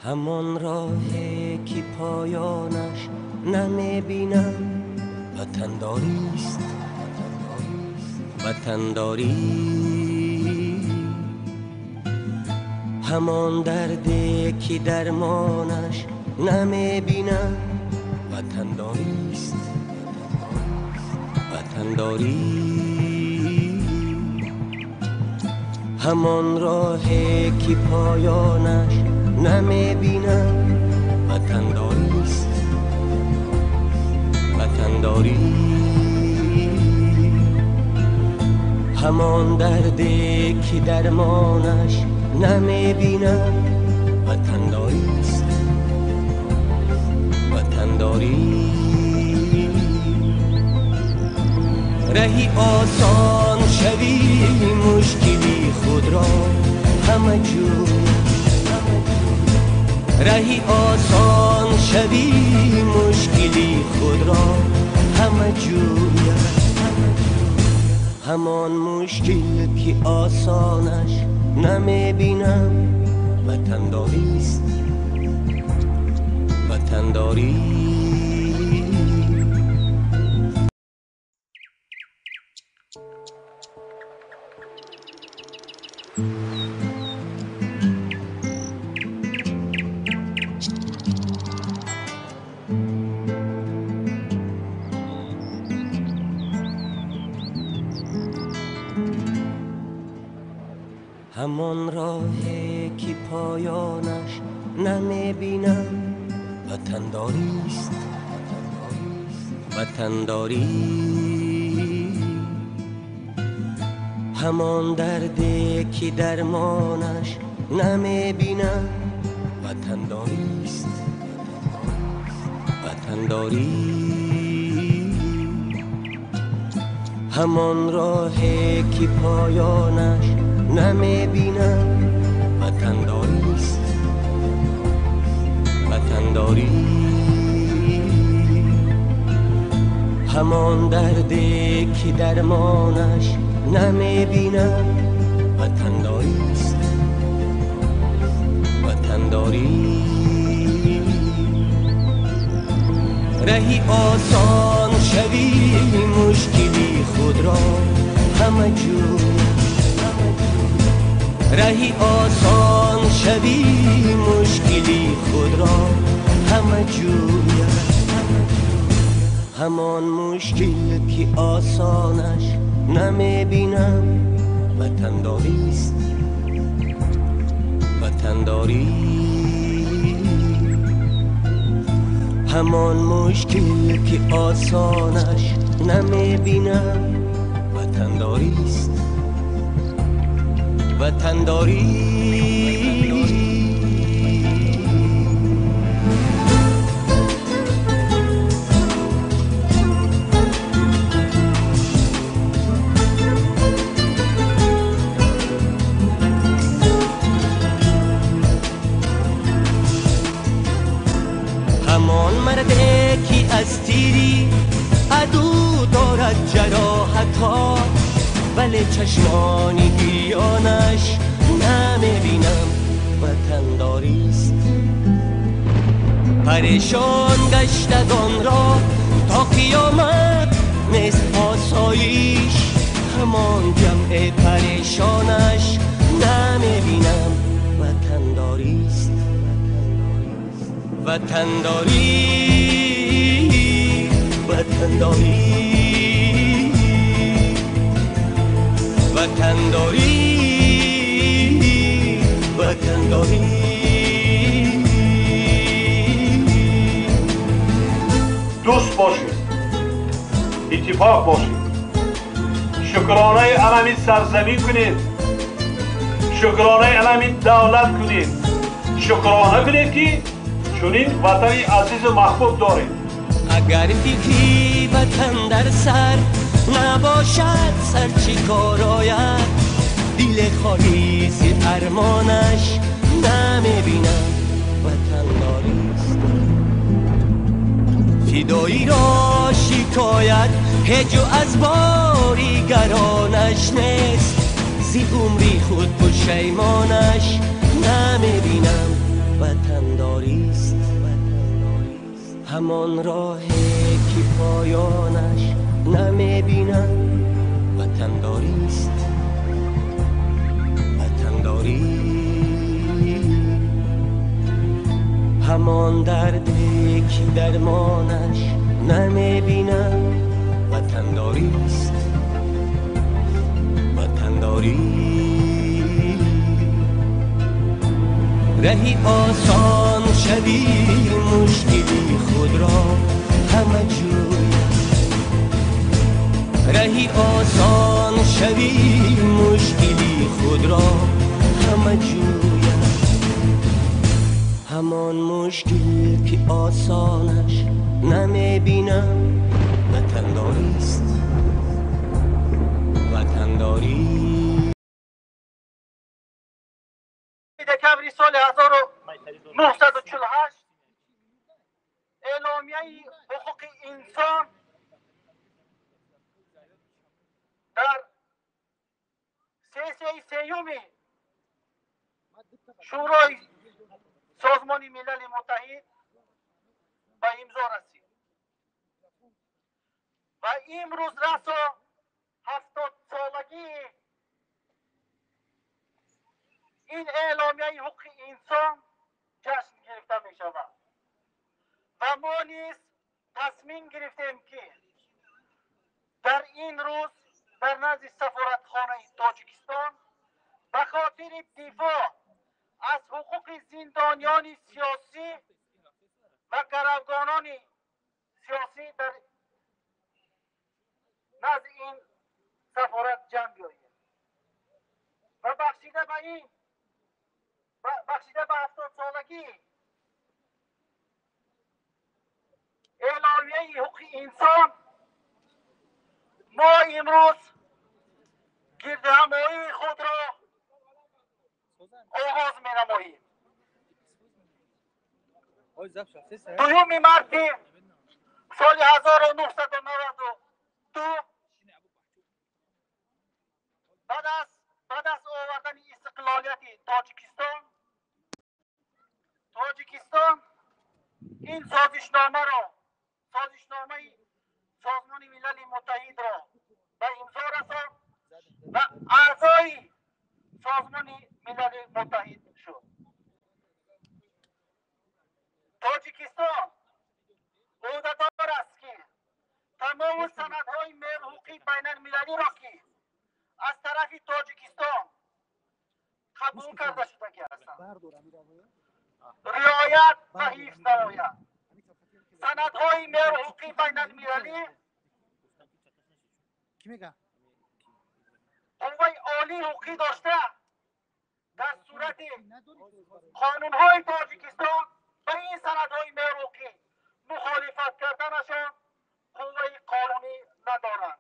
همان راهی که پایانش نمیبینم وطنداریست، وطنداری. همان دردی که درمانش نمیبینم وطنداریست، وطنداری. همان راهی که پایانش نمیبینم وطنداریست، وطنداری. همان دردی که درمانش نمیبینم وطنداریست، وطنداری. رهی آسان شوی مشکلی خود را همه جور، رهی آسان شوی مشکلی خود را همه جوید. همان مشکل که آسانش نمیبینم وطنداریست، وطنداری. همان راهی که پایانش نمیبینم وطنداریست، وطنداری. همان دردی که درمانش نمیبینم وطنداریست، وطنداری. همان راهی که پایانش نمیبینم وطنداریست، وطنداری. همان دردی که درمانش نمیبینم وطنداریست، وطنداری. رهی آسان شوی مشکلی خود را همه جور، رهی آسان شوی مشکلی خود را همه جوید. همان مشکل که آسانش نمیبینم وطنداریست، وطنداری. همان مشکل که آسانش نمیبینم وطنداریست، وطنداری. همان مردی که از تیری عدو دارد جراحت‌ها، ولی چشمانی گریانش نمیبینم وطنداریست. پریشان گشتگان را تا قیامت نیست آسایش، همان جمع پریشانش نمیبینم وطنداریست، وطنداری، وطنداری، وطنداری، وطنداری. دوست باشید، اتفاق باشید، شکرانه علمی سرزمین کنید، شکرانه علمی دولت کنید، شکرانه کنید که چنین وطنی عزیز و محبوب دارید. اگر فکری وطن در سر نباشد سر چی کار آید؟ دل خالی ز ارمانش نمیبینم وطنداریست. فدایی را شکایت هیچ از باری گرانش نیست، زی عمری خود پشیمانش نمیبینم وطنداریست. همان راهی که پایانش نمیبینم وطنداریست. وطنداری همان دردی که درمانش نمیبینم وطنداریست. وطنداری رهی آسان شوی مشکلی خود را همه جویم، رهی آسان شوی مشکلی خود را همه جویم، همان مشکل که آسانش نمیبینم وطنداریست. وطنداری. دکبر سال 1948 اعلامیه حقوق انسان در سیسیه سیوم شورای سازمان ملل متحد به امضا رسید و امروز رسا 70 سالگی این اعلامیه حقوق انسان جشن گرفته می شود و ما نیز تصمیم گرفتیم که در این روز در نزد سفارتخانه تاجیکستان به خاطر دفاع از حقوق زندانیان سیاسی و گروگانان سیاسی در نزد این سفارت جمع بیاییم و بخشیده به این بخشیده به 70 سالگی اعلامیه حقوق انسان ما امروز گردهمایی خود را آغاز می نماییم. دوم مارس سال 1992 بعد از آوردن استقلالیت تاجیکستان این سازشنامه را، سازشنامه سازمان ملل متحد را به امضا رساند و اعضای سازمان ملل متحد شد. تاجیکستان عهدهدار است که تمام سندهای حقوقی بین المللی را که از طرف تاجیکستان قبول کرده شده هستند رعایت و حفظ نماید. سندهای حقوقی بین المللی قوه عالی حقوقی داشته در صورت قانونهای تاجیکستان به این سندهای حقوقی مخالفت کردنشان قوه قانونی ندارند.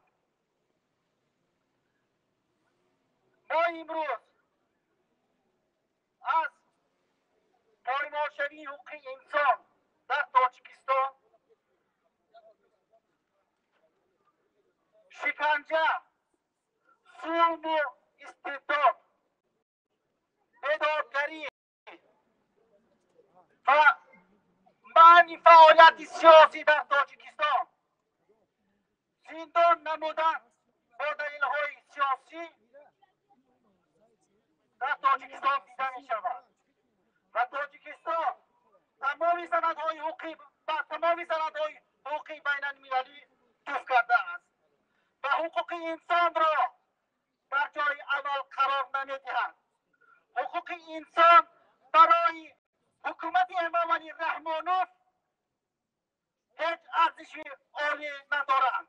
ما امروز از پایمالشوی حقوق انسان در تاجیکستان، شکنجه، ظلم و استبداد، بیدادگری و منع فعالیت سیاسی در تاجیکستان، زندان نمودن با دلیل‌های سیاسی در تاجیکستان دیده می شود و تاجیکستان تمام سندهای حقوقی تمام سندهای حقوقی بین المللی توف کرده است و حقوق انسان را در جای اول قرار نمیدهد. حقوق انسان برای حکومت امامعلی رحمانوف هیچ ارزش عالی ندارند.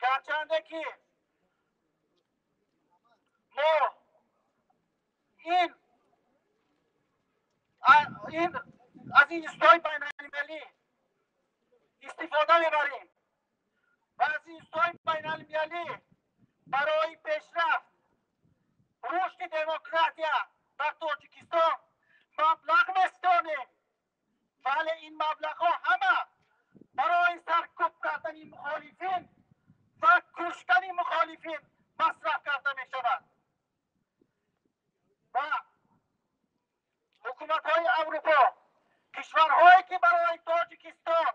گرچنده که ما این از این ایستگاه بین المللی استفاده میبریم و از این ایستگاه بین المللی برای پیشرفت рушди демократия дар Тоҷикистон маблағ меситонем, вале ин маблағҳо ҳама барои саркӯб кардани мухолифин ва куштани мухолифин масраф карда мешавад. Ва ҳукуматҳои Аврупо, кишварҳое ки барои Тоҷикистон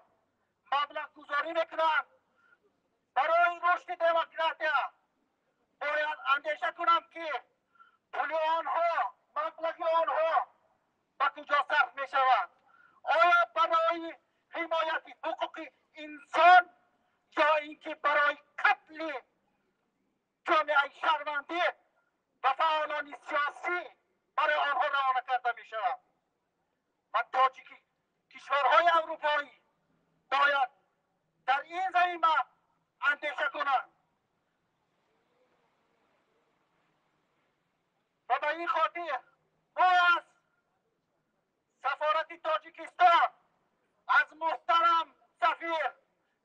маблағгузорӣ мекунанд барои рушди демократия, бояд андеша кунанд, ки пули онҳо, маблағи онҳо ба куҷо сарф мешавад. Оё барои ҳимояти ҳуқуқи инсон ё ин ки барои қатли ҷомеаи шаҳрвандӣ ва фаъолони сиёсӣ барои онҳо равона карда мешавад? Ва тоҷики кишварҳои аврупоӣ бояд дар ин замина андеша кунанд ва ба ин хотир мо аз сафорати Тоҷикистон, аз муҳтарам сафир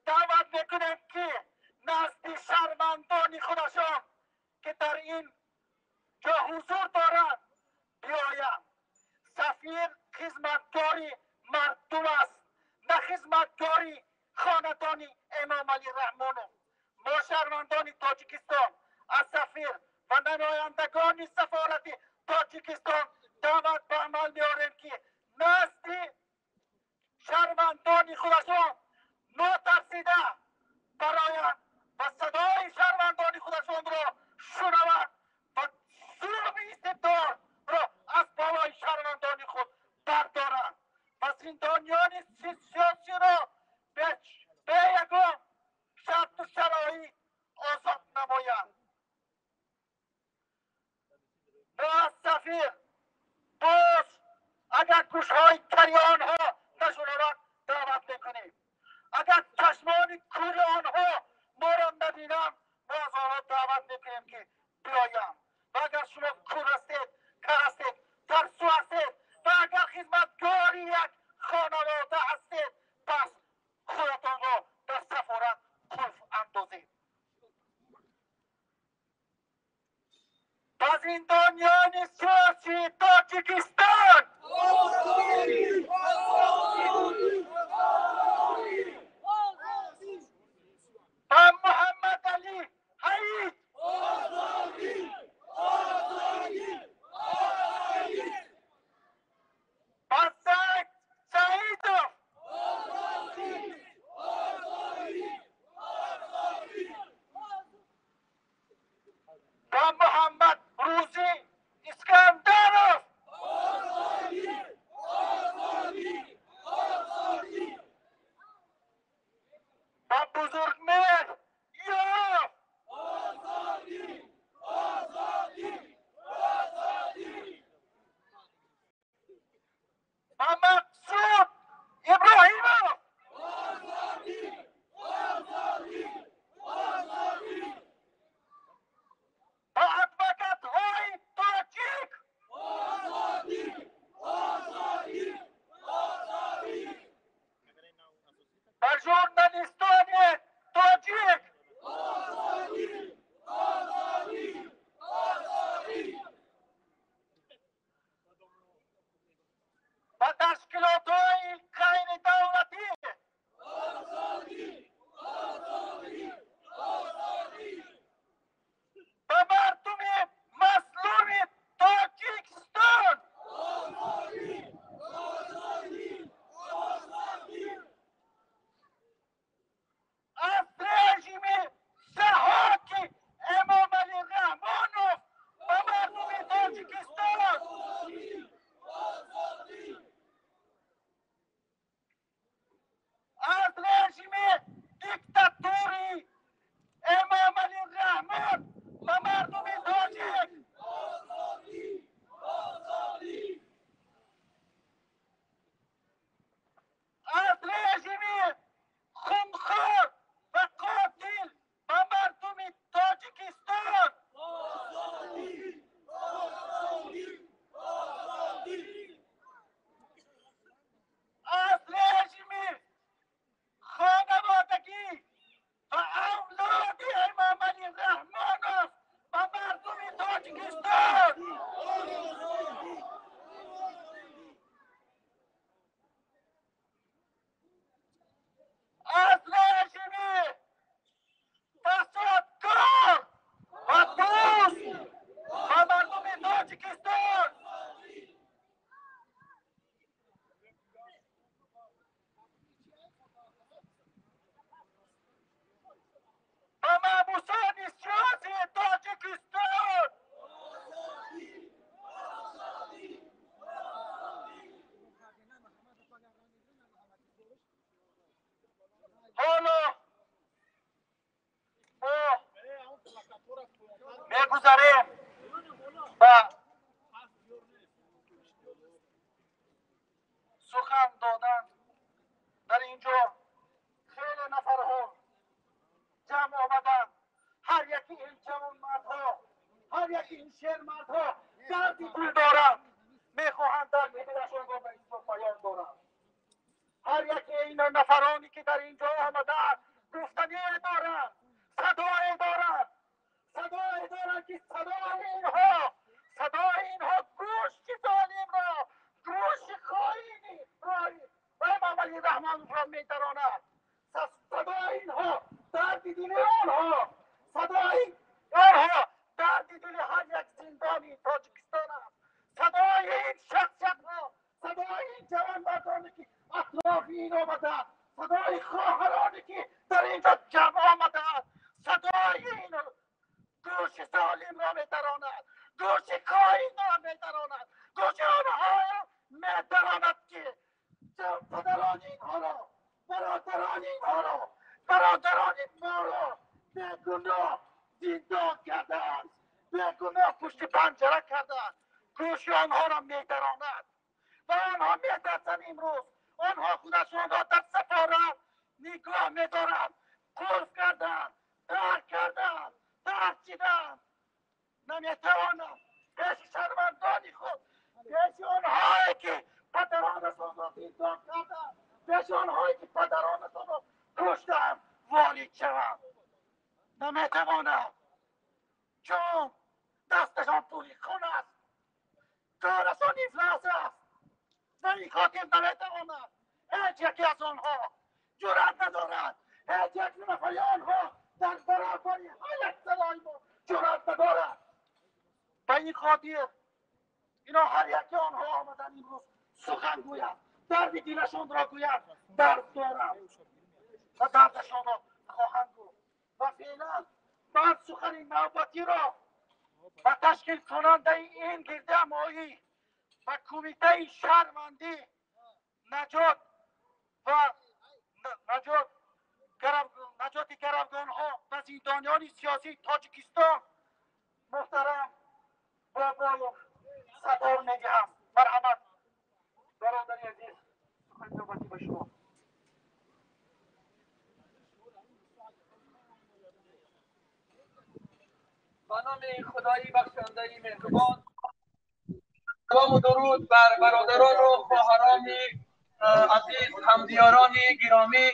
даъват мекунем, ки назди шаҳрвандони худашон, ки дар ин ҷо ҳузур доранд, биёянд. Сафир хизматгори мардум аст, на хизматгори хонадони Эмомалӣ Раҳмонов. Мо, шаҳрвандони Тоҷикистон, аз сафир ва намояндагони сафорати Тоҷикистон даъват ба амал меорем, ки назди шаҳрвандони худашон нотарсида бароянд ва садои шаҳрвандони худашонро шунаванд ва зулми истибдорро аз болои шаҳрвандони худ бардоранд ва зиндониёни сиёсиро бе ягон шарту шароит озод намоянд. Мо аз сафир боз, агар гӯшҳои кари онҳо нашунаванд, даъват мекунем. Агар чашмони кури онҳо моро набинанд, мо аз онҳо даъват мекунем, ки биёянд. Ва агар шумо кур ҳастед, кар ҳастед, тарсу ҳастед ва агар хизматгори як хонавода ҳастед, пас худатонро дар сафорат қулф андозед. Ба зиндониёни сиёсии Тоҷикистон, ба Муҳаммадалӣ Ҳаид, ба Саид Саидов, ба Муҳаммад Рӯзӣ Искандаров, Мегузарем ба сухан додан. Дар инҷо хеле нафарҳо ҷамъ омаданд. Ҳар яки ин ҷавонмардҳо, ҳар яки ин шермардҳо дарди дил доранд, мехоҳанд дарди дилашонро ба инҷо баён доранд. Ҳар яки ин нафароне ки дар инҷо омадаанд гуфтание доранд, садое доранд, садое доранд ки садои инҳо гӯши золимро, гӯши хоини ва Эмомалӣ Раҳмоновро медаронад. Садои инҳо дарди дили онҳо, садои онҳо дарди дили ҳар як зиндонии Тоҷикистон аст. Садои ин шахсиятҳо, садои ин ҷавонмардоне ки атрофи ин омадаанд, садои хоҳароне ки дар инҷо ҷамъ омадаанд, садои ин гӯши золимро медаронад, гӯши хоинро медаронад, гӯши онҳоро медаронад ки падарони инҳоро, бародарони инҳоро, бародарони моро бегуноҳ зиндон кардаанд, бегуноҳ пушти панҷара кардаанд. Гӯши онҳоро медаронад ва онҳо метарсанд. Имрӯз онҳо худашонро дар сафорат нигоҳ медоранд, қулф карданд, дар карданд, тарсиданд, наметавонанд пеши шаҳрвандони худ, пеши онҳое ки падаронашонро зиндон карданд, пеши онҳое ки падаронашонро куштанд ворид шаванд. Наметавонанд, чун дасташон пури хун аст, корашон ифлос аст. Ба ин хотир наметавонанд. Ҳеҷ яке аз онҳо ҷуръат надорад, ҳеҷ як нафари онҳо дар баробари ҳар як садои мо ҷуръат надорад. Ба ин хотир ино ҳар яке онҳо омаданд имрӯз сухан гӯянд, дарди дилашонро гӯянд, дард доранд ва дардашонро хоҳанд гуфт. Ва феълан ман сухани навбатиро ба ташкилкунандаи ин гирдиҳамоӣ, ба кумитаи шаҳрвандӣ, наҷот ва наҷоти гаравгонҳо ва зиндониёни сиёсии Тоҷикистон муҳтарам Бобоев садор медиҳам. Марҳамат, бародари азиз, сухани навбатӣ ба шумо. ба номи Худои бахшандаи меҳрубон, салому дуруд бар бародарону хоҳарони азиз, ҳамдиёрони гиромӣ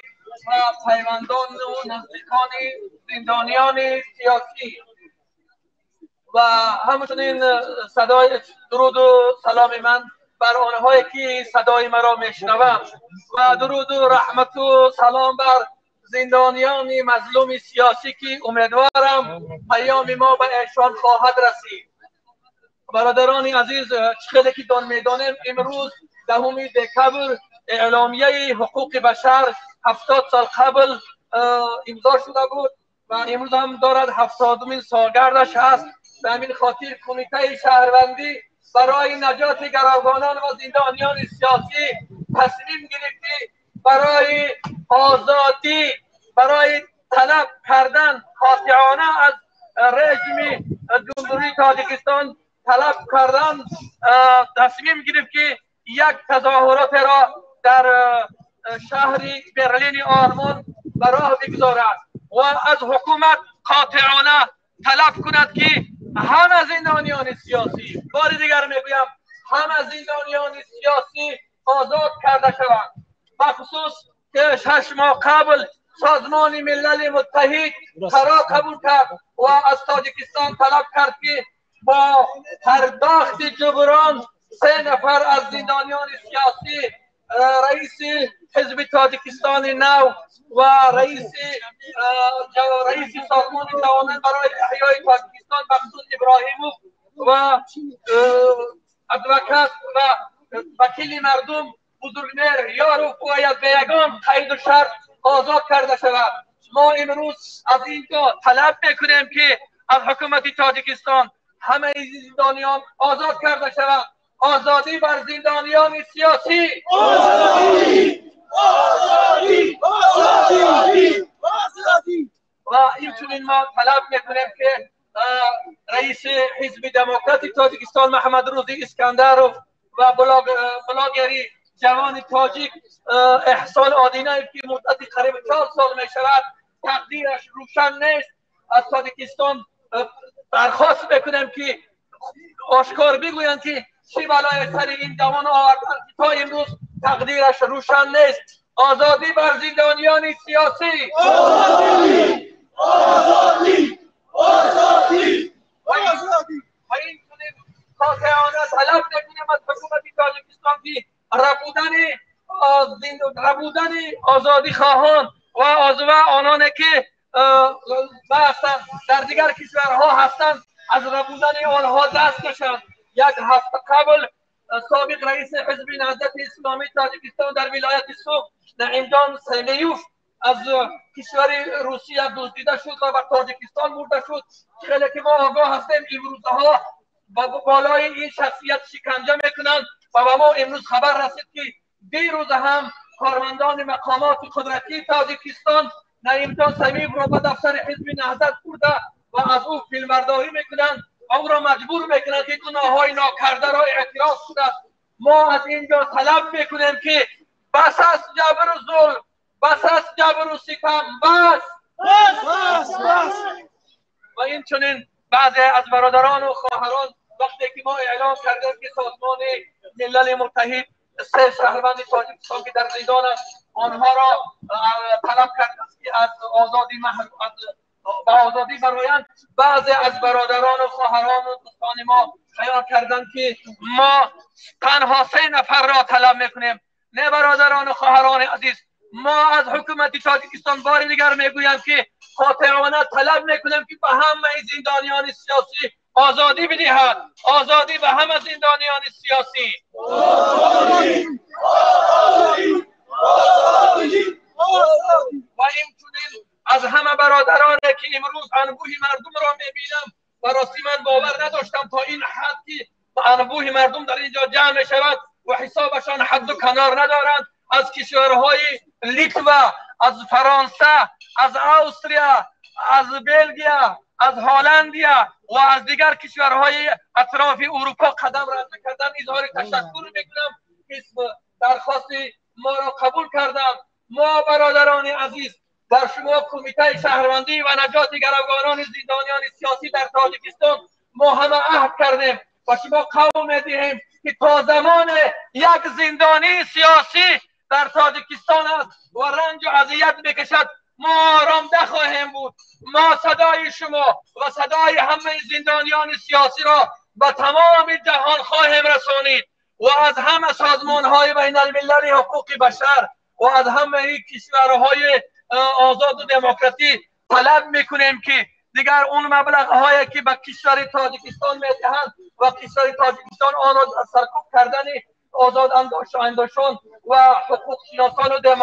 ва пайвандону наздикони зиндониёни сиёсӣ ва ҳамчунин садои дуруду саломи ман бар онҳое ки садои маро мешунаванд ва дуруду раҳмату салом бар зиндониёни мазлуми сиёсӣ ки умедворам паёми мо ба эшон хоҳад расид. Бародарони азиз, чӣ хеле ки медонем, имрӯз 10 декабр эъломияи ҳуқуқи башар 70 сол қабл имзо шуда буд ва имрӯз ҳам дорад 70-умин солгардаш ҳаст. Ба ҳамин хотир кумитаи шаҳрвандӣ барои наҷоти гаравгонон ва зиндониёни сиёсӣ тасмим гирифт ки барои озодӣ, барои талаб кардан қотеона аз режими Ҷумҳурии Тоҷикистон талаб кардан тасмим гирифт ки як тазоҳуротеро дар шаҳри Берлини Олмон ба роҳ бигзорад ва аз ҳукумат қотеона талаб кунад ки ҳама зиндониёни сиёсӣ, бори дигар мегӯям, ҳама зиндониёни сиёсӣ озод карда шаванд. Бахусус ки 6 моҳ қабл Созмони Милали Муттаҳид қарор қабул кард ва аз Тоҷикистон талаб кард ки бо пардохти ҷуброн 3 нафар аз зиндониёни сиёсӣ, раиси ҳизби Тоҷикистони нав ва раиси Созмони ҷавонон барои эҳёи Тоҷикистон Мақсуд Иброҳимов ва адвокат ва вакили мардум Бузургмеҳр Ёров бояд ба ягон қайду шарт озод карда шавад. Мо имрӯз аз инҷо талаб мекунем ки аз ҳукумати Тоҷикистон ҳамаи зиндониён озод карда шаванд. Озодӣ бар зиндониёни сиёсӣ! Озодӣ! Озодӣ! Озодӣ! Озодӣ! Ва инчунин мо талаб мекунем ки رئیس حزب دموکرات تاجیکستان محمد روزی اسکندروف و بلاگری جوان تاجیک احسان آدینایف که مدت قریب 4 سال می شود تقدیرش روشن نیست. از تاجیکستان درخواست میکنم که آشکار بگویند که چه بلای سر این جوان آوردند که تا امروز تقدیرش روشن نیست. آزادی بر زندانیان سیاسی. آزادی، آزادی، آزادی، آزادی. و این چنین قاطعانه طلب میکنیم از حکومت تاجیکستان که ربودن آزادی خواهان و آنان که در دیگر کشورها هستند از ربودن آنها دست کشند. یک هفته قبل سابق رئیس حزب نهضت اسلامی تاجیکستان در ولایت سوخت نعیمجان سمیوف از کشور روسیه دزدیده شد و به تاجیکستان برده شد. خیلی که ما آگاه هستیم امروزها بالای این شخصیت شکنجه میکنند و به ما امروز خبر رسید که دیروز هم کارمندان مقامات قدرتی تاجیکستان نعیمجان سمیوف را به دفتر حزب نهضت برده و از او فیلمبرداری میکنند و او را مجبور میکنند که گناههای ناکرده را اعتراف کند. ما از اینجا طلب میکنیم که بس است جبر و ظلم، بس است جبر و ستم، بس بس بس. و این چنین بعضی از برادران و خواهران وقتی که ما اعلام کردیم که سازمان ملل متحد 3 شهروند تاجیکستان که در زندان است آنها را طلب کرد است که از آزادی به آزادی برایند، بعضی از برادران و خواهران و دوستان ما بیان کردند که ما تنها 3 نفر را طلب میکنیم. نه برادران و خواهران عزیز، ما از حکومت تاجیکستان بار دیگر میگویم که قاطعانه طلب میکنیم که به همه زندانیان سیاسی آزادی بدهد. آزادی به همه زندانیان سیاسی. آزادی، آزادی، آزادی، آزادی. و اینچنین از همه برادران که امروز انبوه مردم را میبینم و راستی من باور نداشتم تا این حد که انبوه مردم در اینجا جمع شود و حسابشان حد و کنار ندارند. از کشورهای لیتوا، از فرانسه، از آستریا، از بلژیک، از هلندیا و از دیگر کشورهای اطراف اروپا قدم رد کردن اظهار تشکر میکنم که درخواست ما را قبول کردند. ما برادران عزیز بر شما کمیته شهروندی و نجات گروگانان زندانیان سیاسی در تاجیکستان ما همه عهد کردیم و شما قول میدهیم که تا زمان یک زندانی سیاسی در تاجیکستان است و رنج و اذیت میکشد ما آرام نخواهیم بود. ما صدای شما و صدای همه زندانیان سیاسی را به تمام جهان خواهیم رسانید و از همه سازمان‌های بین المللی حقوق بشر و از همه کشورهای آزاد و دموکراتی طلب میکنیم که دیگر اون مبلغ هایی که به کشور تاجیکستان میدهند و کشور تاجیکستان آن را سرکوب کردن آزاد اندیشان و حقوق شناسان و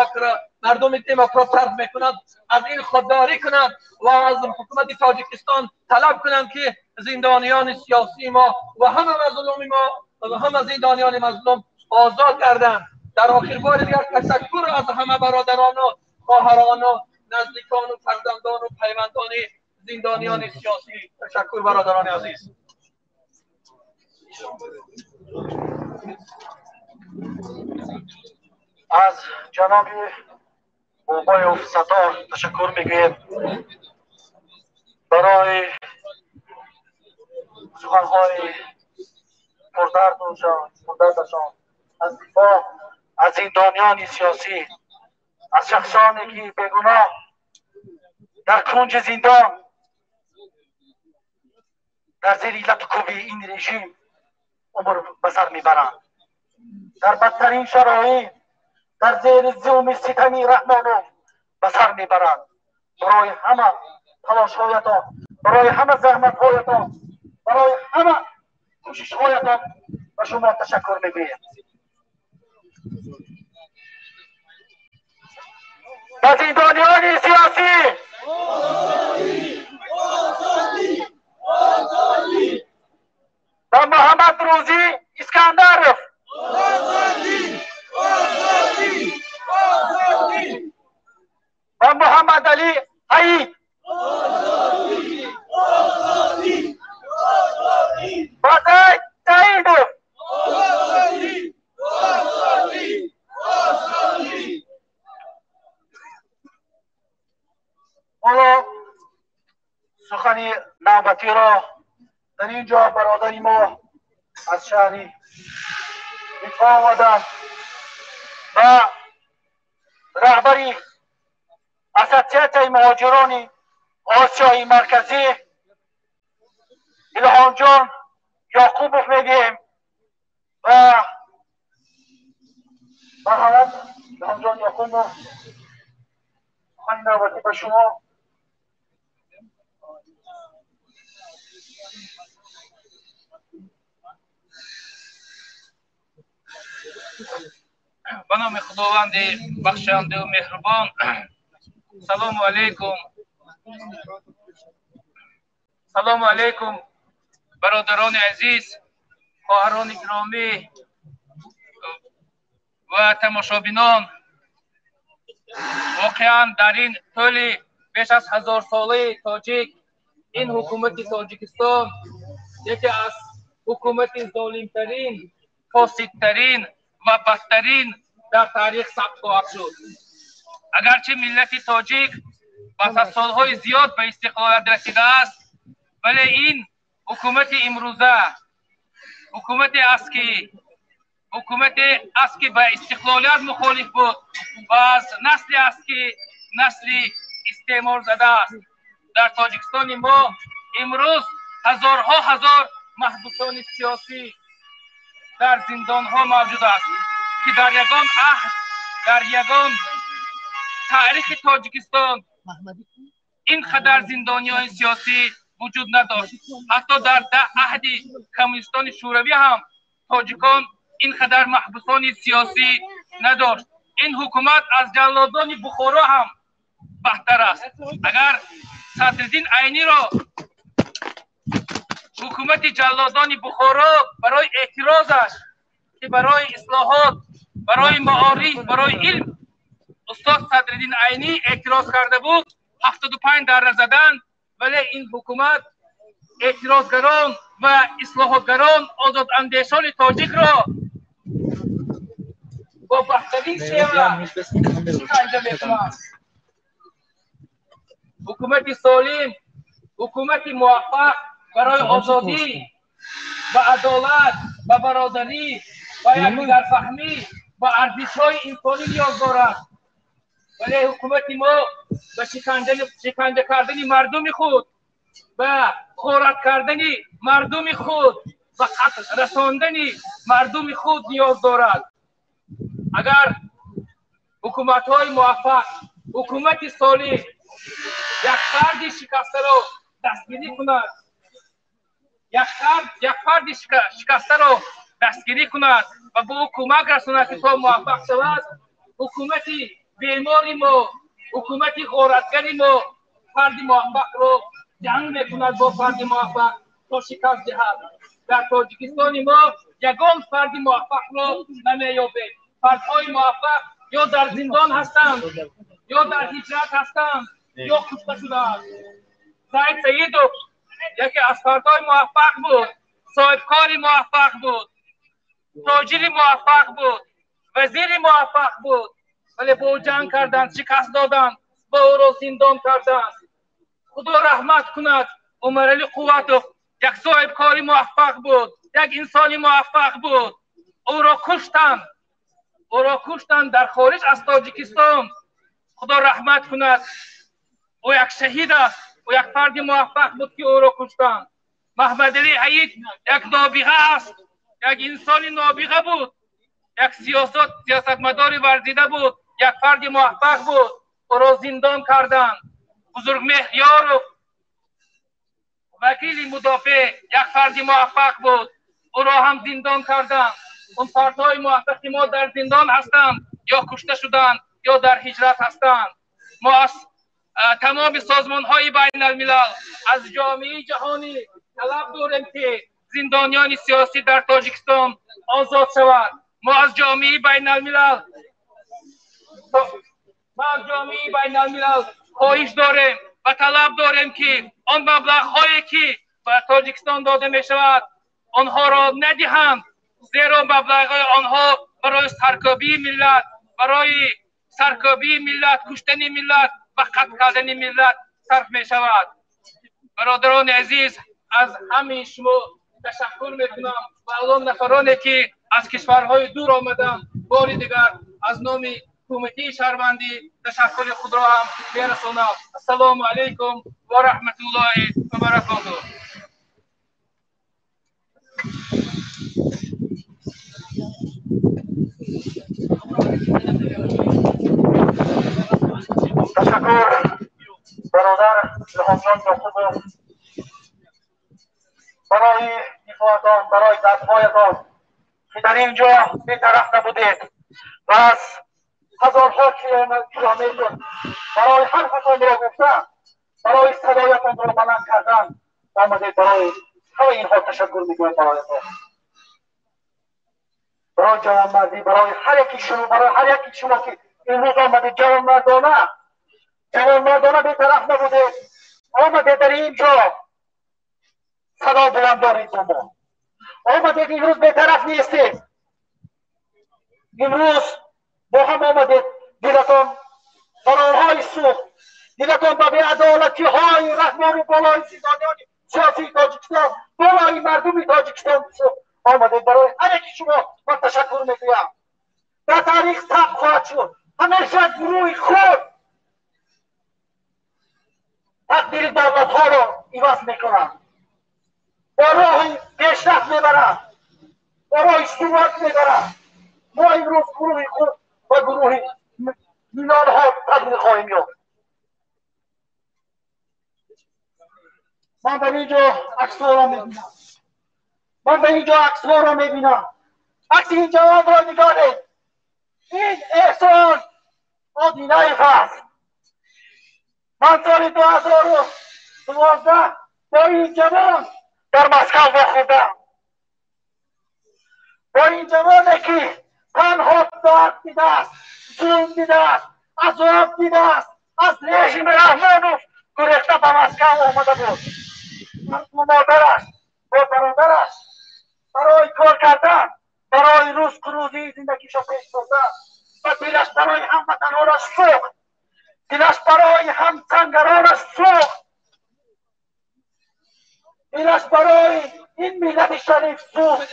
مردم دموکرات صرف میکنند از این خودداری کنند و از حکومت تاجیکستان طلب کنند که زندانیان سیاسی ما و همه مظلوم ما و همه زندانیان مظلوم آزاد گردند. در آخر بار دیگر تشکر از همه برادران و خواهران و نزدیکان و فرزندان و پیوندان زندانیان سیاسی. تشکر برادران عزیز. از جناب بابایوف ستار تشکر میگویم برای سخنهای پردردشان، از دفاع از زندانیان سیاسی، از شخصانی که بیگناه در کنج زندان در زیر لط و کوبی این رژیم عمر به سر میبرند، در بدترین شرایط در زیر ظلم ستمی رحمانوف به سر میبرند. برای همه تلاشهایتان، برای همه زحمتهایتان، برای همه کوششهایتان به شما تشکر میگویم. به زندانیان سیاسی آزادی، آزادی، آزادی، به محمد روزی اسکندروف آزادی، آزادی، آزادی، به محمد علی عید آزادی، آزادی. Сухани навбатиро дар ин ҷо бародари мо аз шаҳри Литва омаданд ва раҳбари Ассотсиатсияи муҳоҷирони Осиёи Марказӣ Илҳомҷон Ёқубов медиҳем ва марҳамат, Илҳомҷон Ёқубов, сухани навбатӣ ба шумо. Ба номи Худованди бахшандаю меҳрубон. Салому алайкум, салому алайкум, бародарони азиз, хоҳарони гиромӣ ва тамошобинон. Воқеан, дар ин тӯли беш аз ҳазорсолаи тоҷик ин ҳукумати Тоҷикистон яке аз ҳукумати золимтарин, фосидтарин ва бадтарин дар таърих сабт хоҳад шуд. Агарчи миллати тоҷик пас аз солҳои зиёд ба истиқлолият расидааст, вале ин ҳукумати имрӯза ҳукумате аст, ки ба истиқлолият мухолиф буд ва аз насле аст, ки насли истеъморзада аст. Дар Тоҷикистони мо имрӯз ҳазорҳо ҳазор маҳбусони сиёсӣ дар зиндонҳо мавҷуд аст, ки дар ягон аҳд, дар ягон таърихи Тоҷикистон ин қадар зиндониёни сиёсӣ вуҷуд надошт. Ҳатто дар аҳди коммунистони шӯравӣ ҳам тоҷикон ин қадар маҳбусони сиёсӣ надошт. Ин ҳукумат аз ҷаллодони Бухоро ҳам баҳтар аст. Агар Садриддин Айниро ҳукумати ҷаллодони Бухоро барои эътирозаш, ки барои ислоҳот, барои маориф, барои илм устод Садриддин Айнӣ эътироз карда буд, 75 дарра заданд, вале ин ҳукумат эътирозгарон ва ислоҳотгарон, озодандешони тоҷикро бо бадтарин шева шиканҷа мекунад. Ҳукумати солим, ҳукумати муваффақ барои озодӣ ва адолат ва бародарӣ ва якдигарфаҳмӣ ва арзишҳои инсонӣ ниёз дорад, вале ҳукумати мо ба шиканҷа кардани мардуми худ, ба ғорат кардани мардуми худ, ба қатл расондани мардуми худ ниёз дорад. Агар ҳукуматҳои муваффақ, ҳукумати солим як фарди шикастаро дастгирӣ кунад, як фарди шикастаро дастгирӣ кунад ва ба ӯ кӯмак расонад, ки то муваффақ шавад, ҳукумати бемори мо, ҳукумати ғоратгари мо фарди муваффақро ҷанг мекунад бо фарди муваффақ то шикаст диҳад. Дар Тоҷикистони мо ягон фарди муваффақро намеёбем. Фардҳои муваффақ ё дар зиндон ҳастанд, ё дар ҳиҷрат ҳастанд, ё кушта шудаанд. Саид Саидов яке аз фардҳои муваффақ буд, соҳибкори муваффақ буд, тоҷири муваффақ буд, вазири муваффақ буд, вале бо ӯ ҷанг карданд, шикаст доданд, ба ӯро зиндон карданд. Худо раҳмат кунад Умарали Қувватов, як соҳибкори муваффақ буд, як инсони муваффақ буд, ӯро куштанд, ӯро куштанд дар хориҷ аз Тоҷикистон. Худо раҳмат кунад, ӯ як шаҳид аст, ӯ як фарди муваффақ буд, ки ӯро куштанд. Маҳмадалӣ Ҳаид як нобиға аст, як инсони нобиға буд, як сиёсатмадори варзида буд, як фарди муваффақ буд, ӯро зиндон карданд. Бузургмеҳр Ёров, вакили мудофеъ, як фарди муваффақ буд, ӯро ҳам зиндон карданд. Он фардҳои муваффақи мо дар зиндон ҳастанд, ё кушта шуданд, ё дар ҳиҷрат ҳастанд. Мо аз тамоми созмонҳои байналмилал, аз ҷомеаи ҷаҳонӣ талаб дорем, ки зиндониёни сиёсӣ дар Тоҷикистон озод шавад. Мо аз ҷомеаи байналмилал хоҳиш дорем ва талаб дорем, ки он маблағҳое, ки ба Тоҷикистон дода мешавад, онҳоро надиҳанд, зеро маблағҳои онҳо барои саркӯбии миллат, барои саркӯбии миллат, куштани миллат ва қатл кардани миллат сарф мешавад. Бародарони азиз, аз ҳамаи шумо ташаккур мекунам ва он нафароне ки аз кишварҳои дур омаданд, бори дигар аз номи кумитаи шаҳрвандӣ ташаккури худро ҳам мерасонам. Ассалому алайкум ва раҳматуллоҳи ва баракотуҳ. Ташаккур, бародар Илҳомҷон Ёқубов, барои дифоатон, барои гапҳоятон, ки дар ин ҷо бетараф набудед ва аз ҳазорҳо километр барои ҳарфатонро гуфтан, барои садоятонро баланд кардан омадед. Барои ҳамаи инҳо ташаккур мегӯям бароятон, барои ҷавонмардӣ, барои ҳар яки шумо, барои ҳар яки шумо ки имрӯз омадед ҷавонмардона, ҷавонмардона бетараф набудед, омадед дар ин ҷо садо баланд доред бо мо, омадед имрӯз бетараф нестед, имрӯз бо ҳам омадед. Дилатон ба онҳои сӯхт, дилатон ба беадолатиҳои раҳмони болои зиндониёни сиёсии Тоҷикистон, болои мардуми Тоҷикистон сӯхт, омадед. Барои ҳар яки шумо ман ташаккур мегӯям. Дар таърих сабт хоҳад шуд, ҳамеша гурӯҳи худ тақдири давлатҳоро иваз мекунанд, ба роҳи пешрафт мебаранд, ба роҳи сурат мебаранд. Мо имрӯз гурӯҳи худ ва гурӯҳи миллионҳо тағйир хоҳем ёфт. Ман дар ин ҷо аксҳоро мебинам, ман дар ин ҷо аксҳоро мебинам. Акси ин ҷавонро нигоҳед, ин Эҳсон Одинаев аст. Ман соли 2012 бо ин ҷавон дар Москав вохӯрдам, бо ин ҷавоне ки танҳо дард дидааст, зулм дидааст, азоб дидааст, аз режими Раҳмонов гурехта ба Москав омада буд бо модараш, бо бародараш, барои кор кардан, барои рузқу рӯзии зиндагишо пеш бурдан. Ва дилаш барои ҳамватанонаш сӯхт, дилаш барои ҳамсангаронаш сӯхт, дилаш барои ин миллати шариф сӯхт.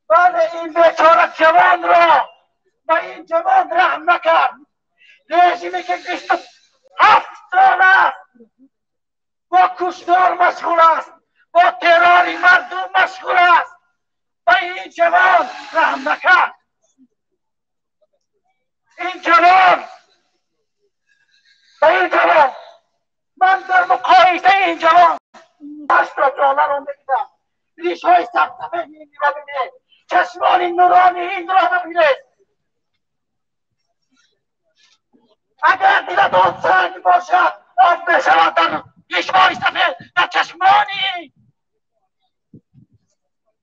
Бале, ин бечора ҷавонро ба ин ҷавон раҳм накард режиме ки 27 сол аст бо куштор машғул аст, бо террори мардум машғул аст. Ба ин ҷавон раҳм накард. Ин ҷавон, ба ин ҷавон, ман дар муқоисаи ин ҷавон 80 долларро мебинам. Ришҳои сабсафеди инро бибинед, чашмони нурони инро бибинед. Агар дилатон санг бошад, об мешавад дар ришҳои сафед, дар чашмони,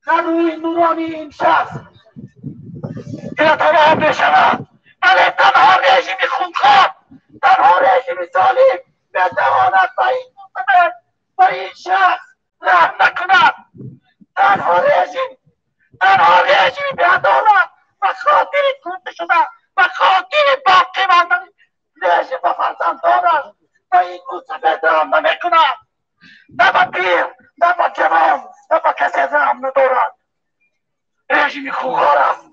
дар рӯи нурони ин шахс дилатон об мешавад. Вале танҳо режими хунхор, танҳо режими золим метавонад ба ин мусафед, ба ин шахс раҳм накунад. Танҳо режим, танҳо режими беадолат ба хотири кушта шуда, ба хотири боқӣ мондани режим ба фарзандонаш ба ин мусафед раҳм намекунад. На ба пир, на ба ҷавон, на ба касе раҳм надорад. Режими хунхор аст,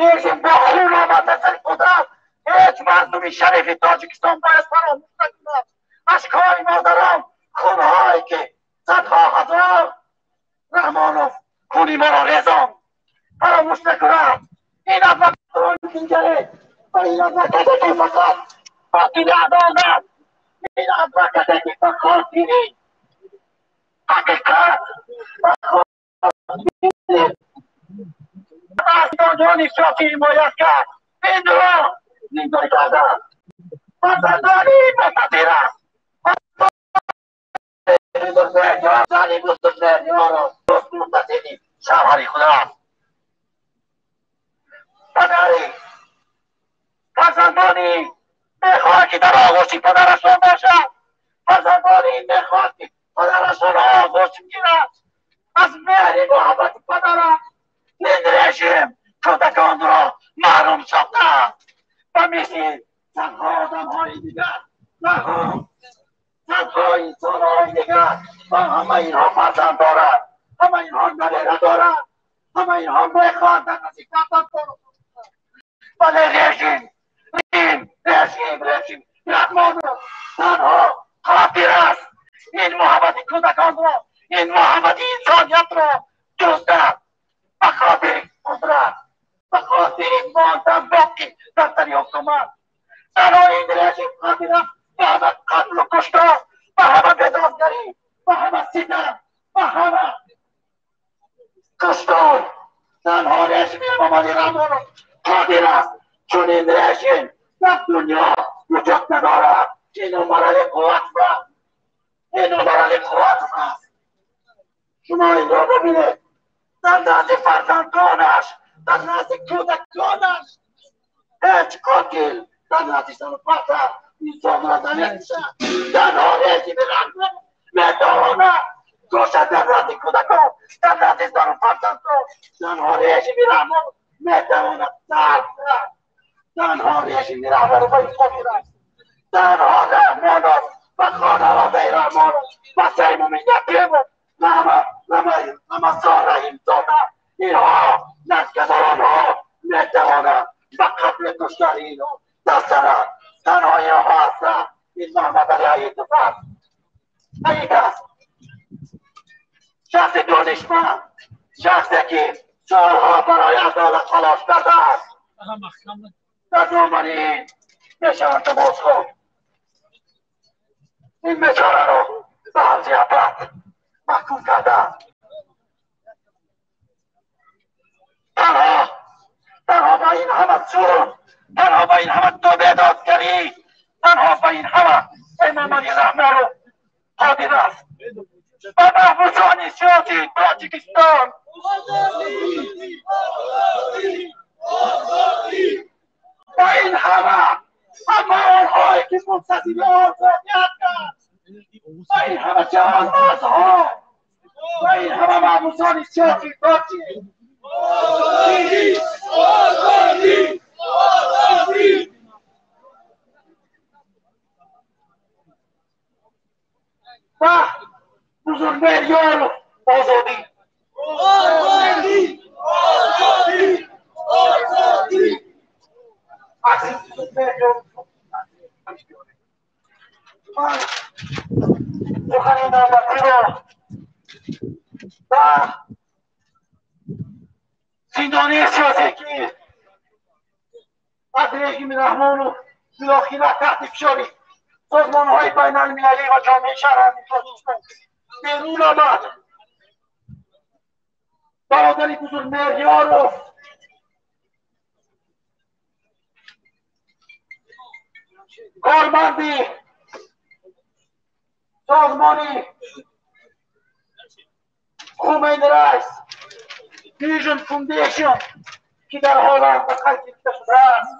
режим бо хун омада сари қудрат. Ҳеҷ мардуми шарифи Тоҷикистон бояд фаромӯш накунад ашкҳои модарон, хунҳое ки садҳо ҳазор Раҳмонов хуни моро резон, фаромӯш накунад. Ин адвокатро бингаред ва ин адвокате ки фақат хотири адолат, ин адвокате ки ба хотири ҳақиқат, ба хотири зиндониёни сиёсӣ ҳимоят кард, инро зиндонӣ карданд. Фарзандони мунтазир аст зани бузургмеҳриёро мунтазири шавҳари худ аст. Падари фарзандони мехоҳад ки дар оғӯши падарашон бошад. Фарзандони мехоҳад ки падарашон оғӯш гирад аз меҳри муҳаббати падараш. Ин режим кӯдаконро маҳрум сохтааст ва мисли садҳо одамҳои дигар, садҳо صدها انسانهای دیگر و همه اینها فرزند دارند، همه اینها نویره دارند، همه اینها میخواهند در نزدیک فرزند. ولی رژیم رژیم رژیم رحمان تنها قادر است این محبت کودکان را، این محبت انسانیت را دزدد. به خاطر قدرت، به خاطر ماندن باقی در سر حکومت، تنها این رژیم قادر است به همه قتل و کشتار، به همه بیدادگری، به همه ستم، به همه کشتار. تنها رژیم امامعلی رحمان قادر است، چون این رژیم در دنیا وجود ندارد. این عمرعلی قوت است، این عمرعلی قوت است. شما این را ببینید در نزد فرزندانش، در نزد کودکانش، هیچ قاتل در نزد زن و فرزند انسان را نمی‌کشد. تنها رژیم رحمان میتواند کشد در نزد کودکان، در نزد زن و فرزندان. تنها رژیم رحمان میتواند سر کند. تنها رژیم رحمان و قادر است. تنها رحمان و خانواده رحمان و سیموم یتیم و همه رحیمزاده، اینها نسکزاران ها میتوانند به قتل کشتار اینها دست زنند. تنها اینها هستند. این محمد علی ایتف است، ایت است، شخص دانشمند، شخصی که سالها برای عدالت تلاش کرده است. در دامن این میشود تماس خورد. این بیچاره را به حبس ابد محکوم کردند. تنها با این همه ظلم، تنها با این همه بیدادگری، تنها با این همه امامعلی رحمان رو قادر است. و محبوسان سیاسی تاجیکستان، و این همه آنهایی که منتظر آزادی هستند، و این همه جوانمردها، و این همه محبوسان سیاسی تاجیک، آزادی آزادی آزادی. و بزرگمهریار آزادی، آزادی آزادی آزادی. عزیز بزرگمهریار، من سخن نوبتی را و زندانی سیاسی که از رژیم رحمان و بالاخره تحت فشار سازمان‌های بین‌المللی و جامعه شهروندی تاجیکستان بیرون آمد، برادر بزرگمهریار کارمندی سازمانی Human Rights Vision Foundation که در هلند به قید گرفته شده است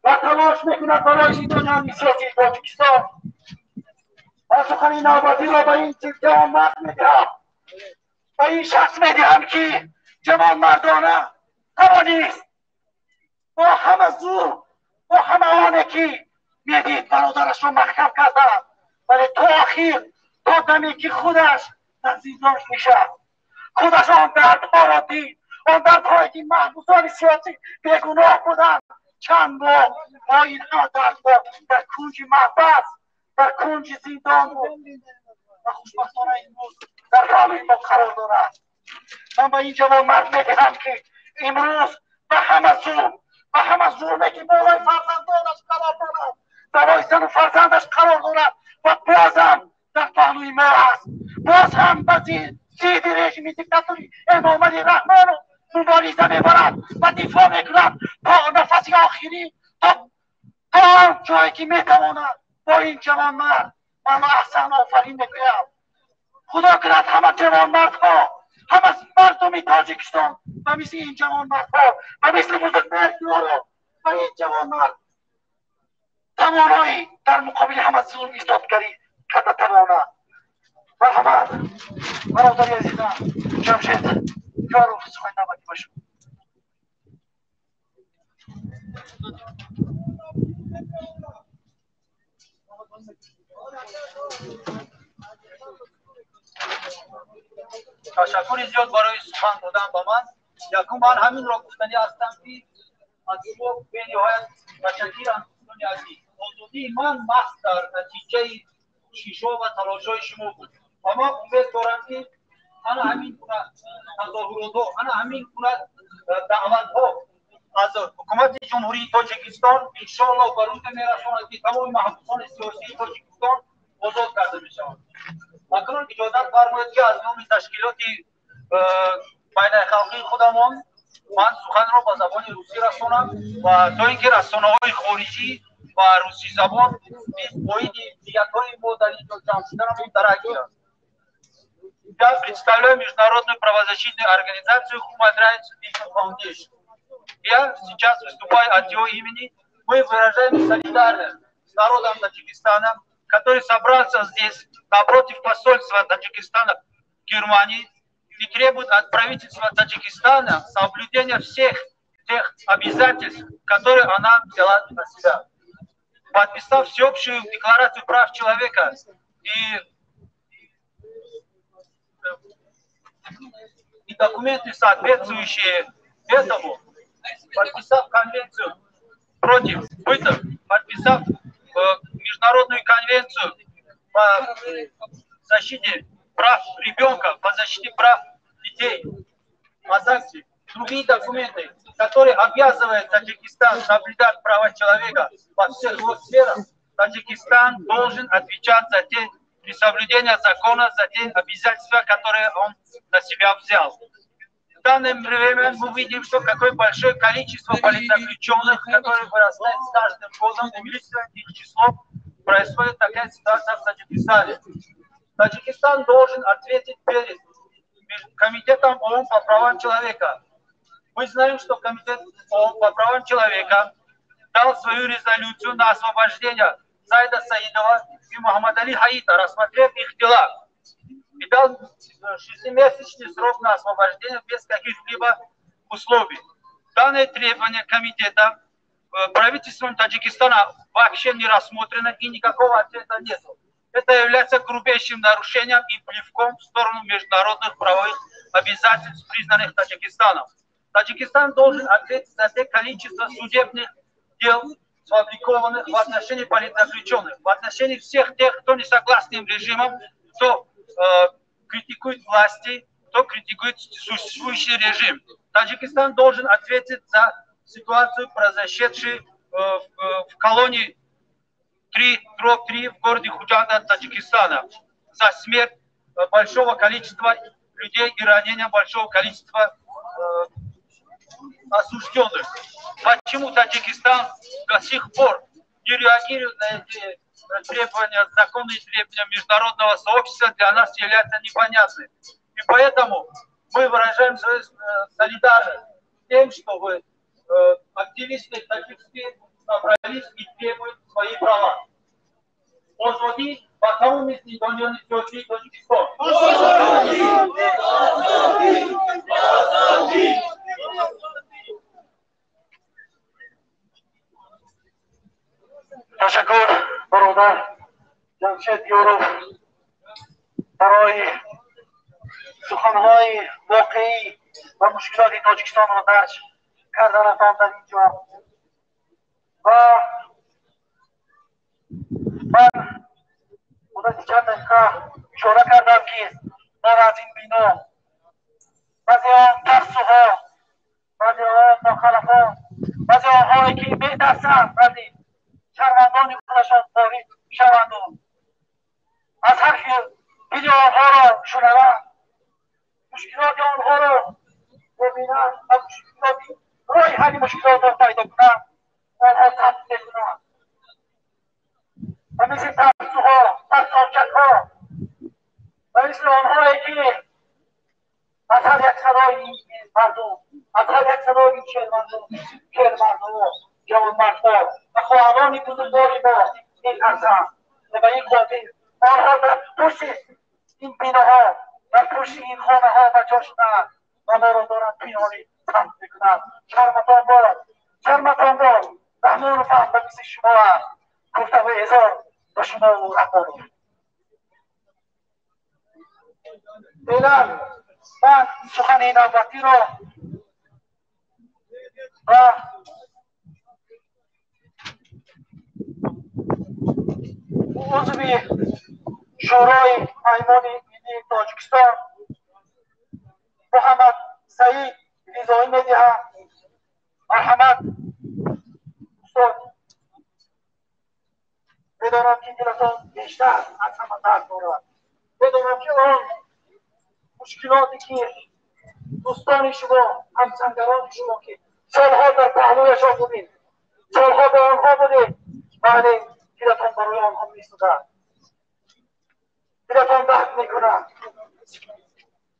و تلاش میکند برای زندانیان سیاسی تاجیکستان. و سخن نوبتی را به این جوانمرد میدهم، به این شخص میدهم که جوانمردانه توانست با همه زور، با همه آنه که میدید برادرش را محکم کردند، ولی تا آخر، تا دمی که خودش در زندان نشست، خودش آن دردها را دید، آن دردهایی که محبوسان سیاسی بیگناه بودند چند ماه با این همه دردها در کنج محبس، در کنج زندان بود و خوشبختانه امروز در پهلوی ما قرار دارد. من به این جوانمرد میدهم که امروز به همه ظلم، به همه ظلمی که بالای فرزندانش قرار دارد، بالای زن و فرزندش قرار دارد و بازم در پهلوی ما است، باز هم به ضد رژیم دیکتاتوری امامعلی رحمان مبارزه میبرد و دفاع میکند تا نفس آخری، تا جایی که میتواند. با این جوانمرد من احسن آفرین میگویم. خدا کند همه جوانمردها، همه مردم تاجیکستان و مثل این جوانمردها و مثل بزرگمهریار و این جوانمرد توانایی در مقابل همه ظلم ایستادگری کرده تواند. مرحبا برادر عزیزم جمشید یارو سخن نوبتی باشم. Ташаккури зиёд барои сухан додан ба ман. Якум, ман ҳаминро гуфтанӣ ҳастам, ки аз шумо бениҳоят муташаккирам, дӯстони азиз. Озодии ман маҳз дар натиҷаи кӯшишҳо ва талошҳои шумо буд ва ман умед дорам, ки ана ҳамин гуна тазоҳуротҳо, ана ҳамин гуна даъватҳо аз ҳукумати Ҷумҳурии Тоҷикистон иншоаллоҳ ба рӯзе мерасонад, ки тамоми маҳбусони сиёсии Тоҷикистон озод карда мешаванд. Акнун иҷозат фармоед, ки аз номи ташкилоти байналхалқии худамон ман суханро ба забони русӣ расонам ва то ин ки расонаҳои хориҷӣ ва русизабон низ оиди ниятҳои мо дар ин ҷо ҷамъ шуданамон дарак гиранд. Я представляю международную правозащитную организацию Human Rights Vision Foundation. Я сейчас выступаю от его имени. Мы выражаем солидарность с народом Таджикистана, который собрался здесь, напротив посольства Таджикистана в Германии, и требует от правительства Таджикистана соблюдения всех тех обязательств, которые она взяла на себя. Подписав всеобщую декларацию прав человека и документы, соответствующие этому, подписав конвенцию против пыток, подписав международную конвенцию по защите прав ребенка, по защите прав детей, а также другие документы, которые обязывают Таджикистан соблюдать права человека во всех его сферах, Таджикистан должен отвечать за те несоблюдения закона, за те обязательства, которые он на себя взял. В данное время мы видим, что какое большое количество политзаключенных, которые вырастает с каждым годом, увеличивает их число, происходит такая ситуация в Таджикистане. Таджикистан должен ответить перед Комитетом ООН по правам человека. Мы знаем, что Комитет ООН по правам человека дал свою резолюцию на освобождение Зайда Саидова и Мухаммад Али Хаита, рассмотрев их дела, и дал шестимесячный срок на освобождение без каких-либо условий. Данное требование комитета правительством Таджикистана вообще не рассмотрено и никакого ответа нет. Это является грубейшим нарушением и плевком в сторону международных правовых обязательств, признанных Таджикистаном. Таджикистан должен ответить за те количество судебных дел, сфабрикованных в отношении политзаключенных, в отношении всех тех, кто не согласен с режимом, кто критикует власти, кто критикует существующий режим. Таджикистан должен ответить за ситуацию, произошедшую в колонии 3/3 в городе Худжанда Таджикистана, за смерть большого количества людей и ранение большого количества осужденных. Почему Таджикистан до сих пор не реагирует на эти требования, законные требования международного сообщества, для нас является непонятным. И поэтому мы выражаем свою солидарность тем, чтобы активисты таджикские собрались и требуют свои права. Озодӣ ба тамоми зиндониёни сиёсии Тоҷикистон. Озодӣ! Озодӣ! Озодӣ! Ташаккур, бародар Ҷамшед Ёров, барои суханҳои воқеӣ ва мушкилоти Тоҷикистонро дарҷ карданатон дар ин ҷо. Ва ман муддати чанд дақиқа ишора кардам, ки ман аз ин бино баъзе он тарсуҳо, баъзе он нохалафон, баъзе онҳое ки метарсанд, баъзе шаҳрвандони худашон ворид шаванду аз ҳар хел дили онҳоро шунаванд, мушкилоти онҳоро бибинанд ва мушкилоти роҳи ҳалли мушкилотро пайдо кунанд, онҳо тарс мекунанд ва мисли тарсуҳо, тарсончакҳо ва мисли онҳое ки аз ҳар як садои мардум, аз ҳар як садои шермардум, ҷавонмардҳо ва хоҳарони бузургвори мо метарсанд ва ба ин хотир онҳо дар пушти ин биноҳо, дар пушти ин хонаҳо ба ҷо шудаанд ва моро доранд пинҳонӣ тарс мекунанд. Шарматон бод, шарматон бод! Раҳмонов ҳам ба мисли шумо аст. Гуфтаву эзор به شما و رحمانی. فعلا من سخن نوبتی را و عضو شورای پیمان ملی تاجیکستان محمد سعید رضایی میدهم. مرحمت استاد، میدانم که دلتان بیشتر از همه درد دارد. میدانم که آن مشکلاتی که دوستان شما، همسنگران شما که سالها در پهلویشان بودید، سالها با آنها بودید، بله دلتان برای آنها میسوزد، دلتان درد میکند.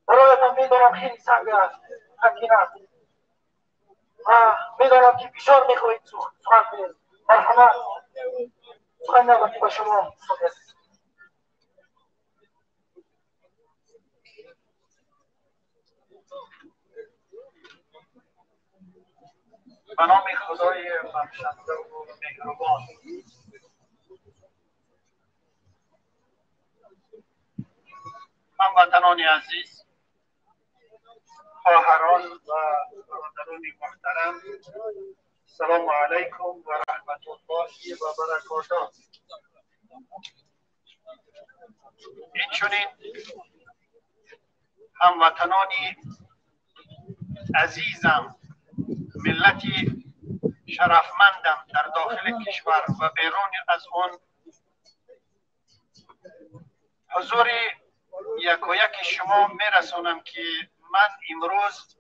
برایتان میدانم خیلی سنگ است، سنگین است و میدانم که بسیار میخواهید سخن کنید. مرحمت، سخن نوبتی با شما. به نام خدای بخشنده و مهربان. هموطنان عزیز، خواهران و برادران محترم، سلام علیکم و رحمت الله و برکاته. اینچنین هموطنان عزیزم، ملتی شرفمندم در داخل کشور و بیرون از آن، حضور یک و یک شما میرسانم که من امروز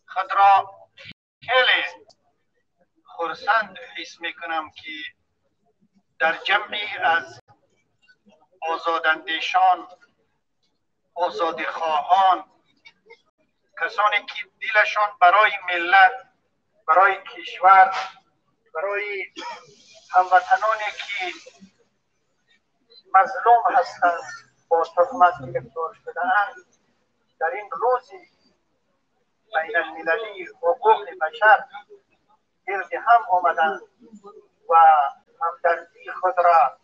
خود را خیلی خرسند حس میکنم که در جمعی از آزاداندیشان، آزادیخواهان، کسانی که دلشان برای ملت، برای کشور، برای هموطنانی که مظلوم هستند با تهمت گرفتار شده‌اند، در این روز بین المللی حقوق بشر گرد هم آمدند و همدردی خود را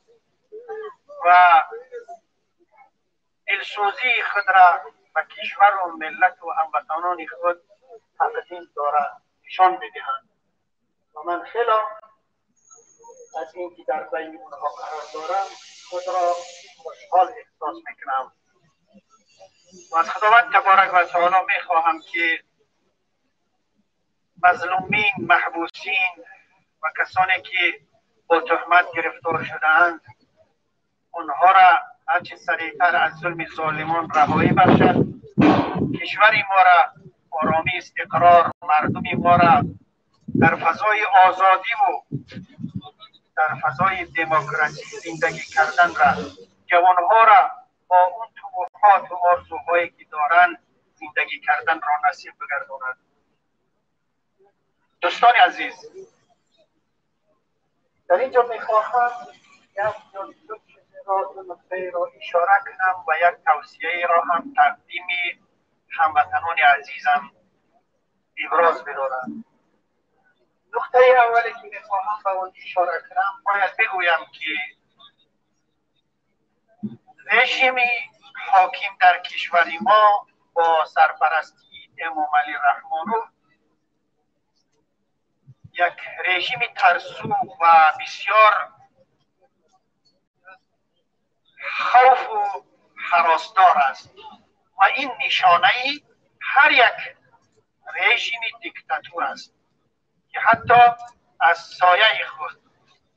و دلسوزی خود را به کشور و ملت و هموطنان خود تقدیم دارند، نشان میدهند. و من خیلی از اینکه در بین اونها قرار دارم خود را خوشحال احساس میکنم و از خداوند تبارک و تعالی میخواهم که مظلومین، محبوسین و کسانی که با تهمت گرفتار شدهاند آنها را هرچه سریعتر از ظلم ظالمان رهایی بخشد، کشور ما را آرامی، استقرار، مردم ما را در فضای آزادی و در فضای دموکراسی زندگی کردن را، جوانها را با اون طموحات و آرزوهایی که دارند زندگی کردن را نصیب بگرداند. دوستان عزیز، در اینجا میخواهم یک نکته را اشاره کنم و یک توصیه را هم تقدیم هموطنان عزیزم ابراز بدارم. نکته اولی که میخواهم به آن اشاره کنم، باید بگویم که رژیم حاکم در کشور ما با سرپرستی امامعلی رحمانوف یک رژیم ترسو و بسیار خوف و هراسدار است و این نشانه هر یک رژیم دیکتاتور است که حتی از سایه خود،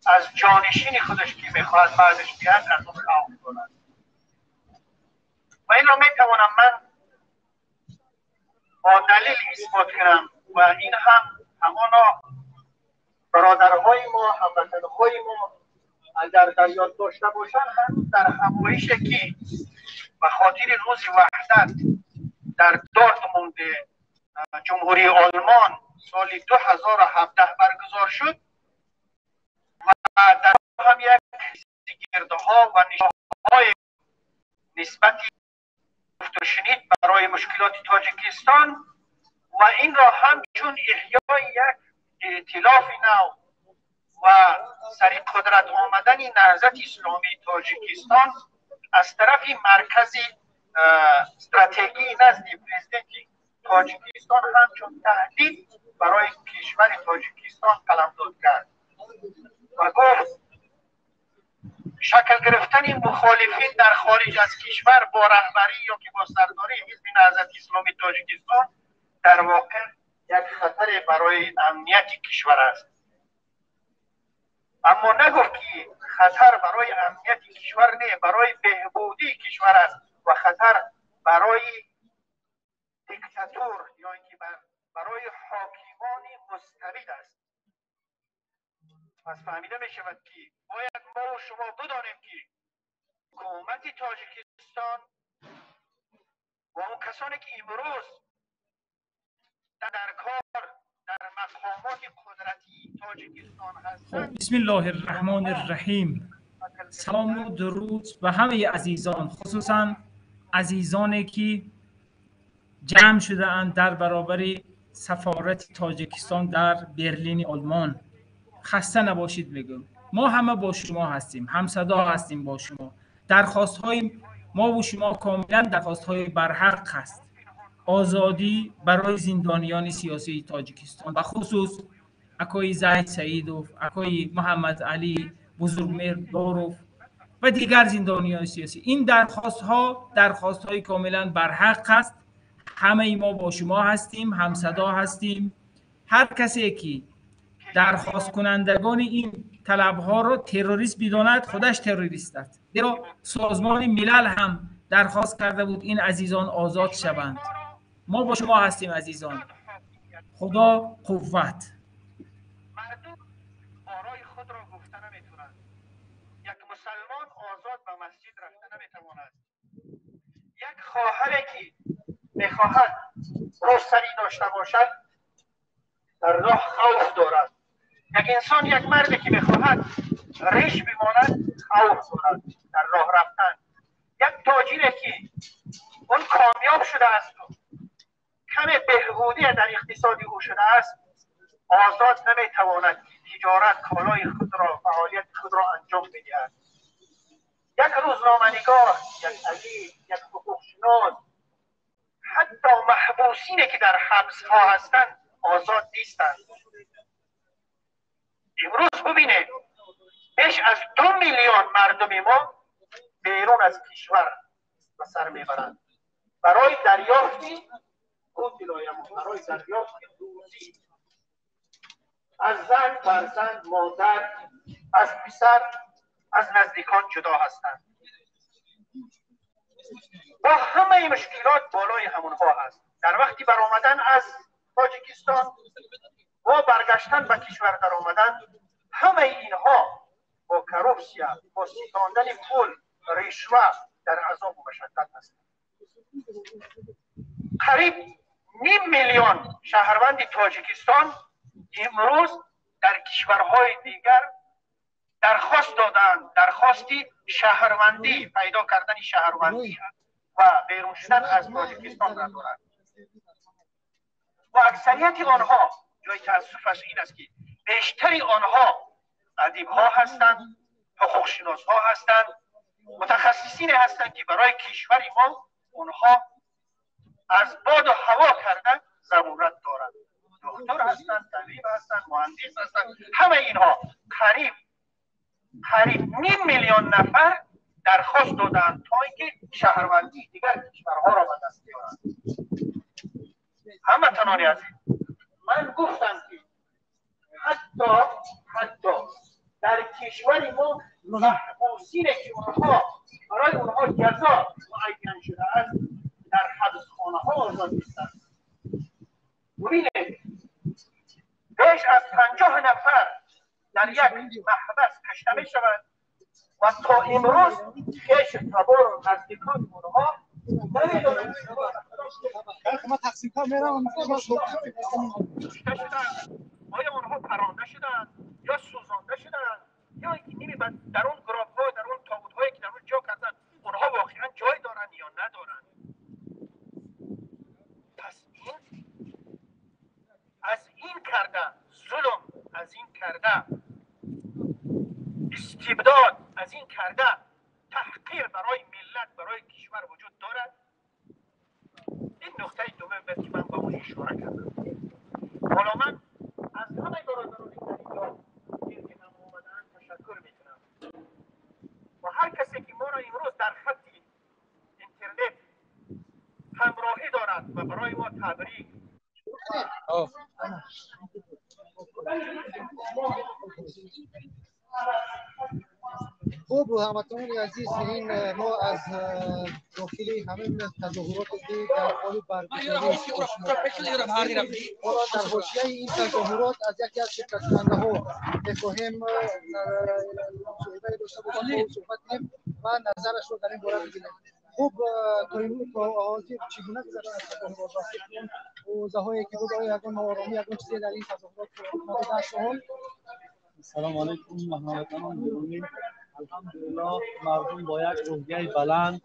از جانشین خودش که میخواهد بعدش بیاد، از اون خوف دارد. و این را میتوانم من با دلیل اثبات کنم و این هم همانا برادرهای ما، هموطنهای ما اگر در یاد داشته باشند، هم در همایش که به خاطر روز وحدت در دورتموند جمهوری آلمان سال 2017 برگزار شد و در هم یک گردها و نشانه‌های نسبتی گفت و شنید برای مشکلات تاجیکستان و این را همچون احیای یک ائتلاف نو و سر قدرت آمدن نهضت اسلامی تاجیکستان از طرف مرکز استراتژی نزد پرزیدنت تاجیکستان همچون تهدید برای کشور تاجیکستان قلمداد کرد و گفت شکل گرفتن مخالفین در خارج از کشور با رهبری یا که با سرداری حزب نهضت اسلامی تاجیکستان در واقع یک خطر برای امنیت کشور است. اما نگفت که خطر برای امنیت کشور نه، برای بهبودی کشور است و خطر برای دیکتاتور یا اینکه برای حاکمان مستبد است. پس فهمیده می شود که باید ما و شما بدانیم که حکومت تاجیکستان و اون کسانی که امروز در کار در مقامات قدرتی تاجیکستان هستند. بسم الله الرحمن الرحیم. سلام و درود به همه عزیزان، خصوصا عزیزانی که جمع شده اند در برابر سفارت تاجیکستان در برلین آلمان. خسته نباشید میگم، ما همه با شما هستیم، همصدا هستیم با شما. درخواست های ما و شما کاملا درخواست های برحق هست. آزادی برای زندانیان سیاسی تاجیکستان و خصوص اکای زید سعیدوف، اکای محمد علی بزرگمهر داروف و دیگر زندانیان سیاسی. این درخواست ها درخواست های کاملا برحق است. همه ما با شما هستیم، همصدا هستیم. هر کسی که درخواست کنندگان این طلب ها را تروریست بداند خودش تروریست است. زیرا سازمان ملل هم درخواست کرده بود این عزیزان آزاد شوند. ما با شما هستیم عزیزان. خدا قوت. مردم آرای خود را گفته نمیتونند. یک مسلمان آزاد به مسجد رفته نمیتواند. یک خواهر که میخواهد روسری داشته باشد در راه خوف دارد. یک انسان، یک مرد که میخواهد ریش بماند خوف دارد در راه رفتن. یک تاجری که اون کامیاب شده است، کم بهبودی در اقتصاد او شده است، آزاد نمیتواند تجارت کالای خود را، فعالیت خود را انجام بدهد. یک روزنامه‌نگار، یک ادیب، یک حقوقشناس، حتی محبوسینی که در حبس ها هستند آزاد نیستند. امروز ببینید بیش از 2 میلیون مردم ما بیرون از کشور به سر میبرند برای دریافت برای دریافت روزی از زن، فرزند، مادر، از پسر، از نزدیکان جدا هستند. با همه مشکلات بالای همونها هست. در وقتی برآمدن از تاجیکستان و برگشتن به کشور در آمدن، همه اینها با کروپسیا، با ستاندن پول، رشوه در عذاب و مشقت هستند. قریب 0.5 میلیون شهروند تاجیکستان امروز در کشورهای دیگر درخواست دادند، درخواستی شهروندی، پیدا کردن شهروندی و بیرون شدن از تاجیکستان را دارند. و اکثریت آنها، جای تأسفش این است که بیشتری آنها ادیب ها هستند، حقوق شناس ها هستند، متخصصین هستند که برای کشور ما اونها از باد و هوا کردن ضرورت دارند. دکتر هستند، طبیب هستند، مهندس هستند. همه اینها قریب 0.5 میلیون نفر درخواست دادند تا اینکه شهروندی دیگر کشورها را به دست بیاورند. هموطنان عزیز، من گفتم که حتی در کشور ما محبوسین که اونها برای اونها جزا معین شده است در حبسخانه ها آزاد نیستند. ببینید بیش از 50 نفر در یک محبس کشته می شوند و تا امروز خویش تبار و نزدیکان اونها نمیدانند آیا اونها پرانده شدند یا سوزانده شدند یا اینکه در اون گراب ها، در اون تابوت هایی که در اون جا کردن، اونها واقعا جای دارند یا ندارند. پس این از این کرده ظلم، از این کرده کشور وجود دارد؟ این نقطه دوم بود که من به اون اشاره کردم. حالا من از همه برادرانی که در اینجا گرد هم آمدند تشکر میکنم و هر کسی که ما را امروز در خط اینترنت همراهی دارد و برای ما تبریک. خب هموطنان عزیز، این ما از داخل همه تظاهرات در حال برگزاری حالا در حاشیه این تظاهرات از یکی از شرکت کننده ها میخواهیم مصاحبه داشته باشیم، صحبت کنیم و نظرش رو در این باره بگیریم. خب تا امروز تا حاضر چگونه گذشت از تظاهرات؟ حوزه‌هایی که بود آیا یگان ناآرامی یگان چیزی در این تظاهرات رخ داده؟ سلام علیکم هموطنان گرامی. الحمدلله مردم با یک روحیه بلند،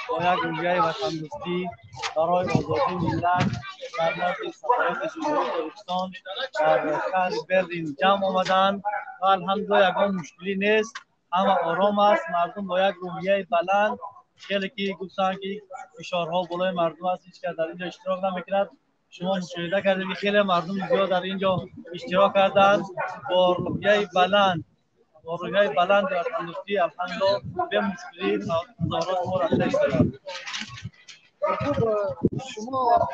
با یک روحیه وطن دوستی برای آزادی ملت در نزد سفارت جمهوری تاجیکستان در شهر برلین جمع آمدند و الحمدلله یگان مشکلی نیست، همه آرام است. مردم با یک روحیه بلند، خیلی که گفتن که فشارها بالای مردم است، هیچ کس در اینجا اشتراک نمیکند. شما مشاهده کردید که خیلی مردم زیاد در اینجا اشتراک کردند با روحیه بلند، با روحیه بلند وطن دوستی. الحمدلله به مشکلی تظاهرات ما رفته ایستادند. خب شما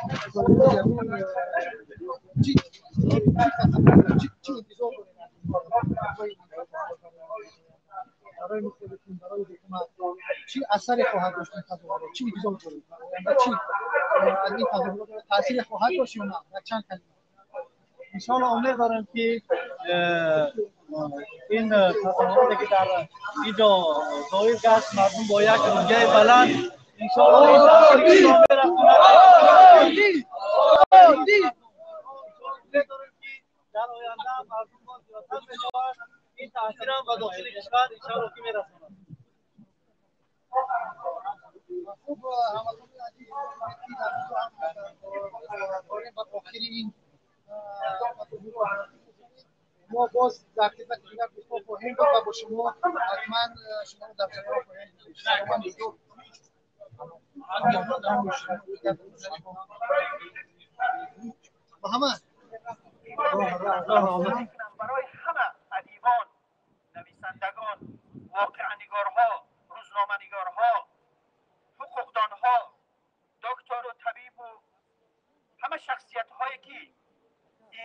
چی انتظار دارید برای مختلفین، برای حکومت چی اثری خواهد داشت این تظاهرات؟ چی انتظار دارید؟ چی از این تظاهرات تاثیر خواهد داشت یا نه؟ در چند کلمه. انشاءالله امید دارم که این تظاهراتی که در اینجا ظاهر گشت، مردم با یک روحیه بلند، انشاءالله این تاثیر را برساند. امید دارم که در آینده مردم با زیادتر بشود، این تاثیر هم به داخل کشور انشاءالله که میرساند. خوب هموطنان عزیز، در آخر این ما باز در خدمت دیگر دوستان خواهیم بود و با شما حتما شما رو در جریان خواهیم گذاشت. محمد برای همه ادیبان، نویسندگان، واقعه‌نگارها، روزنامه‌نگارها، حقوقدانها، دکتر و طبیب و همه شخصیت هایی که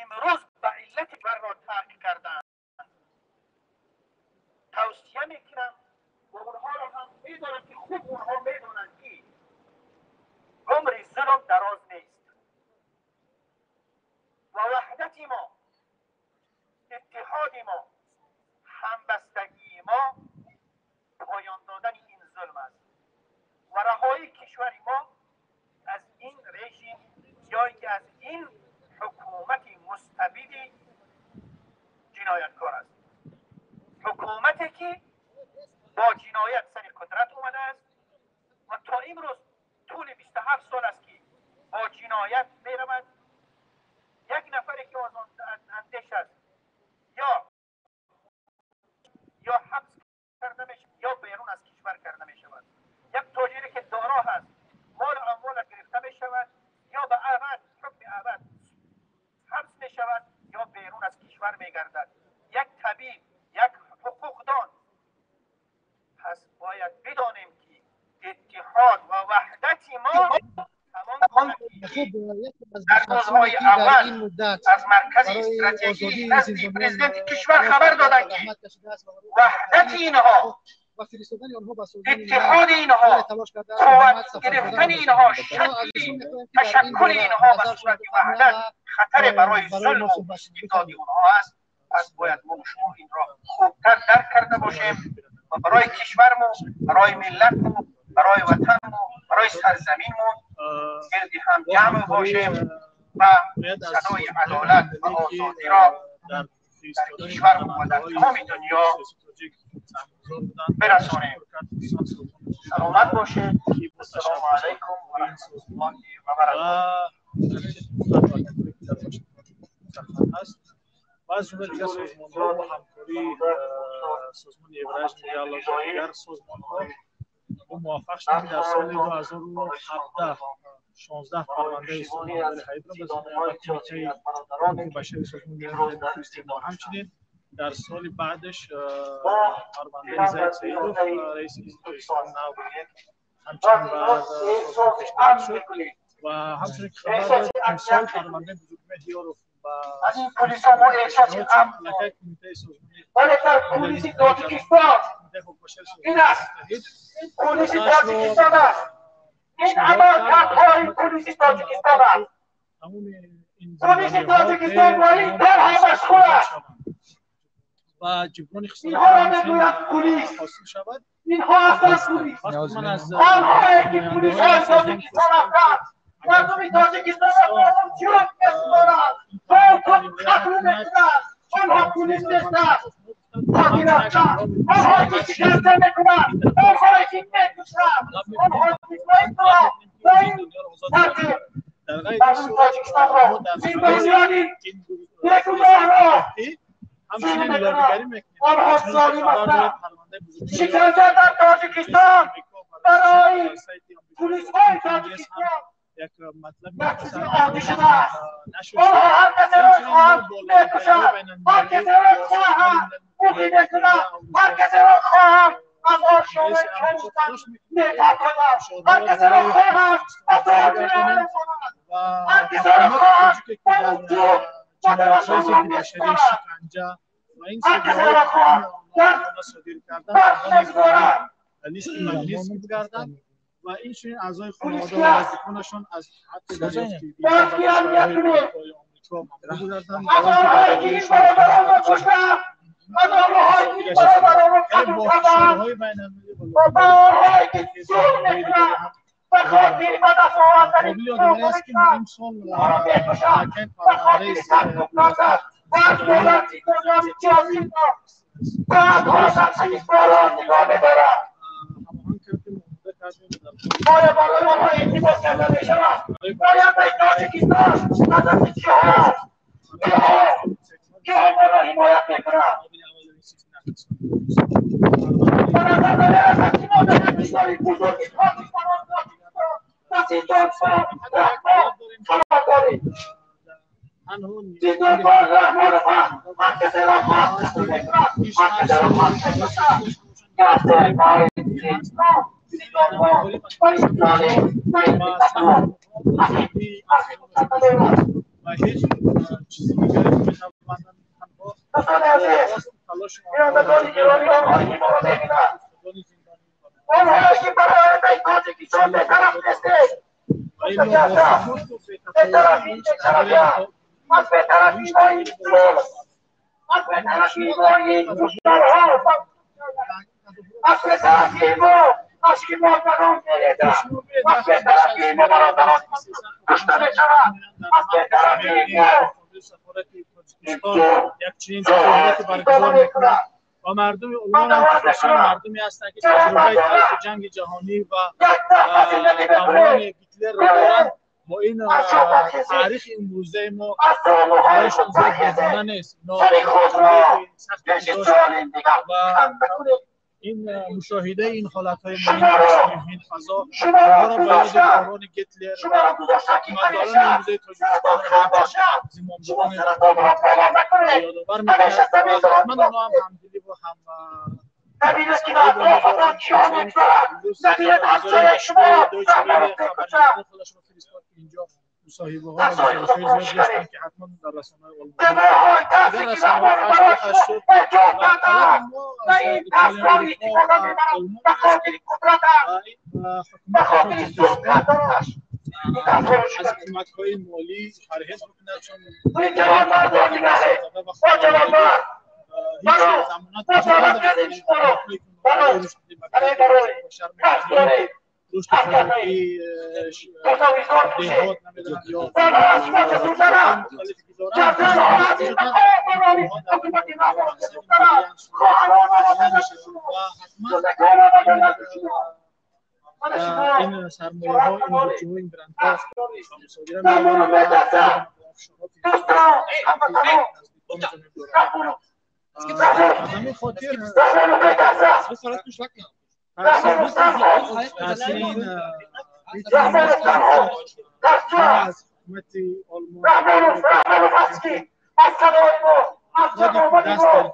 امروز به علت بر را ترک کردند توصیه میکنم و اونها را هم میدانم که خوب اونها میدانند که عمر ظلم دراز نیست و وحدت ما، اتحاد ما، همبستگی ما پایان دادن این ظلم است و رهایی کشور ما از این رژیم یا اینکه از این حکومت مستبد جنایتکار است. حکومتی که با جنایت سر قدرت اومده است و تا امروز طول 27 سال است که با جنایت میرود. یک نفری که از اندیش است یا حبس کرده میشه یا بیرون از کشور کرده می شود. یک تاجری که دارا هست مال اموال گرفته می شود یا به ابد حکم ابد حبس می شود یا بیرون از کشور می گردد. یک طبیب، یک حقوقدان. پس باید بدانیم که اتحاد و وحدت ما در روزهای اول از مرکز استراتژی نزد پرزیدنت کشور خبر دادند که وحدت اینها، اتحاد اینها، قوت گرفتن اینها، شکل تشکل اینها به صورت وحدت خطر برای ظلم و استبداد اونها است. پس باید ما شما این را خوبتر درک کرده باشیم و برای کشورمون، برای ملتمون، برای وطنمون، برای سرزمینمون گرد هم جمع باشیم و صدای عدالت و آزادی را در کشورمون و در تمام دنیا برسانیم. سلامت باشید. السلام علیکم و رحمت الله و برکاته. و از جمله دیگر سازمان‌ها با همکاری سازمان ایورژ میدیا و دیگر سازمان‌ها. Муваффақ шудем, ки дар соли 2017 16 парвандаи Султонали Ҳайибро ба Кумитаи ҳуқуқи башари Созмони Милали Муттаҳид фиристодем. Ҳамчунин дар соли баъдаш парвандаи Заид Саидов, раиси ҳизби Тоҷикистон нав, ҳамчунин ба созмон пешниҳод шуд ва ҳамчунин ки хабар дод, имсол парвандаи Бузургмеҳр Ёров ба пешниҳод шуд. Аллакай Кумитаи Созмони Милали Муттаҳид, Кумитаи ҳуқуқи башари Созмони Милали Муттаҳид хостаашро ин амалкардҳои пулиси Тоҷикистон аст. Тамоми ин Пулиси зиндониҳо Тоҷикистон бо ин корҳо машғул аст. Шаванд ва ҷуброни Инҳоро хисорат мегӯяд пулис. ҳосил шавад. Инҳо ҳастанд пулис. Вақте ман аз Онҳое ки пулисҳои намояндаҳои созмон Тоҷикистон пурсидам, ки ҳастанд, агар мардуми ҳукумати Тоҷикистонро Тоҷикистон бо ҷон месупоранд, бо қатл ҳимоя накунад, мекунанд. чӣ Онҳо кор пулис кунем? нестанд. Гуфтанд, Қотил ҳамчун як ҳастанд. ҳамроҳи Онҳое ки мусулмон шиканҷа мекунанд, ин дархост онҳое ки мекушанд, талаб мекунем онҳое ва ки талаб бо мекунем, ки бо ин ин зиндониёро озод тартиб гардонанд. Дар ғайри ин мардуми сурат Тоҷикистонро, мо дар баробари зиндониёни ин бегуноҳро сахтӣ зин ҳамчунин мекунанд. лобигарӣ мекунем. Онҳо Чунон ки золим хабар доред, ҳастанд. парвандаи Бузургмеҳр Шиканҷа дар раиси Тоҷикистон Амрико ва барои дар сайти Амрико пулисҳои Конгресс ҳам Тоҷикистон як матлаби як чизи мухтасар оддӣ шудааст. нашр Онҳо шуд. ҳар касеро Ҳамчунин мо хоҳанд бо лобигариҳои мекушанд, ҳар байналмилалӣ касеро бо хоҳанд Созмони буғӣ Милали Муттаҳид мекунанд, ва ҳар Аврупо касеро хоҳанд аз ошёнаи Конгресси Амрико канистан талош мекунем, ки мепартоянд, ҳар фишорҳоро касеро болои хоҳанд Тоҷикистон ба зиёда дор гардонанд мерасонанд, ва ҳар касеро ҳукумати хоҳанд тоҷике, ки ба дар ӯ ба ҷиноятҳои дарашон зидди башарӣ, месупорад, шиканҷа ва ин ҳар содираҳое, касеро ки хоҳанд дар онҳо содир карданд, барф онҳо низ ворид мегузоранд. листи Маҷлис бигарданд ва инчунин аъзои Пулис хонавода ки ва аст? наздиконашон аз ҳаққи дарёфти виза Бояд ба ки амният кишварҳои кунем. Аврупо ё Амрико мамнӯъ гарданд, Аз барои ки онҳое дар ки ин бораи бародаронро куштанд, аз онҳое ки ин бародаронро яъне қатл бо карданд фишорҳои байналмилалӣ ва ва ба онҳое ки лобигарии зулм созмонҳои дигаре мекунанд ҳам ба идома хотири ба даст овардани қобили ёдоварӣ аст, ки пул имсол инҳоро мекушанд аллакай ба парвандаи хотири саркӯб кардан баъд боланд зиндониёни сиёсиро баъдҳо дар ҳизборон нигоҳ медоранд. ҳамоҳанг кардем, омода кардем дар Оё барои онҳо эътимод карда мешавад? Оё ба Тоҷикистон аз дасти киҳо киҳо киҳо моро ҳимоят мекунанд? Ба назар намерасад, ки мо дар як кишвари бузурги Тоҷикистон ва зиндонбон Раҳмон қарор дорем. танҳо Зиндонбон Раҳмонов аст. Ҳар касеро хост қатл мекунад, ҳар касеро хост мекушад. Гафтаи зиндон, зиндонбон ва ин золим ва ин диктатор аз ин намерад. Ва ҳеҷ чизи дигаре наметавонанд, танҳо Дӯстони азиз, хости талоши онҳо бинандагони гиромӣ, онҳое ки моро мебинанд, рафтагони зиндонӣ онҳое ки барои ояндаи Тоҷикистон бетараф нестед, ва илло гуфтагӣ бо ҳастам, сукуту бетарафӣ бетафовутӣ ҳеҷ бетарафӣ тағйире аз бетарафӣ бо ин зулм, аз бетарафӣ бо ин кушторҳо, аз бетарафӣ мо ашки модарон мерезад, аз бетарафӣ мо бародарон кушта мешаванд, аз бетарафӣ мо сафорати ин Тоҷикистон зулм як чунин зулм тазоҳуроти аст, баргузор идома мекунад мекунад. Ва мардуми Ман Олмон ҳам даъват хусусан мекунам мардуме ҳастанд, ки ҷавонмардона таҷрибаи таърихи ҷанги ҷаҳонӣ ва як нафар зиндагӣ даврони мекунед, Гитлерро биёед доранд, бо ин аз ҷо бархезед, таърихи имрӯзаи мо аз зонуҳои барояшон худ зиёд бархезед, бегона нест. Ино сари худро таҷрибаи сахте ки пеши доштанд золим дигар ва хам накунед. ин мушоҳидаи ин ҳолатҳои мо, ин Шуморо ин фазо шуморо онҳоро ба ёди гузоштам, даврони Гитлер ва шуморо гузоштам, ки ҳукуматдорони ҳамеша имрӯзаи саратон Тоҷикистонро хам ҳамчун бошад, шумо зимомдорони саратонро боло накунед, ёдовар ҳамеша мекунад ва заминро ҳатман нигоҳ онҳо ҳам кунед. ҳамдилӣ ва ҳам Набинед, ки дар ҳамкориро атрофатон медоранд. киҳо Чун мегузаранд, имрӯз набинед хабаргузории ҳамсояи шумо машҳури Deutsche Раҳмонов Welle мекушад. хабарнигори худашро фиристод, ки инҷо мусоҳибаҳо ва Дастҳои гузоришҳои худро зиёд шиканед. доштанд, ки ҳатман дар расонаҳои олмонӣ Гуноҳҳои дигар тарсе ки расонаҳо Раҳмонов пахш барои хоҳад шумо шуд эҷод ва талаби кардааст мо ва аз ин Иттиҳоди тарсро Аврупо истифода ва мебарад Олмон ба ин аст, хотири қудраташ, ва ба ҳукумати хотири зулм Тоҷикистон карданаш. Ин тарсҳоро аз шиканед. кӯмакҳои молӣ парҳез бикунад, чун Ин дар як ҷавонмардон нигаҳед, созанда ва о хонаводагӣ ҷавонмард, ҳеҷ баро замонат мо вуҷуд даъват надорад, кардем ки ин шуморо, кӯмакҳое ки мо баро барои рушди барои демократия, барои рушди башар тарс мекунем, доред, рушди тарс кардаед, хӯрокӣ, тозавизор пӯшед. деҳот намедонам ё Онҳо аз шумо ҷасуртаранд. кӯмакҳои мухталифе ки доранд, Ҷасурҳо аз ин вуҷуд надорад, ки мақоморони онҳо дар ҳукумати Раҳмонов муассисаи ҷасуртаранд. молиян Хоҳарон омода намешаванд назди шумо, ва ҳатман кӯдакон омода ин назди шумо. Мана шумо ин сармояҳо, ҷуръат ин надоред, буҷаҳо, ин грантҳо тарс доред. ба мусодира Раҳмонов мераванд ва метарсад. бо офшороти Дӯстон, ҳамватанон, наздиконашон мебаранд. Раҳмонов, Аз Раҳмонов, ҳамин хотир Раҳмонов метарсад. Таъсири ин аз ҳукумати Олмон даст дар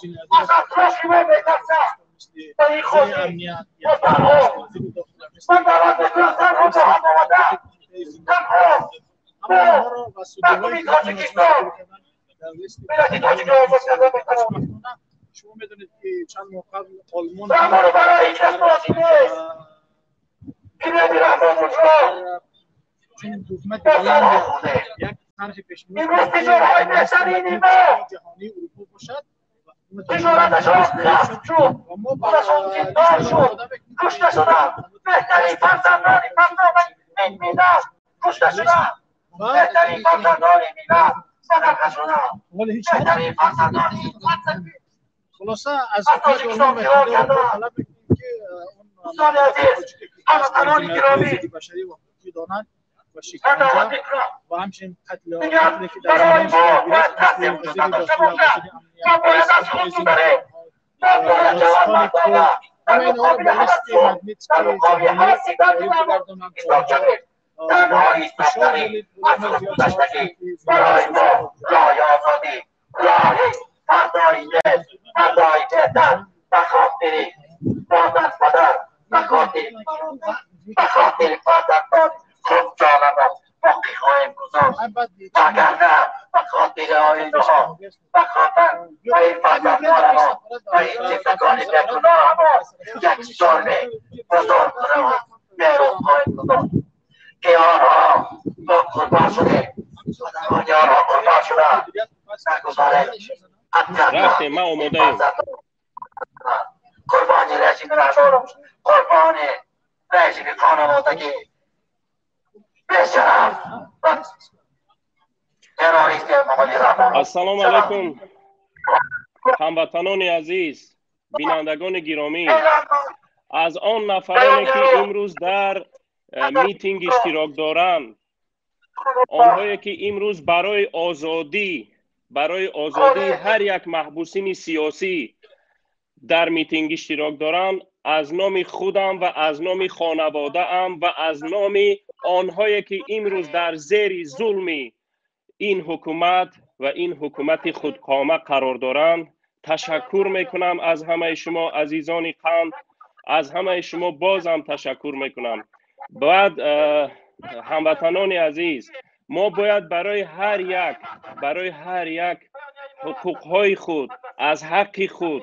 ҷиноятҳо мисли амният, вазири дохила, ҳама онҳоро ва судиҳое ки дар листи хушбахтона шумо медонед, ки чанд моҳ қабл Олмон чун ҳукумати Олланд як тарҳи пешниҳод ҷаҳонии Урупо бошад. تجارتشان غصب شد، خودشان زندان شد، کشته شدند. بهترین فرزندان این ملت کشته شدند. بهترین فرزندان ملت صدقه شدند. بهترین فرزندان این خلاصه از حکومت آلمان طلب میکنیم که دوستان عزیز، هموطنان گرامی، بشری و حقوقی دارند و شکنجه و همچنین قتل که در برای زمان ما باید تاثیر وزیر وجود نداشته داخله، باشد. وزیر ما باید امنیت، از خود رئیس بگذریم. ما باید جوانمردانه در همه اینها رو مقابل به هر لیست ظلم، مگنیتسکی در مقابل جهانی هر ستمی باید مردم بگردانند ایستاد تا شویم. تنها فشار ایستادگی وارد از ظلم خود زیاد شود گذشتگی که برای ما راه آزادی، راه فردایی به فردایی بهتر. به خاطر مادر، پدر، به خاطر برادر، به خاطر فرزندان خود جانم را باقی خواهیم گذاشت. وگرنه به خاطر آینده ها، به خاطر و این فرزندان ما و این طفلکان بیگناه ما یک ظلم بزرگ را بیرون خواهیم گذاشت که آنها ما قربان شده، آنها قربان شده. نگذارید рафтем, ман омодаем. قربانی رژیم رهبر، قربانی رژیم خانوادگی بی‌شرف و تروریست امامعلی رحمان. Ассалому алайкум, ҳамватанони азиз, бинандагони гиромӣ. Аз он нафароне, ки имрӯз дар митинг иштирок доранд, онҳое, ки имрӯз барои озодӣ, барои озодии ҳар як маҳбусини сиёсӣ дар митинг иштирок доранд, аз номи худам ва аз номи хонаводаам ва аз номи онҳое, ки имрӯз дар зери зулми ин ҳукумат ва ин ҳукумати худкома қарор доранд, ташаккур мекунам аз ҳамаи шумо, азизони қанд. Аз ҳамаи шумо бозам ташаккур мекунам. Баъд, ҳамватанони азиз, мо бояд барои ҳар як ҳуқуқҳои худ, аз ҳаққи худ,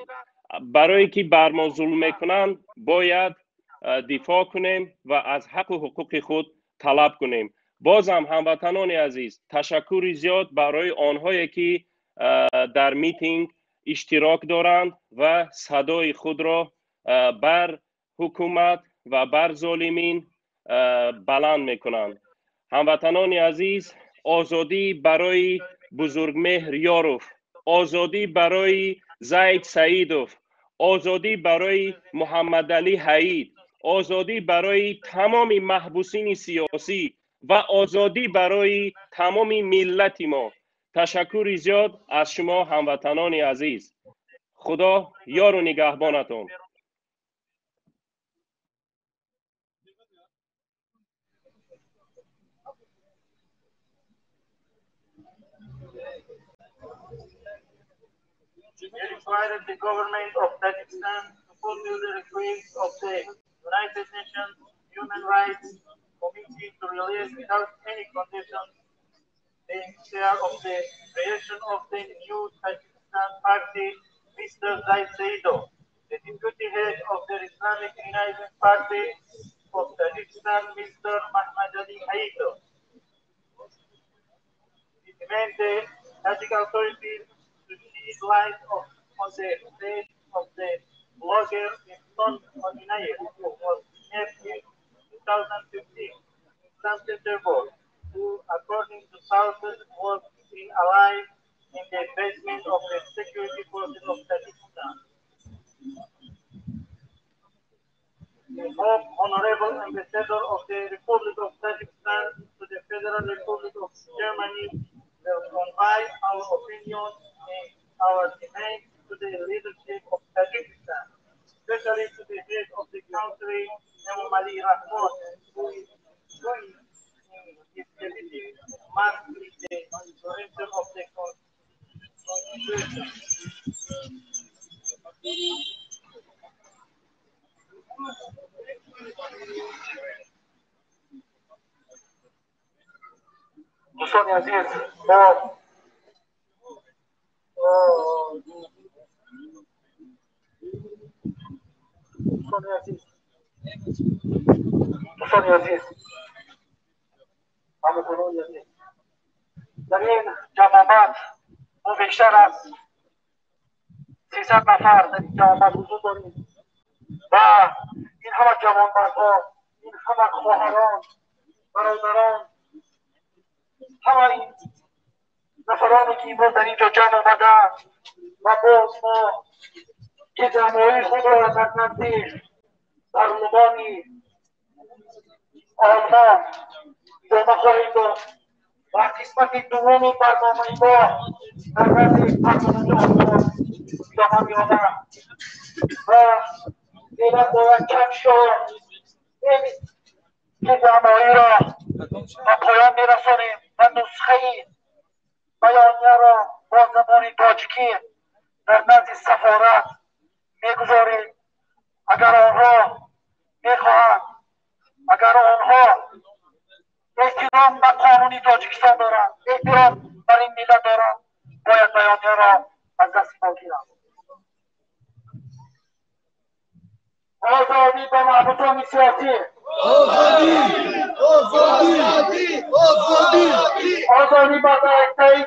барое ки бар мо зулм мекунанд, бояд дифоъ кунем ва аз ҳаққу ҳуқуқи худ талаб кунем. Бозам, ҳамватанони азиз, ташаккури зиёд барои онҳое, ки дар митинг иштирок доранд ва садои худро бар ҳукумат ва бар золимин баланд мекунанд. Ҳамватанони азиз, озодӣ барои Бузургмеҳр Ёров, озодӣ барои Зайд Саидов, озодӣ барои Муҳаммадалӣ Ҳаид, озодӣ барои тамоми маҳбусини сиёсӣ ва озодӣ барои тамоми миллати мо. Ташаккури зиёд аз шумо, ҳамватанони азиз. Худо ёру нигаҳбонатон. We required the government of Tajikistan to fulfill the request of the United Nations Human Rights Committee to release without any conditions the chair of the creation of the new Tajikistan party, Mr. Zaid Saidov, the deputy head of the Islamic Renaissance Party of Tajikistan, Mr. Mahmad Ali Haidov. We demand the Tajik authorities to shed light on the fate of the blogger Ehson Odinaev, who was kidnapped in 2015 in St. Petersburg, who, according to sources, was seen alive in the basement of the security forces of Tajikistan. We hope Honorable Ambassador of the Republic of Tajikistan to the Federal Republic of Germany will convey our opinion and our demands to the leadership of Tajikistan, especially to the head of the country, دوستان عزیز، ما دوستان عزیز، همکاران عزیز، در این جماعت ما بیشتر از 300 نفر در این جماعت حضور داریم و این همه جوانمردها، این همه خواهران، برادران، همه این نفرانی که امروز در اینجا جمع آمدند و باز ما که جمعی خود را در نزد پارلمان آلمان ادامه خواهیم داد و قسمت دوم برنامه ما در نزد پارلمان آلمان ادامه می‌یابد و فعلا باید کم شد این جمعی را به پایان می‌رسانیم و نسخه بیانیه را با زبان تاجیکی در نزد سفارت می‌گذاریم. اگر آنها می‌خواهند، اگر آنها احترام به قانون تاجیکستان دارند، احترام بر این ملت دارند، باید بیانیه را از دست ما گیرند. آزادی به محبوسان سیاسی، آزادی، آزادی، آزادی، آزادی به سعید،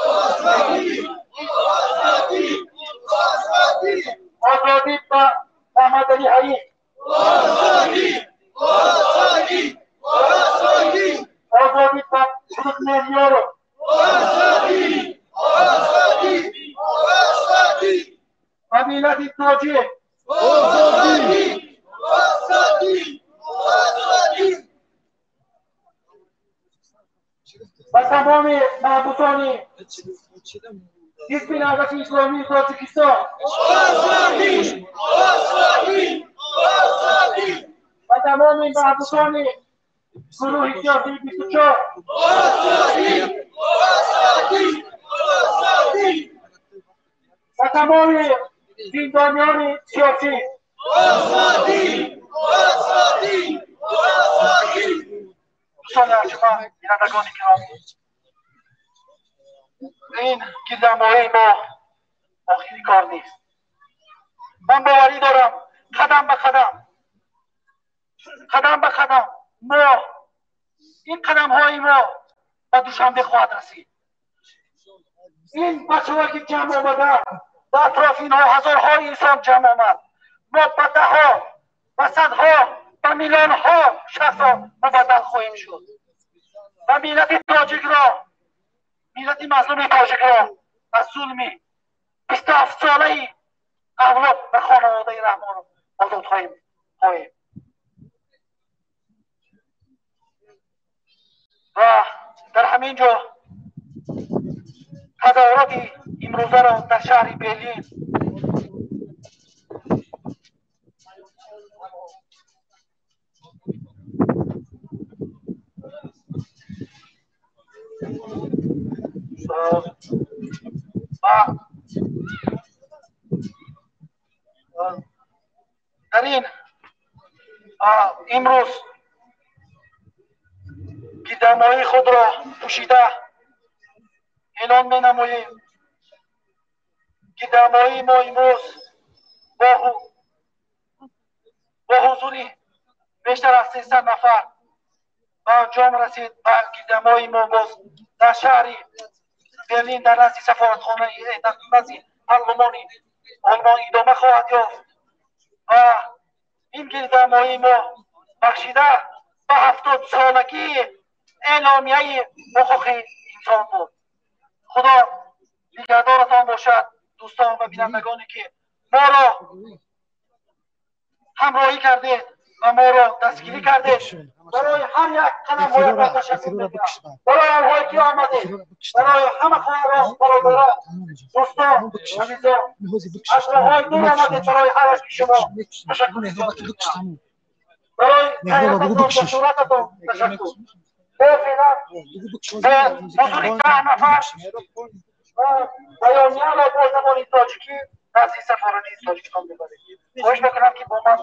آزادی، آزادی، آزادی، آزادی به محمد علی حیی، آزادی، آزادی، آزادی، آزادی به شکر، آزادی، آزادی، آزادی، به ملت تاجیک، آزادی، آزادی، آزادی، و تمام محبوسان حزب نهضت اسلامی تاجیکستان، آزادی، آزادی، آزادی، و تمام محبوسان گروه سیاسی 24، آزادی، آزادی، آزادی، و تمام زندانیان سیاسی، آزادی، آزادی، آزادی. دوستان ارجمند، بینندگان گرامی، این گردهمایی ما آخرین کار نیست. من باوری دارم قدم به قدم، قدم به قدم ما این قدم های ما به دوشنبه خواهد رسید. این بچه‌ها که جمع آمدن در اطراف اینها هزارهای انسان جمع آمد، ما به دهها، به صدها، به میلیون‌ها شخص مبدل خواهیم شد و ملت تاجیک را، ملت مظلوم تاجیک را از ظلم 27 ساله اولاد و خانواده رحمان آزاد خواهیم. و در همین جا تظاهرات امروزه را در شهر برلین و در این امروز گردهمایی خود را پوشیده اعلان می نماییم. گردهمایی ما امروز با حضور بیشتر از 300 نفر به انجام رسید و گردهمایی ما باز در شهر برلین در نزد سفارتخانه، در نزد پارلمان آلمان ادامه خواهد یافت و این گردهمایی ما بخشیده به 70 سالگی اعلامیه حقوق انسان بود. خدا نگهدارتان باشد دوستان و بینندگانی که ما را همراهی کردید و ما را دستگیری کردید. برای هر یک قدم های تشکر می‌کنم، برای آنهایی که آمدید، برای همه خواهران، برادران، دوستان، عزیزان، از راههای دور آمدید، برای هر یک شما تشکر می‌کنم. برای حیاتتان و صورتتان تشکر. با فعلا با حضور 10 نفر بیانیه را با زبان تاجیکی نزد سفارت تاجیکستان می‌بریم. خواهش می‌کنم که با من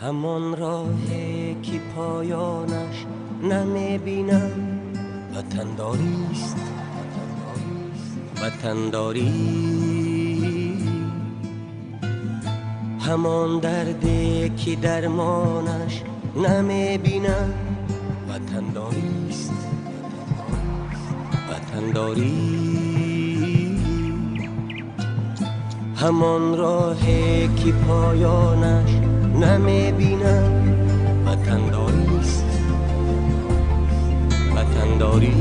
ҳамон роҳе ки поёнаш намебинам ватандорист, ватандорӣ. Ҳамон дарде ки дармонаш намебинам ватандорист, ватандорӣ. Ҳамон роҳе ки поёнаш намебинам ватандорист, ватандорӣ.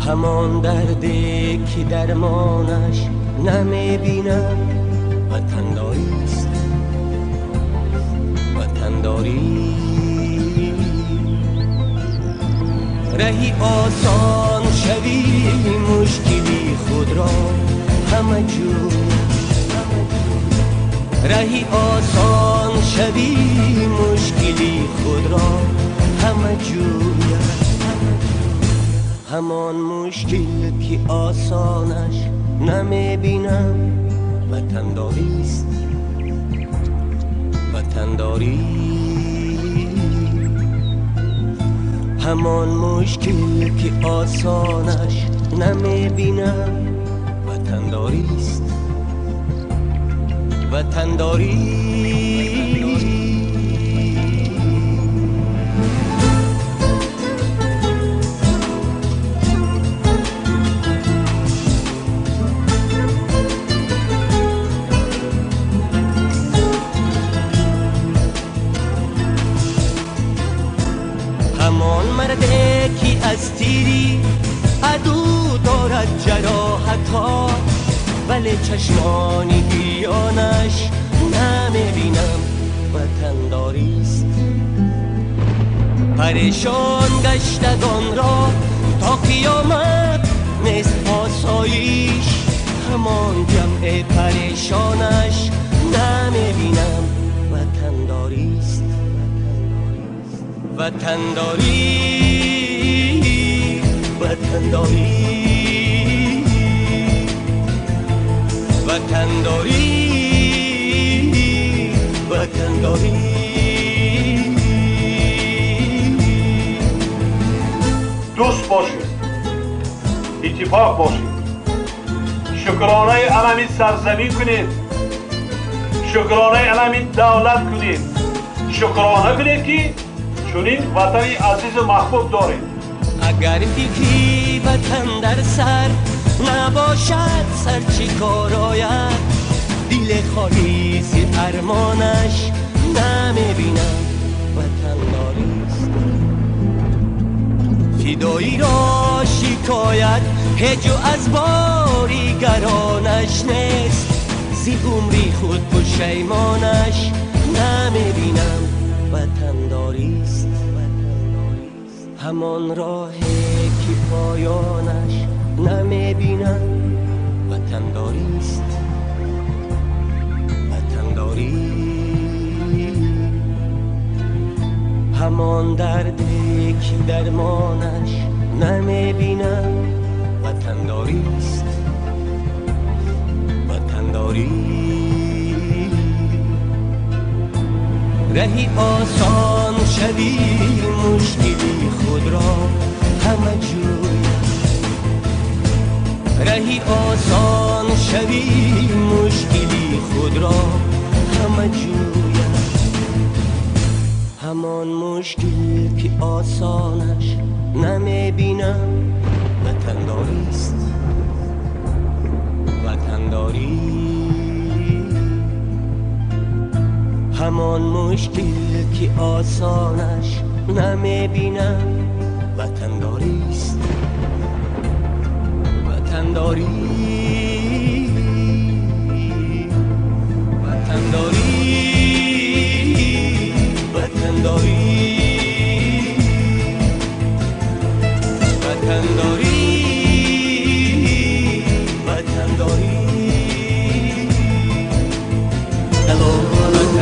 Ҳамон дарде ки дармонаш намебинам ватандорист, ватандорӣ. Раҳи осон шавӣ мушкили худро ҳама ҷӯй, раҳи осон шавӣ мушкили худро ҳама ҷӯй. Ҳамон мушкил ки осонаш намебинам ватандорист, ватандорӣ. Ҳамон мушкил ки осонаш намебинам ватандорист, ватандорӣ. Ҳамон марде ки аз тири аду дорад ҷароҳатҳо, вале чашмони гирёнаш намебинам ватандорист. Парешон гаштагонро то қиёмат нест осоиш, ҳамон ҷамъи парешонаш намебинам ватандорист, ватандорӣ, ватандорӣ, ватандорӣ, ватандорӣ. Дӯст бошед, иттифоқ бошед, шукронаи ҳамин сарзамин кунед, шукронаи ҳамин давлат кунед, шукрона кунед ки чунин ватани азизу маҳбуб доред. Агар фикри ватан дар сар набошад, сар чӣ кор ояд? Дили холиси армонаш намебинам ватандорист. Фидоиро шикоят ҳеҷу аз бори гаронаш нест, зи умри худ пушаймонаш намебинам ватандорист. Ҳамон роҳе ки поёнаш намебинам ватандорист, ватандорӣ. Ҳамон дарде ки дармонаш намебинам ватандорист, ватандорӣ. Раҳи осон шавӣ мушкили худро ҳама ҷӯй, раҳи осон шавӣ мушкили худро ҳама ҷӯй. Ҳамон мушкил ки осонаш намебинам ватандорист, ватандорӣ. Ҳамон мушкил ки осонаш намебинам ватандорист, ватандорӣ, ватандорӣ, ватандорӣ, ватандорӣ, ватандорӣ.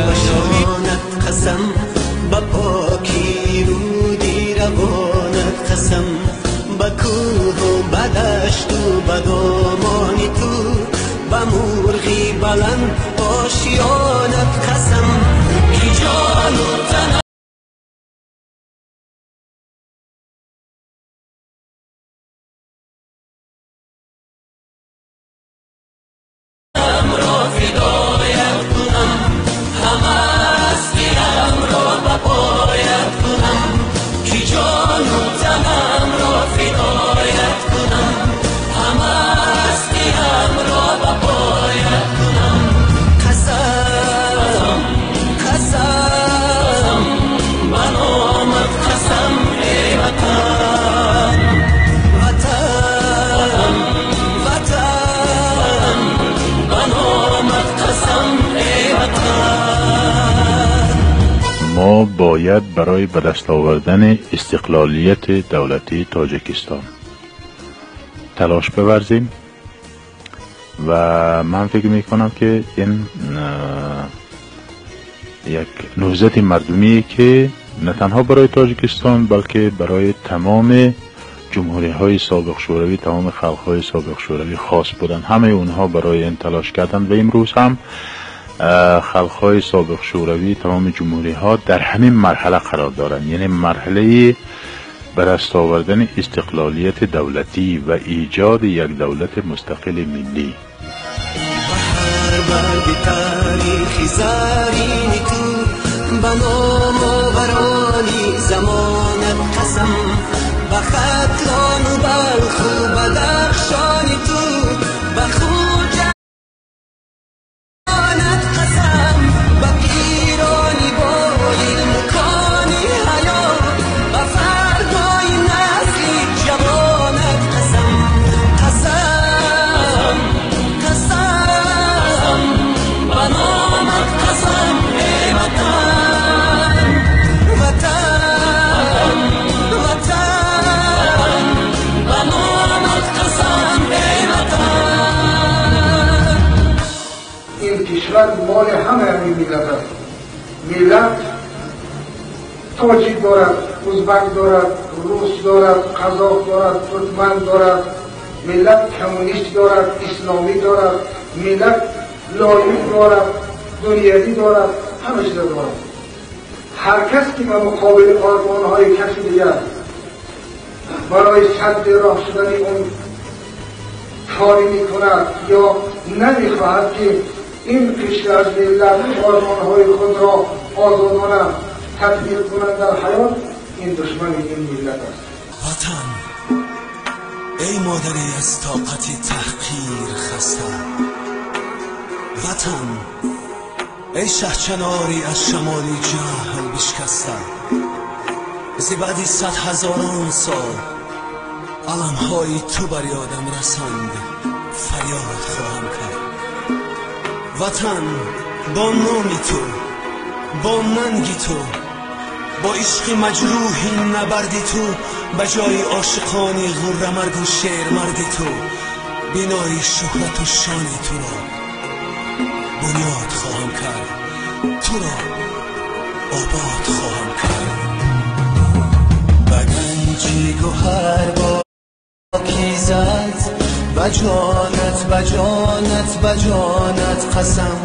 Башонат қасам, ба покӣ руди равонат қасам, ба кӯҳу ба дашту ба домони ту, به مرغی بلند آشیانت قسم که جان و تنم را فدایت کنم، همه هستیم را به پایت کنم، که جان و تنم را فدایت کنم، همه هستیم را به پایت کنم. قسم قسم به نامت قسم ای وطن، وطن وطن به نامت قسم ای وطن. ما باید برای به دست آوردن استقلالیت دولتی تاجیکستان تلاش بورزیم و من فکر می کنم که این یک نهضت مردمی که نه تنها برای تاجیکستان بلکه برای تمام جمهوری های سابق شوروی، تمام خلق های سابق شوروی خاص بودند. همه اونها برای این تلاش کردند و امروز هم خلق های سابق شوروی، تمام جمهوری ها در همین مرحله قرار دارند، یعنی مرحله به دست آوردن استقلالیت دولتی و ایجاد یک دولت مستقل ملی. هر برگ تاریخ زرین تو به نام آورانی زمانت قسم، به ختلان و بلخ و بدخشان تو، به خوجانت قسم، به پیرانی با علم کانی حیا، به فردای نسل جوانت قسم. قسم قسم به نامت قسم ای وطن، وطن وطن به نامت قسم ای وطن. این کشور مال همه همین ملت است. ملت تاجیک دارد، ازبک دارد، روس دارد، قزاق دارد، ترکمن دارد، ملت کمونیست دارد، اسلامی دارد، ملت لایق دارد، دنیوی دارد، همه چیز دارد. هر کس که به مقابل آرمان‌های کسی دیگر برای سد راه شدن اون کاری میکند یا نمیخواهد که این قشر از ملت آرمان‌های خود را آزادانه تطبیق کنند در حیات، این دشمن این ملت است. وطن ای مادری از طاقت تحقیر خسته، وطن ای شهچناری از شمالی جهل بشکسته، ز بعد 100,000 سال علمهای تو بر یادم رسند، فریاد خواهم کرد. وطن با نامی تو، با ننگی تو، با عشق مجروحی نبردی تو، به جای عاشقانی غره مرگ و شعر مردی تو، بینای شهرت و شان تو را بنیاد خواهم کرد، تو را آباد خواهم کرد. به گنجی گوهر باکی زد، به جانت به جانت به جانت قسم،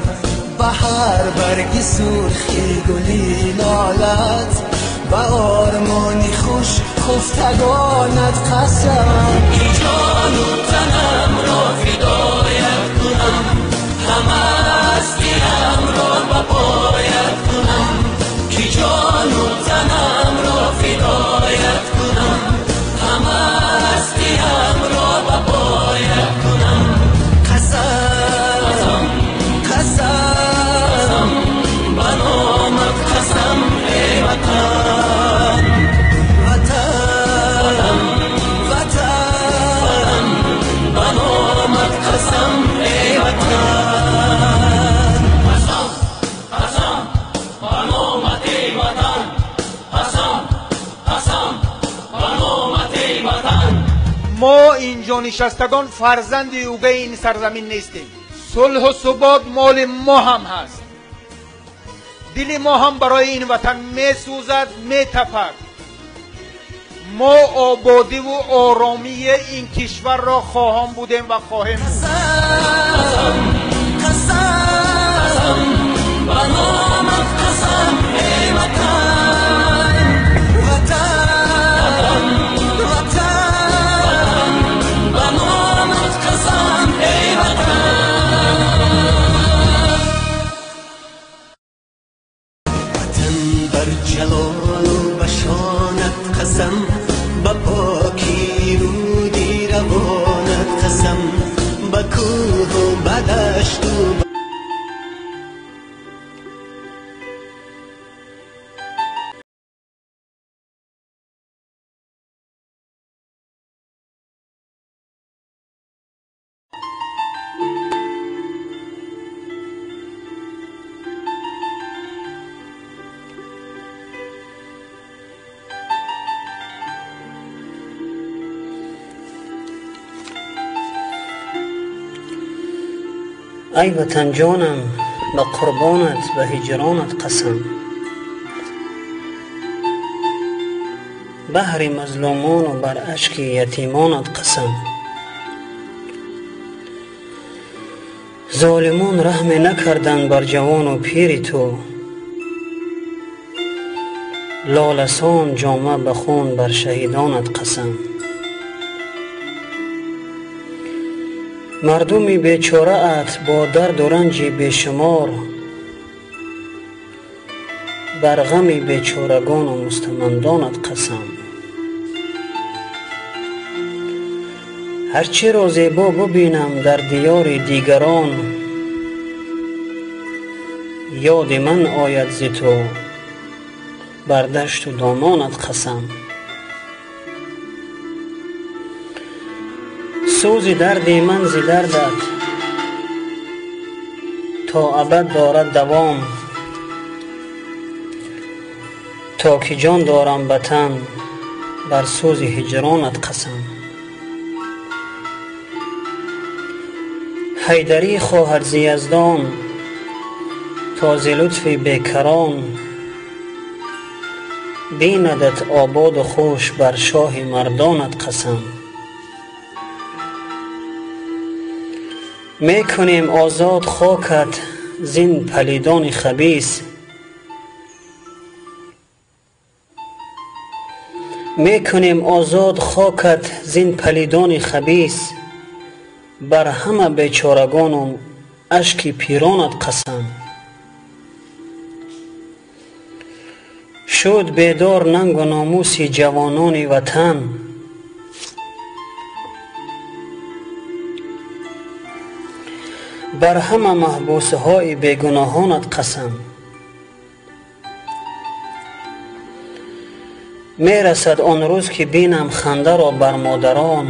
به هر برگ سرخی گلی لالت، به آرمانی خوش خفتگانت قسم، که جان و تنم را فدایت کنم، همه هستیم را به پایت کنم، که جان و تنم را فدایت کنم، همه هستیم را به پایت کنم. قسم قسم به نامت قسم ای وطن، وطن وطن به نامت قسم ای وطن. قسم قسم به نامت ای وطن، قسم قسم به نامت ای وطن. ما اینجا نشستگان فرزند اوگه این سرزمین نیستیم. صلح و ثبات مال ما هم هست. دل ما هم برای این وطن می سوزد، می تپد. Мо ободӣ ва оромии ин кишварро хоҳон будем ва хоҳем буд. Қасам, ба номат қасам, эй Ватан, Ватан, Ватан, ба номат қасам, эй Ватан. Ватан, бар ҷалолу ба шонат қасам, ба покӣ руди равонат қасам, ба кӯҳу ба дашту. Ай Ватан ҷонам, ба қурбонат, ба ҳиҷронат қасам, баҳри мазлумону бар ашки ятимонат қасам. Золимон раҳме накарданд бар ҷавону пири ту, лоласон ҷома ба хун бар шаҳидонат қасам. Мардуми бечораат бо дарду ранҷи бешумор, бар ғами бечорагону мустамандонат қасам. Ҳарчиро зебо бубинам дар диёри дигарон, ёди ман ояд зи ту, бар дашту домонат қасам. Сӯзи дарди ман зи дардат то абад дорад давом, то ки ҷон дорам ба тан, бар сӯзи ҳиҷронат қасам. Ҳайдарӣ хоҳад зи Яздон то зи лутфи бекарон, бинадат ободу хуш, бар шоҳи мардонат қасам. Мекунем озод хокат зин палидони хабис, мекунем озод хокат зин палидони хабис, бар ҳама бечорагону ашки пиронат қасам. Шуд бедор нангу номуси ҷавонони Ватан, бар ҳама маҳбусҳои бегуноҳонат қасам. Мерасад он рӯз, ки бинам хандаро бар модарон,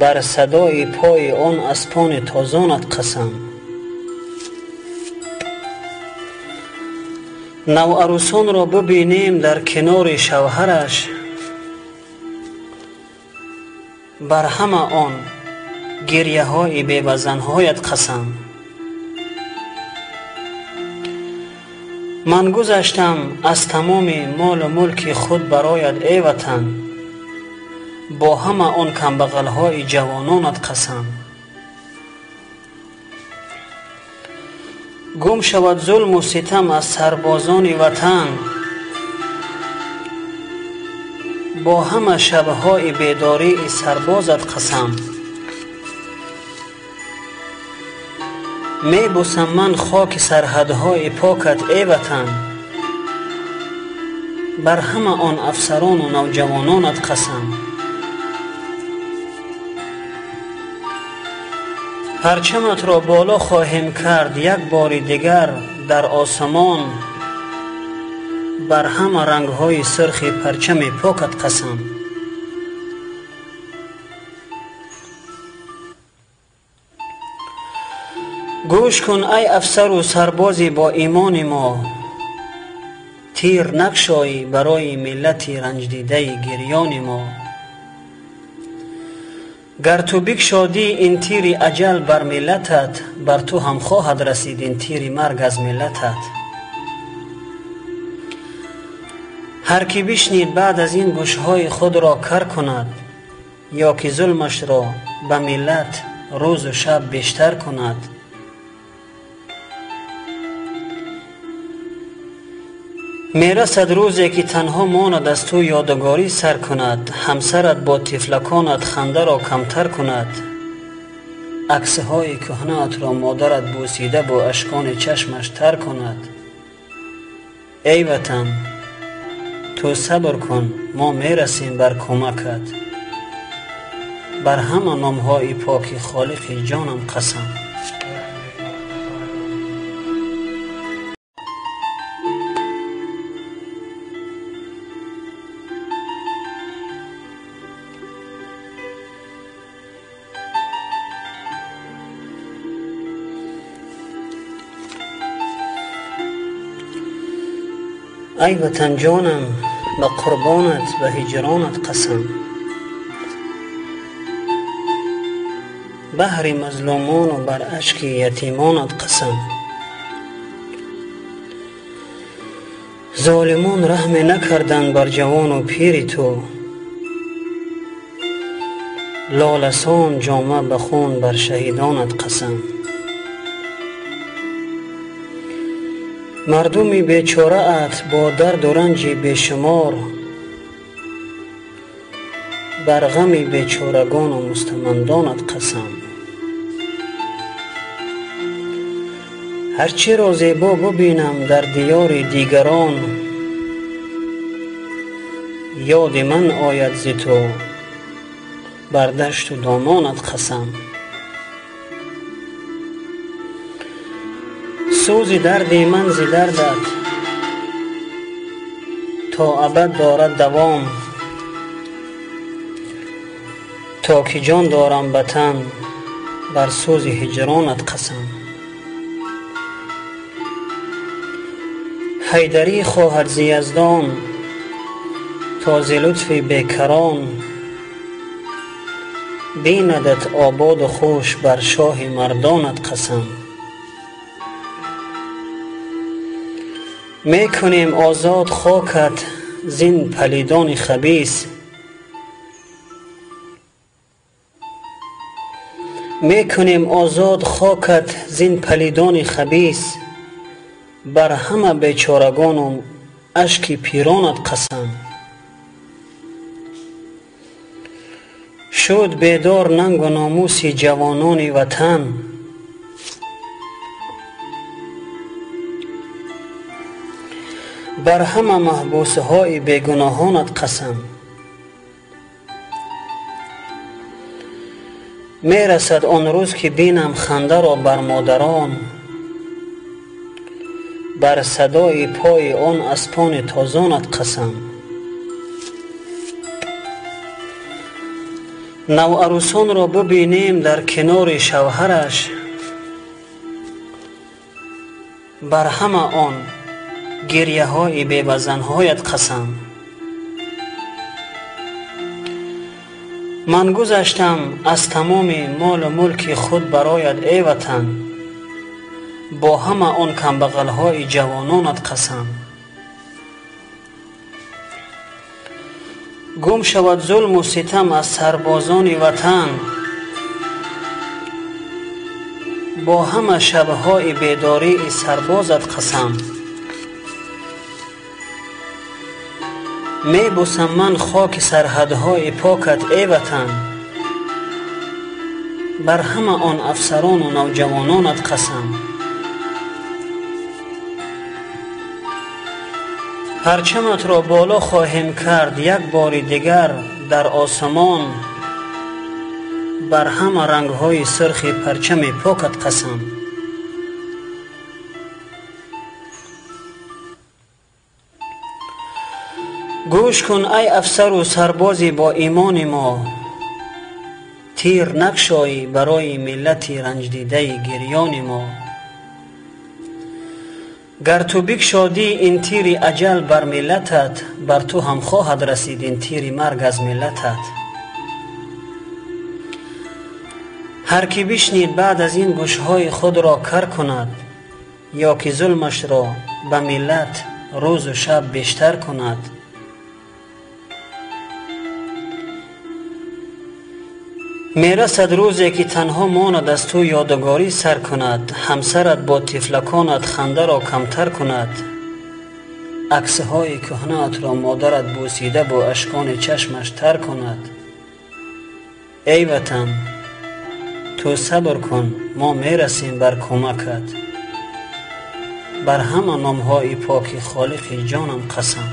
бар садои пои он аспони тозонат қасам. Наварӯсонро бубинем дар канори шавҳараш, бар ҳама он гирьяҳои бевазанҳоят қасам. Ман гузаштам аз тамоми молу мулки худ барояд, эй Ватан, бо ҳама он камбағалҳои ҷавононат қасам. Гум шавад зулму ситам аз сарбозони Ватан, бо ҳама шабҳои бедории сарбозат қасам. Мебусам ман хоки сарҳадҳои покат, эй Ватан, бар ҳама он афсарону навҷавононат қасам. Парчаматро боло хоҳем кард як бори дигар дар осмон, бар ҳама рангҳои сурхи парчами покат қасам. Гӯш кун, ай афсару сарбози бо имони мо, тир накшоӣ барои миллати ранҷдидаи гирёни мо. Гар ту бикшодӣ ин тири аҷал бар миллатат, бар ту ҳам хоҳад расид ин тири марг аз миллатат. Ҳар ки бишнид баъд аз ин гӯшҳои худро кар кунад, ё ки зулмашро ба миллат рӯзу шаб бештар кунад. Мерасад рӯзе ки танҳо монад аз ту ёдгорӣ сар кунад, ҳамсарат бо тифлаконат хандаро камтар кунад, аксҳои кӯҳнаатро модарат бӯсида бо ашкони чашмаш тар кунад. Эй ватан, ту сабр кун, мо мерасем бар кӯмакат. Бар ҳама номҳои поки холиқи ҷонам қасам. Ай ватан ҷонам, ба қурбонат, ба ҳиҷронат қасам. Баҳри мазлумону бар ашки ятимонат қасам. Золимон раҳме накарданд бар ҷавону пири ту. Лоласон ҷома ба хун бар шаҳидонат қасам. Мардуми бечораат бо дарду ранҷи бешумор, бар ғами бечорагону мустамандонат қасам. Ҳарчиро зебо бубинам дар диёри дигарон, ёди ман ояд зи ту бар дашту домонат қасам. Сӯзи дарди ман зи дардат то абад дорад давом, то ки ҷон дорам ба тан бар сӯзи ҳиҷронат қасам. Ҳайдарӣ хоҳад зи яздон то зи лутфи бекарон, бинадат ободу хуш бар шоҳи мардонат қасам. Мекунем озод хокат зин палидони хабис, мекунем озод хокат зин палидони хабис, бар ҳама бечорагону ашки пиронат қасам. Шуд бедор нангу номуси ҷавонони ватан, бар ҳама маҳбусҳои бегуноҳонат қасам. Мерасад он рӯз ки бинам хандаро бар модарон, бар садои пои он аспони тозонат қасам. Наварӯсонро бубинем дар канори шавҳараш, бар ҳама он гирьяҳои бевазанҳоят қасам. Ман гузаштам аз тамоми молу мулки худ барояд, эй ватан, бо ҳама он камбағалҳои ҷавононат қасам. Гум шавад зулму ситам аз сарбозони ватан, бо ҳама шабҳои бедории сарбозат қасам. Мебусам ман хоки сарҳадҳои покат, эй ватан, бар ҳама он афсарону навҷавононат қасам. Парчаматро боло хоҳем кард як бори дигар дар осмон, бар ҳама рангҳои сурхи парчами покат қасам. Гӯш кун ай афсару сарбози бо имони мо, тир накшоӣ барои миллати ранҷдидаи гирёни мо. Гар ту бикшодӣ ин тири аҷал бар миллатат, бар ту ҳам хоҳад расид ин тири марг аз миллатат. Ҳар ки бишнид баъд аз ин гӯшҳои худро кар кунад, ё ки зулмашро ба миллат рӯзу шаб бештар кунад. Мерасад рӯзе ки танҳо монад аз ту ёдгорӣ сар кунад, ҳамсарат бо тифлаконат хандаро камтар кунад, аксҳои кӯҳнаатро модарат бӯсида бо ашкони чашмаш тар кунад. Эй ватан, ту сабр кун, мо мерасем бар кӯмакат. Бар ҳама номҳои поки холиқи ҷонам қасам.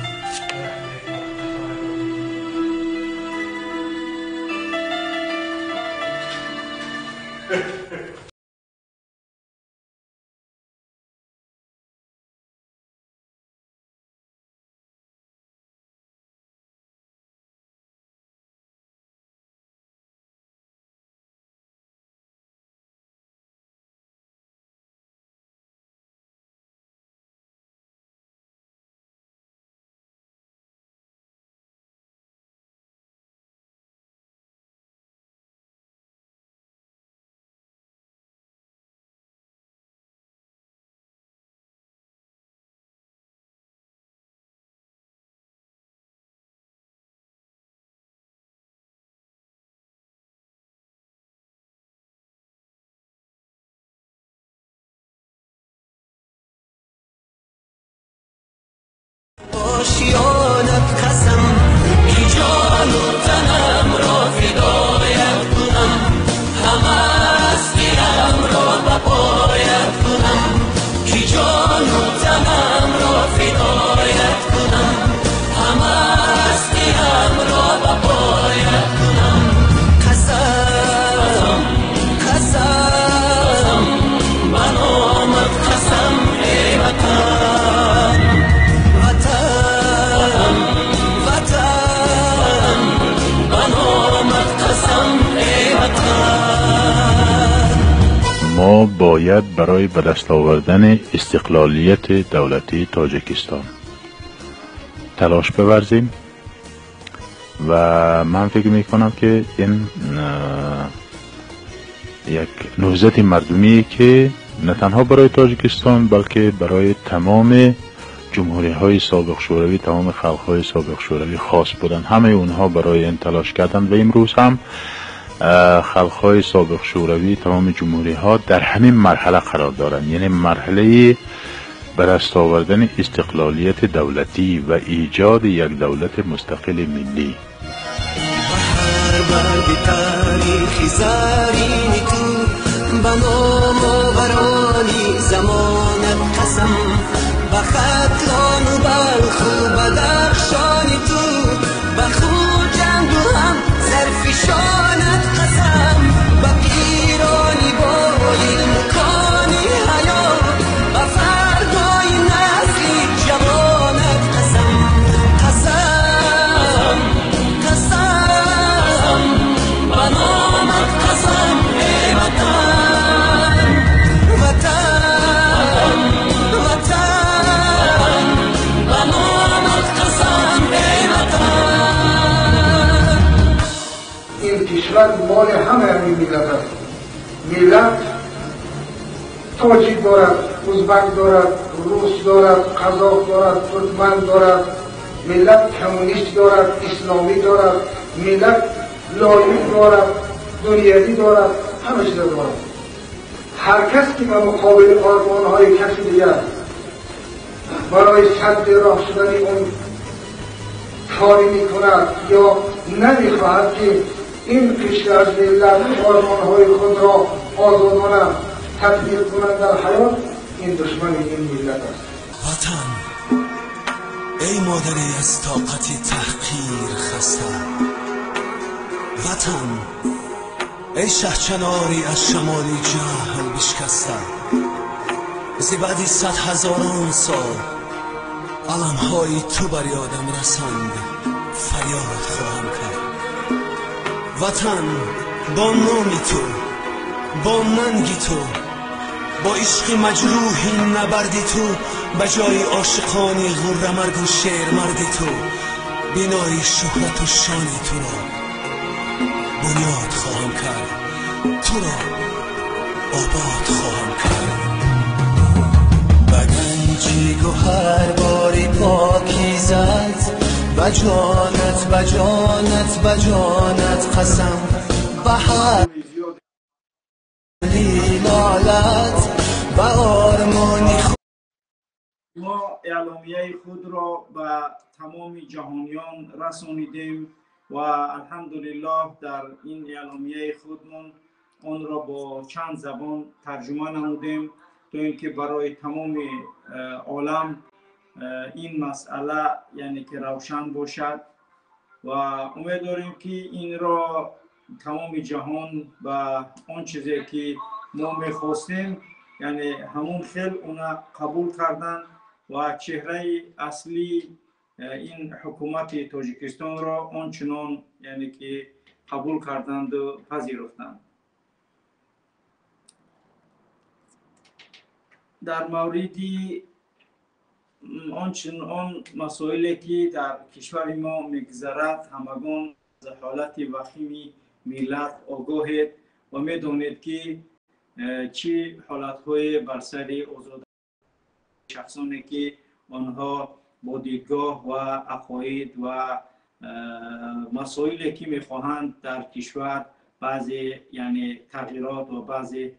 آشیانت قسم که جان و تنم را فدایت کنم، همه هستیم را به پایت کنم، که جان و تنم را فدایت کنم، همه هستیم را به پایت کنم. قسم قسم به نامت قسم ای وطن، ما باید برای به دست آوردن استقلالیت دولتی تاجیکستان تلاش بورزیم و من فکر می کنم که این یک نهضت مردمی که نه تنها برای تاجیکستان بلکه برای تمام جمهوری های سابق شوروی، تمام خلق های سابق شوروی خاص بودند. همه اونها برای این تلاش کردند و امروز هم خلق های سابق شوروی، تمام جمهوری ها در همین مرحله قرار دارند، یعنی مرحله به دست آوردن استقلالیت دولتی و ایجاد یک دولت مستقل ملی. مال همه همین ملت است. ملت تاجیک دارد، ازبک دارد، روس دارد، قزاق دارد، ترکمن دارد، ملت کمونیست دارد، اسلامی دارد، ملت لایق دارد، دنیوی دارد، همه چیز دارد. هر کس که به مقابل آرمان‌های کسی دیگر برای سد راه شدن اون کاری میکند یا نمیخواهد که این قشر از ملت آرمان‌های خود را آزادانه تطبیق کنند در حیات، این دشمن این ملت است. وطن ای مادری از طاقت تحقیر خسته، وطن ای شهچناری از شمالی جهل بشکسته، ز بعد 100,000 سال علمهای تو بر یادم رسند فریاد خواهم کرد. وطن با نامی تو، با ننگی تو، با عشق مجروحی نبردی تو، به جای عاشقانی غره مرگ و شیر مردی تو، بینای شهرت و شان تو را بنیاد خواهم کرد، تو را آباد خواهم کرد. به گنجی گوهر باری پاکیزت، به جانت به جانت به جانت قسم، به به لالت و آرمانی. ما اعلامیه خود را به تمام جهانیان رسانیدیم و الحمدلله در این اعلامیه خودمون آن را با چند زبان ترجمه نمودیم تا اینکه برای تمام عالم این مسئله یعنی که روشن باشد و امید داریم که این را تمام جهان و آن چیزی که ما میخواستیم یعنی همون خیل اونا قبول کردن و چهره اصلی این حکومت تاجیکستان را آنچنان یعنی که قبول کردند و پذیرفتند. در مورد آن مسائلی که در کشور ما میگذرد همگان از حالت وخیم ملت آگاهید و میدانید که چه حالت‌های بر سر آزاد شخصانی که آنها با دیدگاه و عقاید و مسائلی که میخواهند در کشور بعضی یعنی تغییرات و بعضی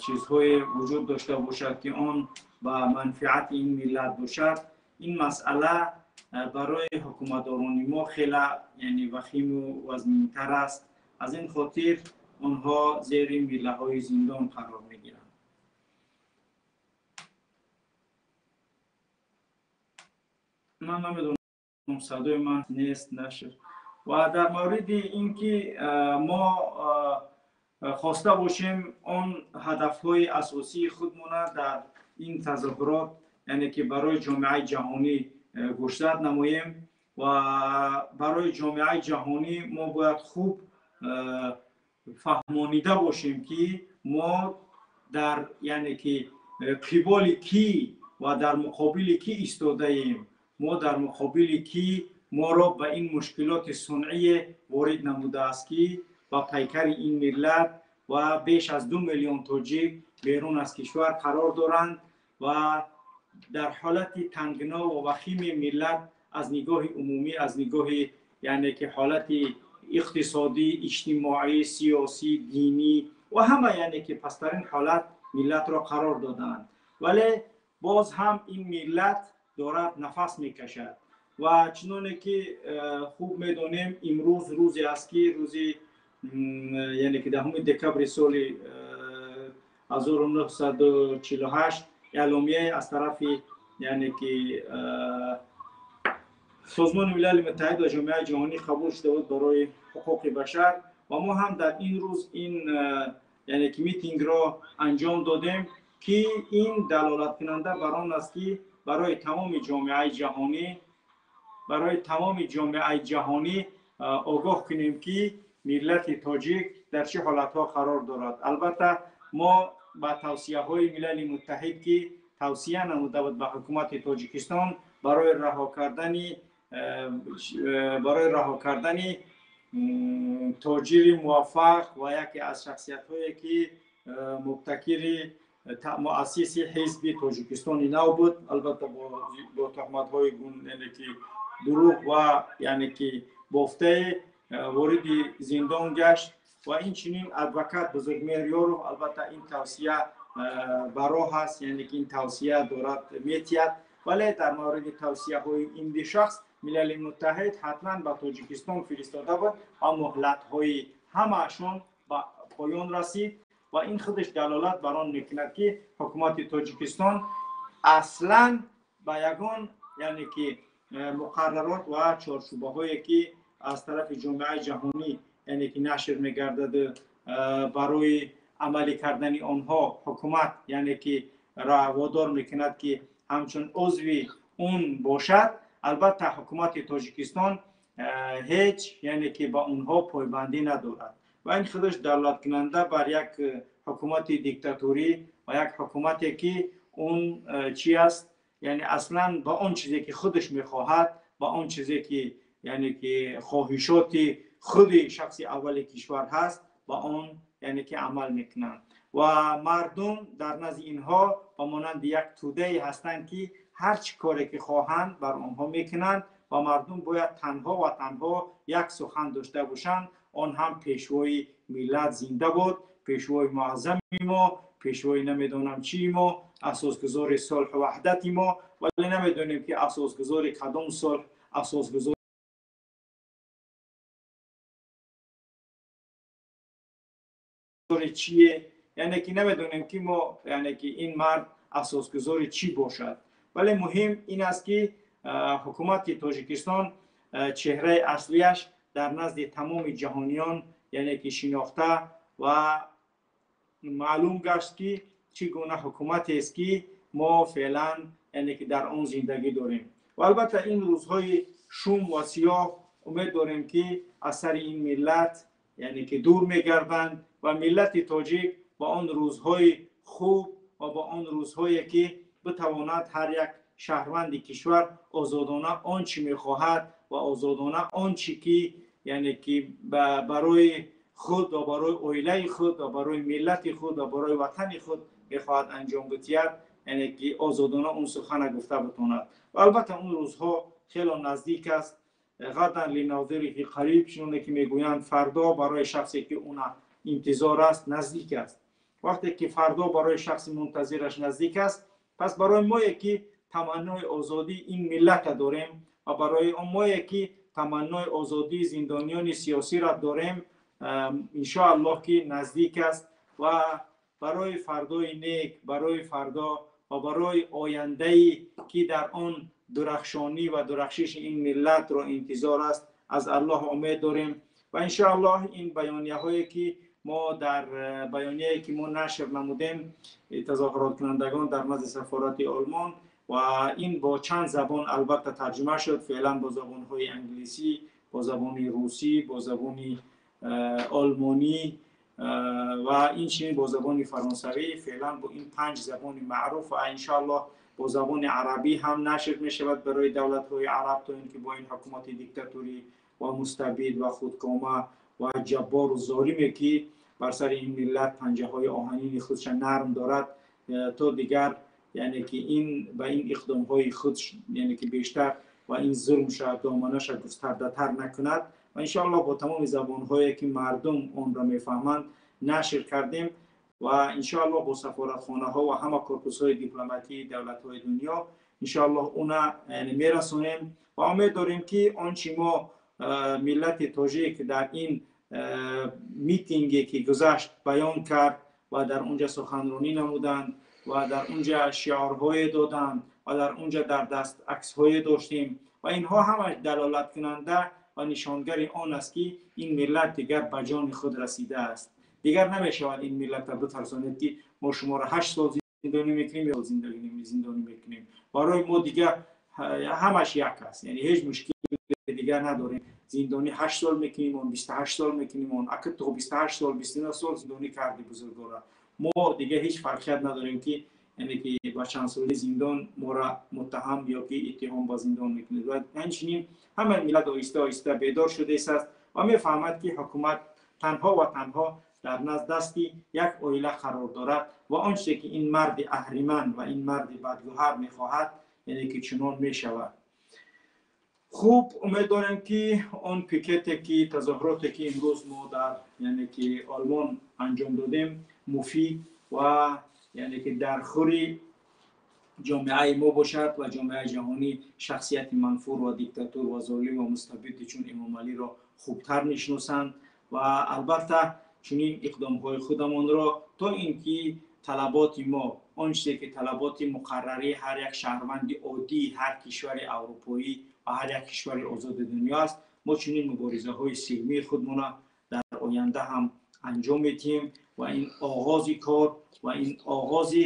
چیزهای وجود داشته باشد که آن به منفعت این ملت باشد، این مسئله برای حکومتداران ما خیلی یعنی وخیم و وزنین‌تر است. از این خاطر آنها زیر میله های زندان قرار میگیرند. من نمیدونم صدای من نیست نشد. و در مورد اینکه ما خواسته باشیم آن هدف‌های اساسی خودمون در این تظاهرات یعنی که برای جامعه جهانی گوشزد نماییم و برای جامعه جهانی ما باید خوب فهمانیده باشیم که ما در یعنی که قبال کی و در مقابل کی ایستاده ایم، ما در مقابل کی ما را به این مشکلات صنعی وارد نموده است که با پیکر این ملت و بیش از 2 میلیون تاجیک بیرون از کشور قرار دارند و در حالت تنگنا و وخیم ملت از نگاه عمومی، از نگاه یعنی که حالت اقتصادی، اجتماعی، سیاسی، دینی و همه یعنی که پسترین حالت ملت را قرار دادند. ولی باز هم این ملت دارد نفس میکشد و چنانه که خوب میدانیم امروز روزی است که روزی یعنی که 10 دکبر سال 1948 اعلامیه از طرف یعنی که سازمان ملل متحد و جامعه جهانی قبول شده بود برای حقوق بشر و ما هم در این روز این یعنی که میتینگ را انجام دادیم که این دلالت کننده بر آن است که برای تمام جامعه جهانی، برای تمام جامعه جهانی آگاه کنیم که ملت تاجیک در چه حالتها قرار دارد. البته ما با توصیه های ملل متحد که توصیه نموده بود به حکومت تاجیکستان برای رها کردن تاجر موفق و یکی از شخصیت هایی که مبتکر مؤسس حزب تاجیکستان نو بود، البته با تهمت های یعنی که دروغ و یعنی که بافته وارد زندان گشت و این چنین ادوکات بزرگمهر یاروف، البته این توصیه براه است، یعنی که این توصیه دارد میتید، ولی در مورد توصیه های این دو شخص ملل متحد حتما به تاجیکستان فرستاده بود و مهلت های همه‌شان به پایان رسید و این خودش دلالت بر آن میکند که حکومت تاجیکستان اصلا به یگان یعنی که مقررات و چارچوبه هایی که از طرف جامعه جهانی یعنی که نشر میگردد برای عملی کردن آنها حکومت یعنی که را وادار میکند که همچون عضوی اون باشد، البته حکومت تاجیکستان هیچ یعنی که با اونها پایبندی ندارد و این خودش دلالت کننده بر یک حکومت دیکتاتوری و یک حکومتی که اون چی است، یعنی اصلا با اون چیزی که خودش میخواهد، با اون چیزی که یعنی که خواهشات خود شخص اول کشور هست، با اون یعنی که عمل میکنند و مردم در نزد اینها با مانند یک توده هستند که هر چی کاری که خواهند بر آنها میکنند و مردم باید تنها و تنها یک سخن داشته باشند، Он ҳам пешвои миллат зинда буд, пешвои муаззами мо, пешвои намедонам чии мо, асосгузори сулҳу ваҳдати мо, вале намедонем ки асосгузори кадом сулҳ, асосгузори чие, яъне ки намедонем ки мо, яъне ки ин мард асосгузори чӣ бошад. Вале муҳим ин аст ки ҳукумати Тоҷикистон чеҳраи аслияш дар назди тамоми ҷаҳониён, яъне ки шинохта ва маълум гашт ки чӣ гуна ҳукуматест ки мо феълан, яъне ки дар он зиндагӣ дорем. Ва албатта ин рӯзҳои шум ва сиёҳ умед дорем ки аз сари ин миллат, яъне ки дур мегарданд ва миллати тоҷик ба он рӯзҳои хуб ва ба он рӯзҳое ки битавонад ҳар як шаҳрванди кишвар озодона он чӣ мехоҳад ва озодона он чӣ ки, яъне ки барои худ ва барои оилаи худ ва барои миллати худ ва барои ватани худ мехоҳад анҷом бидиҳад, яъне ки озодона он сухана гуфта битавонад. Ва албатта он рӯзҳо хело наздик аст. Ғадан линозириҳи қариб, чуноне ки мегӯянд, фардо барои шахсе ки уна интизор аст наздик аст. Вақте ки фардо барои шахси мунтазираш наздик аст, пас барои мое ки таманнои озодии ин миллата дорем ва барои он мое ки таманнои озодии зиндониёни сиёсиро дорем, иншоаллоҳ ки наздик аст ва барои фардои нек, барои фардо ва барои ояндае ки дар он дурахшонӣ ва дурахшиши ин миллатро интизор аст, аз Аллоҳ умед дорем. Ва иншоаллоҳ ин баёнияҳое ки мо дар баёнияе ки мо нашр намудем тазоҳуроткунандагон дар назди сафорати Олмон, ва ин бо чанд забон албатта тарҷума шуд, феълан бо забонҳои англисӣ, бо забони русӣ, бо забони олмонӣ ва инчунин бо забони фаронсавӣ, феълан бо ин 5 забони маъруф ва иншоаллоҳ бо забони арабӣ ҳам нашр мешавад барои давлатҳои араб, то ин ки бо ин ҳукумати диктаторӣ ва мустабид ва худкома ва ҷаббору золиме ки бар сари ин миллат панҷаҳои оҳанини худша нарм дорад, то дигар, яъне ки ин ба ин иқдомҳои худ, яъне ки бештар ва ин зулмша доманаша густардатар накунад. Ва иншоаллоҳ бо тамоми забонҳое ки мардум онро мефаҳманд нашр кардем ва иншоаллоҳ бо сафоратхонаҳо ва ҳама корпусҳои дипломатии давлатҳои дунё иншоаллоҳ уна, яъне мерасонем ва умед дорем ки он чи мо миллати тоҷик дар ин митинге ки гузашт баён кард ва дар онҷа суханронӣ намуданд ва дар онҷа шиорҳое доданд ва дар онҷа дар даст аксҳое доштем ва инҳо ҳама далолаткунанда ва нишонгари он аст ки ин миллат дигар ба ҷони худ расидааст. Дигар намешавад ин миллатро битарсонед ки мо шуморо 8 сол зиндонӣ мекунем ё зиндонӣ мекунем. Барои мо дигар ҳамаш як аст, яъне ҳеҷ мушкили дигар надорем. Зиндонӣ 8 сол мекунем, он 28 сол мекунем, он ака то 28 сол, 29 сол зиндонӣ карди бузургора. Мо дигар ҳеҷ фарқият надорем ки, яъне ки ба чанд соли зиндон моро муттаҳам ё ки иттиҳом ба зиндон мекунед. Ва ҳамчунин ҳама миллат оҳиста оҳиста бедор шудааст ва мефаҳмад ки ҳукумат танҳо ва танҳо дар назд дасти як оила қарор дорад ва он чизе ки ин марди аҳриман ва ин марди бадгӯҳар мехоҳад, яъне ки чунон мешавад. Хуб, умед дорем ки он пикете ки тазоҳуроте ки имрӯз мо дар, яъне ки Олмон анҷом додем, муфид ва, яъне ки дар хури ҷомеаи мо бошад ва ҷомеаи ҷаҳонӣ шахсияти манфур ва диктатур ва золим ва мустабиди чун Эмомалиро хубтар мешиносанд ва албатта чунин иқдомҳои худамонро то ин ки талаботи мо, он чизе ки талаботи муқаррарии ҳар як шаҳрванди оддии ҳар кишвари аврупоӣ ва ҳар як кишвари озоди дунё аст, мо чунин муборизаҳои силмии худмона дар оянда ҳам анҷом медиҳем ва ин оғози кор ва ин оғози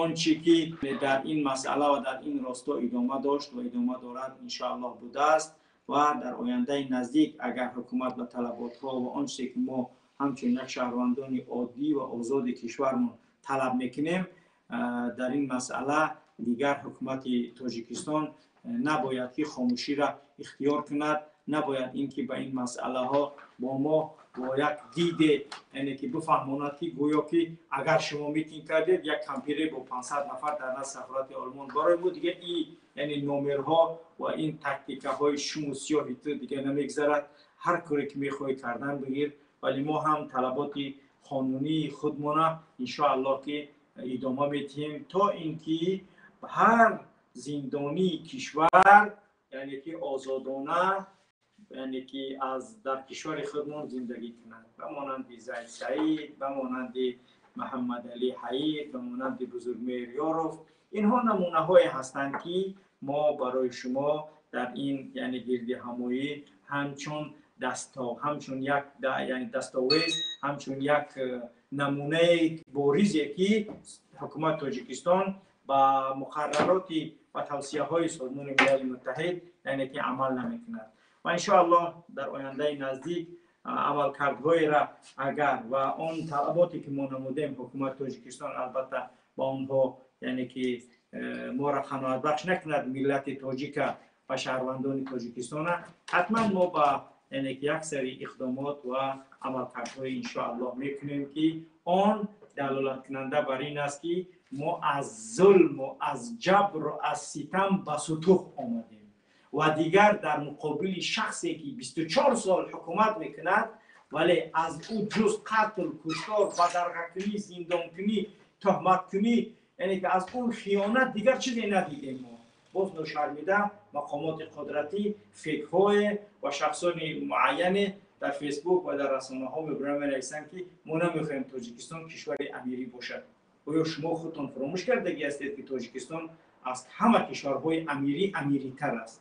он чи ки дар ин масъала ва дар ин росто идома дошт ва идома дорад иншоаллоҳ будааст ва дар ояндаи наздик агар ҳукумат ба талаботҳо ва он чизе ки мо ҳамчун як шаҳрвандони оддӣ ва озоди кишвармон талаб мекунем, дар ин масъала дигар ҳукумати Тоҷикистон набояд ки хомӯширо ихтиёр кунад, набояд ин ки ба ин масъалаҳо бо мо бо як диде, яъне ки бифаҳмонад ки гӯё ки агар шумо митинг кардед як кампире бо 500 нафар дар назди сафорати Олмон, барои мо дигар ин, яъне номерҳо ва ин тактикаҳои шуму сиёҳи ту дигар намегзарад. Ҳар коре ки мехоҳӣ кардан бигир, вале мо ҳам талаботи қонунии худмона иншоаллоҳ ки идома медиҳем, то ин ки ҳар зиндонии кишвар, яъне ки озодона, яъне ки аз дар кишвари худмон зиндагӣ кунад, ба монанди Зайд Саид, ба монанди Муҳаммадалӣ Ҳаид, ба монанди Бузургмеҳр Ёров. Инҳо намунаҳое ҳастанд, ки мо барои шумо дар ин, яъне гирдиҳамоӣ ҳамчун дасто, ҳамчун як, яъне дастовез, ҳамчун як намунаи боризе, ки ҳукумати Тоҷикистон ба муқаррароти ва тавсияҳои Созмони Милали Муттаҳид, яъне ки амал намекунад. Ва иншоаллоҳ дар ояндаи наздик амалкардҳоеро агар ва он талаботе ки мо намудем, ҳукумати Тоҷикистон албатта ба онҳо, яъне ки моро қаноатбахш накунад, миллати тоҷика ва шаҳрвандони Тоҷикистона, ҳатман мо ба, яъне ки як сари иқдомот ва амалкардҳои иншоаллоҳ мекунем, ки он далолаткунанда бар ин аст, ки мо аз зулму аз ҷабру аз ситам ба сутух омадем ва дигар дар муқобили шахсе, ки 24 сол ҳукумат мекунад, вале аз ӯ ҷуз қатл, куштор, бадарғакунӣ, зиндонкунӣ, туҳматкунӣ, яъне ки аз он хиёнат дигар чизе надидем. Мо боз ношармида мақомоти қудратӣ, фекҳое ва шахсони муайяне дар Фейсбук ва дар расонаҳо мебуранд, менависанд, ки мо намехоҳем Тоҷикистон кишвари амирӣ бошад. Оё шумо худтон фаромӯш кардагӣ ҳастед, ки Тоҷикистон аз ҳама кишварҳои амирӣ амиритар аст?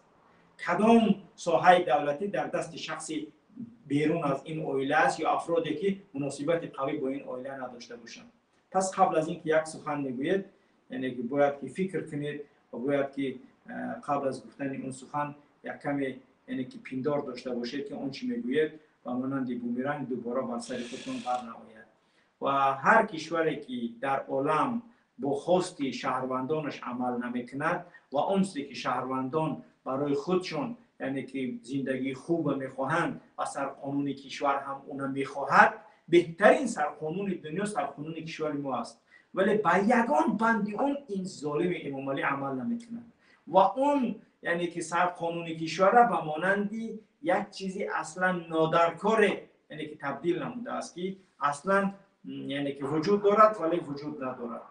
Кадом соҳаи давлатӣ дар дасти шахси берун аз ин оила аст ё афроде, ки муносибати қавӣ бо ин оила надошта бошанд? Пас қабл аз ин ки як сухан мегӯед, яъне ки бояд ки фикр кунед ва бояд ки қабл аз гуфтани он сухан як каме, яъне ки пиндор дошта бошед, ки он чӣ мегӯед ба монанди бумеранг дубора бар сари худтон барнаояд. Ва ҳар кишваре, ки дар олам бо хости шаҳрвандонаш амал намекунад ва он чизе ки шаҳрвандон барои худшон, яъне ки зиндагии хуба мехоҳанд ва сарқонуни кишвар ҳам уна мехоҳад, беҳтарин сарқонуни дунё сарқонуни кишвари мо аст, вале ба ягон банди он ин золими Эмомалӣ амал намекунад ва он, яъне ки сарқонуни кишварра ба монанди як чизи аслан нодаркоре, яъне ки табдил намудааст, ки аслан, яъне ки вуҷуд дорад, вале вуҷуд надорад.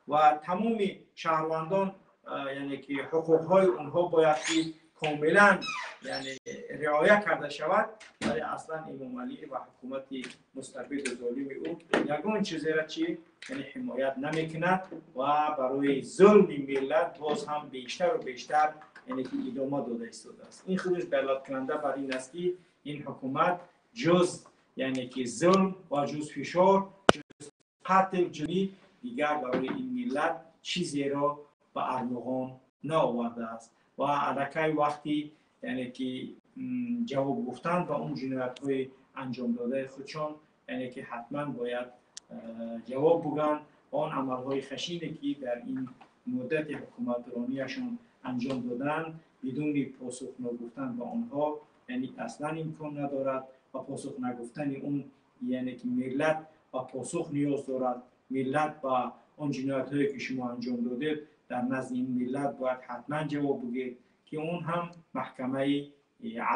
Ва тамоми шаҳрвандон, яъне ки ҳуқуқҳои онҳо бояд ки комилан, яъне риоя карда шавад, вале аслан Эмомалӣ ва ҳукумати мустабиду золими ӯ ягон чизеро чи, яъне ҳимоят намекунад ва барои зулми миллат боз ҳам бештару бештар, яъне ки идома дода истодааст. Ин худаш далолаткунанда бар ин аст, ки ин ҳукумат ҷуз, яъне ки зулм ва ҷуз фишор, ҷуз қатл, ҷуни дигар барои ин миллат чизеро ба армуғон наовардааст. Ва аллакай вақти, яъне ки ҷавоб гуфтан ба он ҷиноятҳои анҷомдодаи худшон, яъне ки ҳатман бояд ҷавоб буганд. Он амалҳои хашине, ки дар ин муддати ҳукуматронияшон анҷом доданд, бидуни посух нагуфтан ба онҳо, яъне аслан имкон надорад. Ва посух нагуфтани он, яъне ки миллат ба посух ниёз дорад. Миллат ба он ҷиноятҳое, ки шумо анҷом додед, дар назди ин миллат бояд ҳатман ҷавоб бигӯед, ки он ҳам маҳкамаи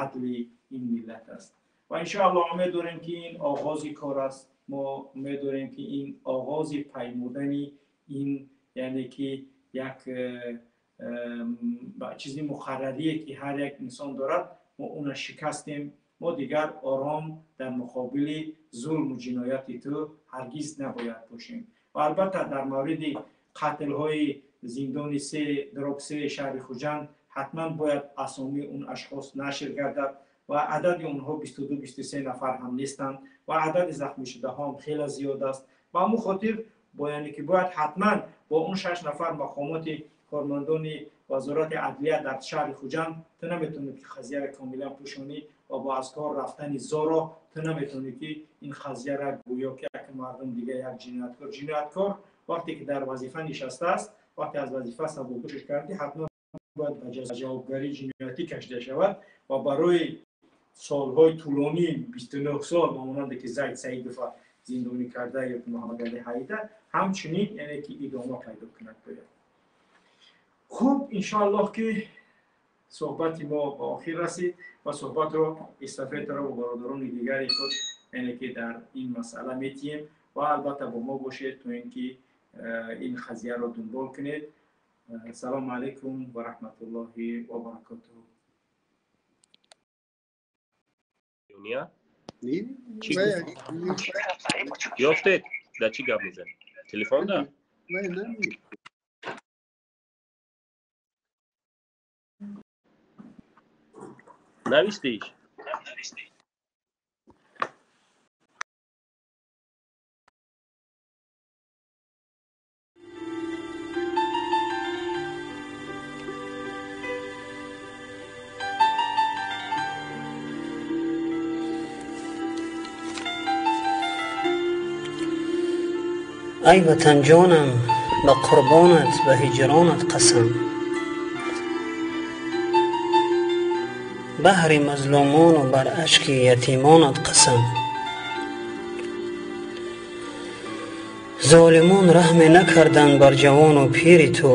адли ин миллат аст. Ва иншоаллоҳ умед дорем, ки ин оғози кор аст. Мо умед дорем, ки ин оғози паймудани ин, яъне ки як чизи муқаррарие, ки ҳар як инсон дорад, мо уна шикастем. Мо дигар ором дар муқобили зулму ҷинояти ту ҳаргиз набояд бошем. Ва албатта дар мавриди қатлҳои зиндони се дроб се шаҳри Хуҷанд ҳатман бояд асомии он ашхос нашр гардад ва адади онҳо 22, 23 нафар ҳам нестанд ва адади захмишудаҳо ҳам хеле зиёд аст. Ба ҳамун хотир бо, яъне ки бояд ҳатман бо он шаш нафар мақомоти кормандони Вазорати адлия дар шаҳри Хуҷанд, ту наметавонӣ, ки қазияро комилан пӯшонӣ ва бо аз кор рафтани Зоро ту наметавонӣ, ки ин қазияра гӯё ки як мардум дига як ҷинояткор вақте ки дар вазифа нишастааст, вақте аз вазифа сабукӯшиш кардӣ, ҳатман бояд ба ҷавобгарии ҷиноятӣ кашида шавад ва барои солҳои тӯлонӣ, 29 сол, ба монанде ки Зайд Саидова зиндонӣ карда ё Муҳаммадалӣ Ҳаида, ҳамчунин, яъне ки идома пайдо кунад бояд. Хуб, иншоаллоҳ, ки Суҳбати мо ба охир расид ва суҳбатро эстафетаро бо бародарони дигари худ, яъне ки дар ин масъала метиҳем ва албатта бо мо бошед, то ин ки ин қазияро дунбол кунед. Салому алайкум ва раҳматуллоҳи ва баракотуҳ. Ёфтед? Дар чӣ гап мезанед? Телефон да? Навистиш? Ай ватанҷонам, ба қурбонат, ба ҳиҷронат қасам, баҳри мазлумону бар ашки ятимонат қасам. Золимон раҳме накарданд бар ҷавону пири ту,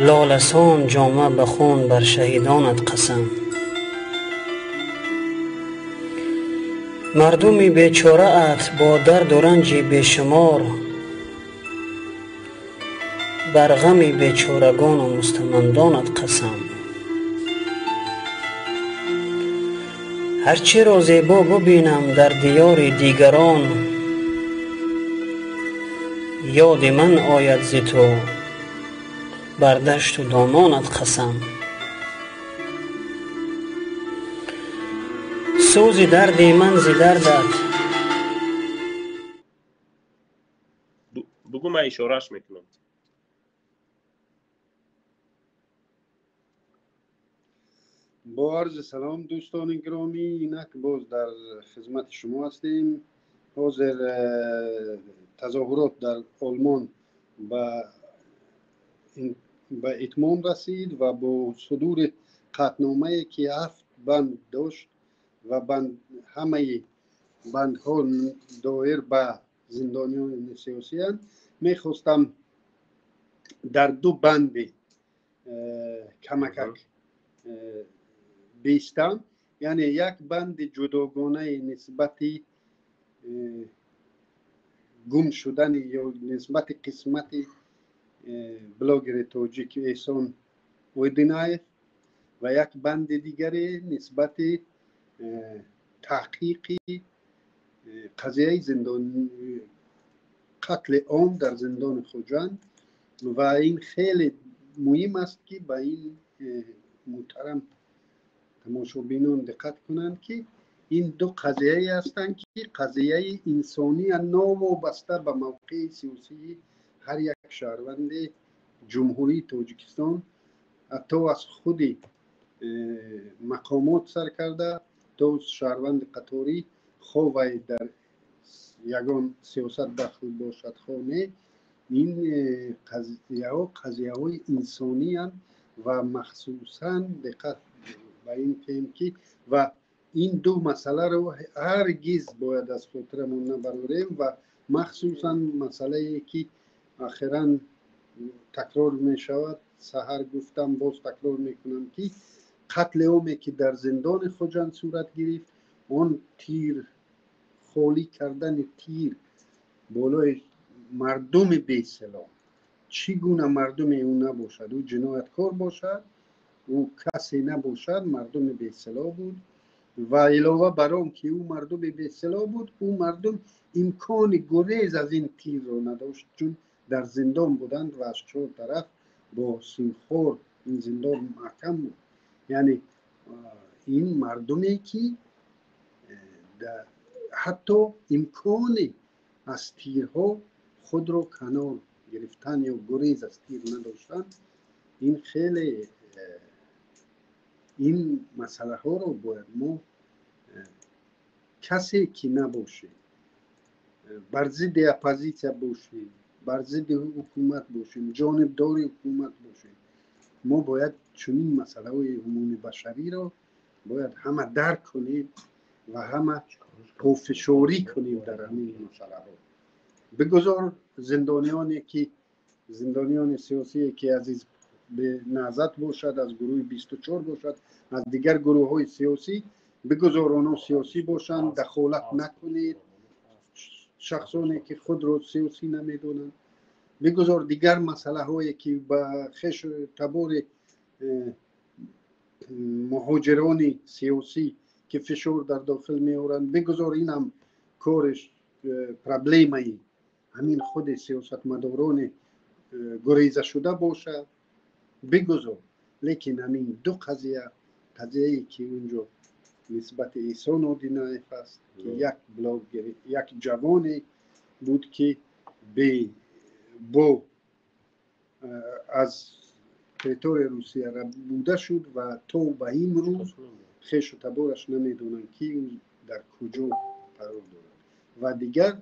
лоласон ҷома ба хун бар шаҳидонат қасам. Мардуми бечораат бо дарду ранҷи бешумор, бар ғами бечорагону мустамандонат қасам. Ҳарчиро зебо бубинам дар диёри дигарон, ёди ман ояд зи ту, бар дашту домонат қасам. Сӯзи дарди ман зи дардат. Бугӯ, ман ишорааш мекунам. Бо арзи салом, дӯстони гиромӣ, инак боз дар хизмати шумо ҳастем. Ҳозир тазоҳурот дар Олмон ба итмом расид ва бо судури қатъномае, ки ҳафт банд дошт ва ҳамаи бандҳо доир ба зиндониёни сиёсиянд, мехостам дар ду банди камакак бистам. Яъне як банди ҷудогонаи нисбати гум шудани ё нисбати қисмати блогери тоҷик Эҳсон Ойдинаев ва як банди дигаре нисбати таҳқиқи қазияи зиндон, қатли ом дар зиндони Хуҷанд. Ва ин хеле муҳим аст, ки ба ин муҳтарам тамошобинон диққат кунанд, ки ин ду қазияе ҳастанд, ки қазияи инсония, новобаста ба мавқеи сиёсии ҳар як шаҳрванди Ҷумҳурии Тоҷикистон, ҳатто аз худи мақомот сар карда то шаҳрванди қаторӣ, хо вай дар ягон сиёсат дахл бошад, хо не, ин қазияҳо қазияҳои инсониянд. Ва махсусан диққат ба ин кем, ки ва ин ду масъаларо ҳаргиз бояд аз хотирамон набарорем. Ва махсусан масъалае, ки охиран такрор мешавад, саҳар гуфтам, боз такрор мекунам, ки қатли оме, ки дар зиндони Хуҷанд сурат гирифт, он тир холӣ кардани тир болои мардуми бесилоҳ, чӣ гуна мардуме ӯ набошад, ӯ ҷинояткор бошад, ӯ касе набошад, мардуми бесилоҳ буд. Ва илова бар он ки ӯ мардуми бесилоҳ буд, ӯ мардум имкони гурез аз ин тирро надошт, чун дар зиндон буданд ва аз чор тараф бо симхор ин зиндон маҳкам буд. Яъне ин мардуме, ки ҳатто имкони аз тирҳо худро канор гирифтан ё гурез аз тир надоштанд, ин хеле ин масъалаҳоро бояд мо, касе ки набошем, бар зидди оппозитсия бошем, бар зидди ҳукумат бошем, ҷонибдори ҳукумат бошем, мо бояд чунин масъалаҳои умумибашариро бояд ҳама дарк кунем ва ҳама пофишорӣ кунем дар ҳамин масъалаҳо. Бигузор зиндониёне, ки зиндониёни сиёсие, ки азиз Наҳзат бошад, аз гурӯҳи 24 бошад, аз дигар гурӯҳҳои сиёсӣ, бигузор онҳо сиёсӣ бошанд, дахолат накунед. Шахсоне ки худро сиёсӣ намедонанд, бигузор дигар масъалаҳое ки ба хешу табори муҳоҷирони сиёсӣ ки фишор дар дохил меоранд, бигузор ин ҳам кориш проблемаи ҳамин худи сиёсатмадорони гурезашуда бошад, бигузор. Лекин ҳамин ду қазия, қазияе ки унҷо нисбати Эҳсон Одинаев аст, ки як блогер, як ҷавоне буд, ки бо аз территорияи Русия рабуда шуд ва то ба имрӯз хешу табораш намедонанд, ки ӯ дар куҷо қарор дорад, ва дигар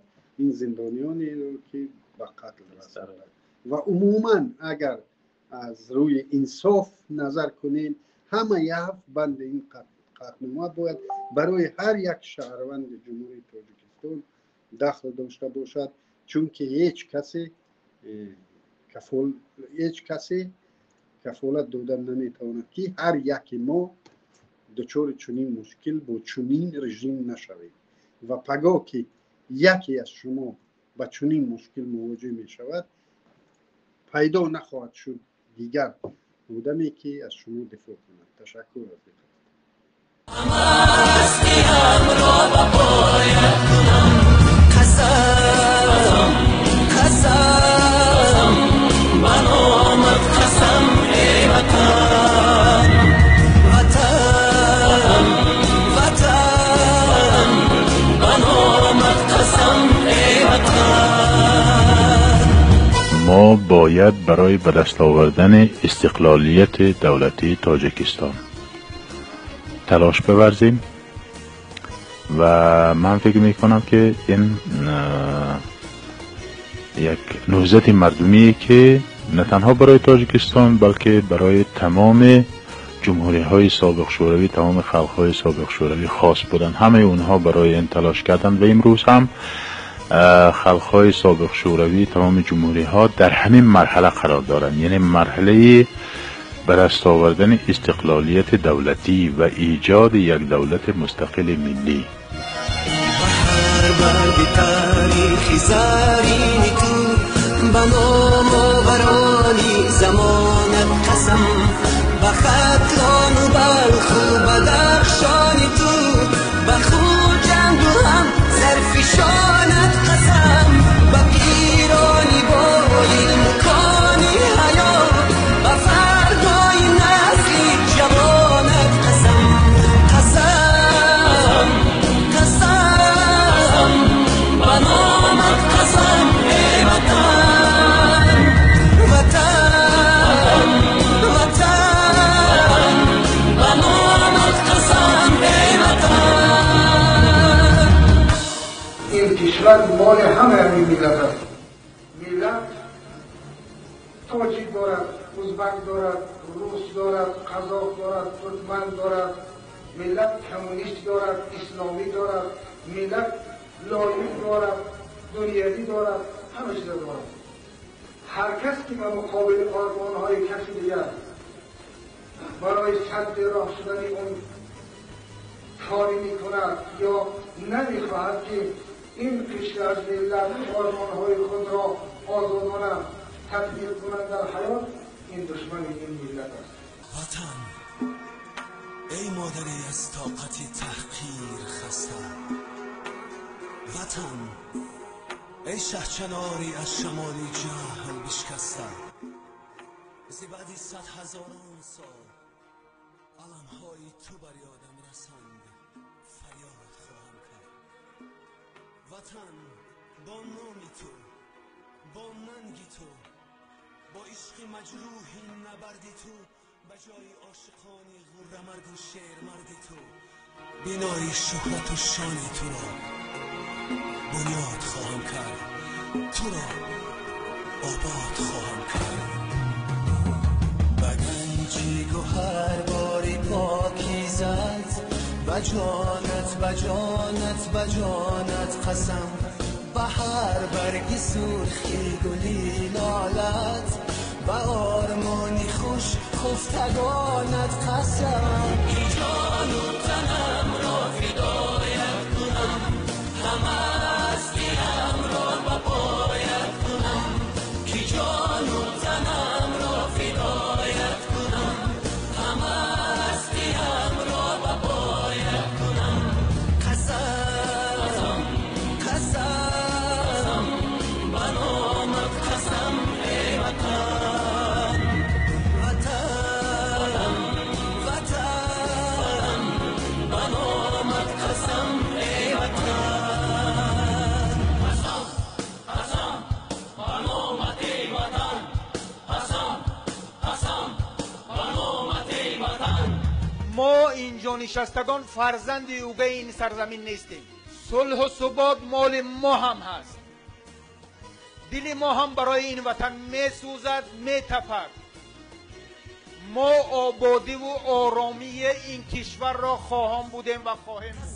ин зиндониёнеро ки ба қатл расонданд. Ва умуман агар аз рӯи инсоф назар кунем, ҳамаи ҳафт банди ин қатънома бояд барои ҳар як шаҳрванди Ҷумҳурии Тоҷикистон дахл дошта бошад, чунки ҳеҷ касе кафолат дода наметавонад, ки ҳар яке мо дучори чунин мушкил бо чунин режим нашавем. Ва пагоҳ ки яке аз шумо ба чунин мушкил мувоҷеҳ мешавад, пайдо нахоҳад шуд дигар одаме, ки аз шумо дифоъ кунад. Ташаккур аз диққат. Қасам, қасам, ба номат қасам, эй Ватан, Ватан, Ватан, ба номат қасам, эй Ватан. Мо бояд барои ба даст овардани истиқлолияти давлатии Тоҷикистон талош биварзем ва ман фикр мекунам, ки ин як наҳзати мардумие, ки на танҳо барои Тоҷикистон, балки барои тамоми ҷумҳуриҳои собиқ шӯравӣ, тамоми халқҳои собиқ шӯравӣ хос буданд. Ҳамаи онҳо барои ин талош карданд ва имрӯз ҳам халқҳои собиқ шӯравӣ, тамоми ҷумҳуриҳо дар ҳамин марҳала қарор доранд, яъне марҳалаи ба даст овардани истиқлолияти давлатӣ ва эҷоди як давлати мустақили миллӣ. Ҳар барги таърихи зарини ту, ба номоварони замонат қасам, ба Хатлону Балху Бадахшони ту, ба Хуҷанду ҳам Зарфишонат қасам, ба пирони бо илму кони ҳаёт, ба фардои насли ҷавонат қасам. Қасам, қасам, ба номат қасам, эй Ватан, Ватан, Ватан, ба номат қасам, эй Ватан. Ин кишвар моли ҳамаи ҳамин миллат аст. Миллат тоҷик дорад, узбак дорад, рус дорад, қазоқ дорад, туркман дорад, миллат коммунист дорад, исломӣ дорад, миллат лоиқ дорад, дунявӣ дорад, ҳама чиза дорад. Ҳар кас ки ба муқобили ормонҳои каси дигар барои садди роҳ шудани он кори мекунад ё намехоҳад, ки ин қишр аз миллат ормонҳои худро озодона татбиқ кунад дар ҳаёт, ин душмани ин миллат аст. Ватан, эй модари аз тоқати таҳқир хаста, Ватан, эй шаҳчанори аз шамоли ҷаҳл бишкаста, зи баъди садҳазорон сол аламҳои ту бар ёдам расанд, фарёд хоҳам кард. Ватан, бо номи ту, бо нанги ту, бо ишқи маҷрӯҳи набарди ту, ба ҷои ошиқони ғуррамарду шермарди ту, бинои шӯҳрату шони туро бунёд хоҳам кард, туро обод хоҳам кард. Ба ганҷи гӯҳарбори покизат, ба ҷонат, ба ҷонат, ба ҷонат қасам, ба ҳар барги сурхи гули лолат. به آرمانی خوش خفتگانت قسم. که جان و تنم را فدایت کنم، همه هستیم را به پایت کنم. که جان و تنم را فدایت کنم، همه هستیم را به پایت کنم. قسم قسم به نامت قسم ای وطن، وطن وطن به نامت قسم ای وطن. قسم قسم به نامت ای وطن، قسم قسم به نامت ای وطن. мо инҷо нишастагон фарзанди угаи ин сарзамин нестем. Сулҳу субот моли мо ҳам ҳаст. Дили мо ҳам барои ин ватан месӯзад, метапад. Мо ободиву оромии ин кишварро хоҳон будем ва хоҳем буд.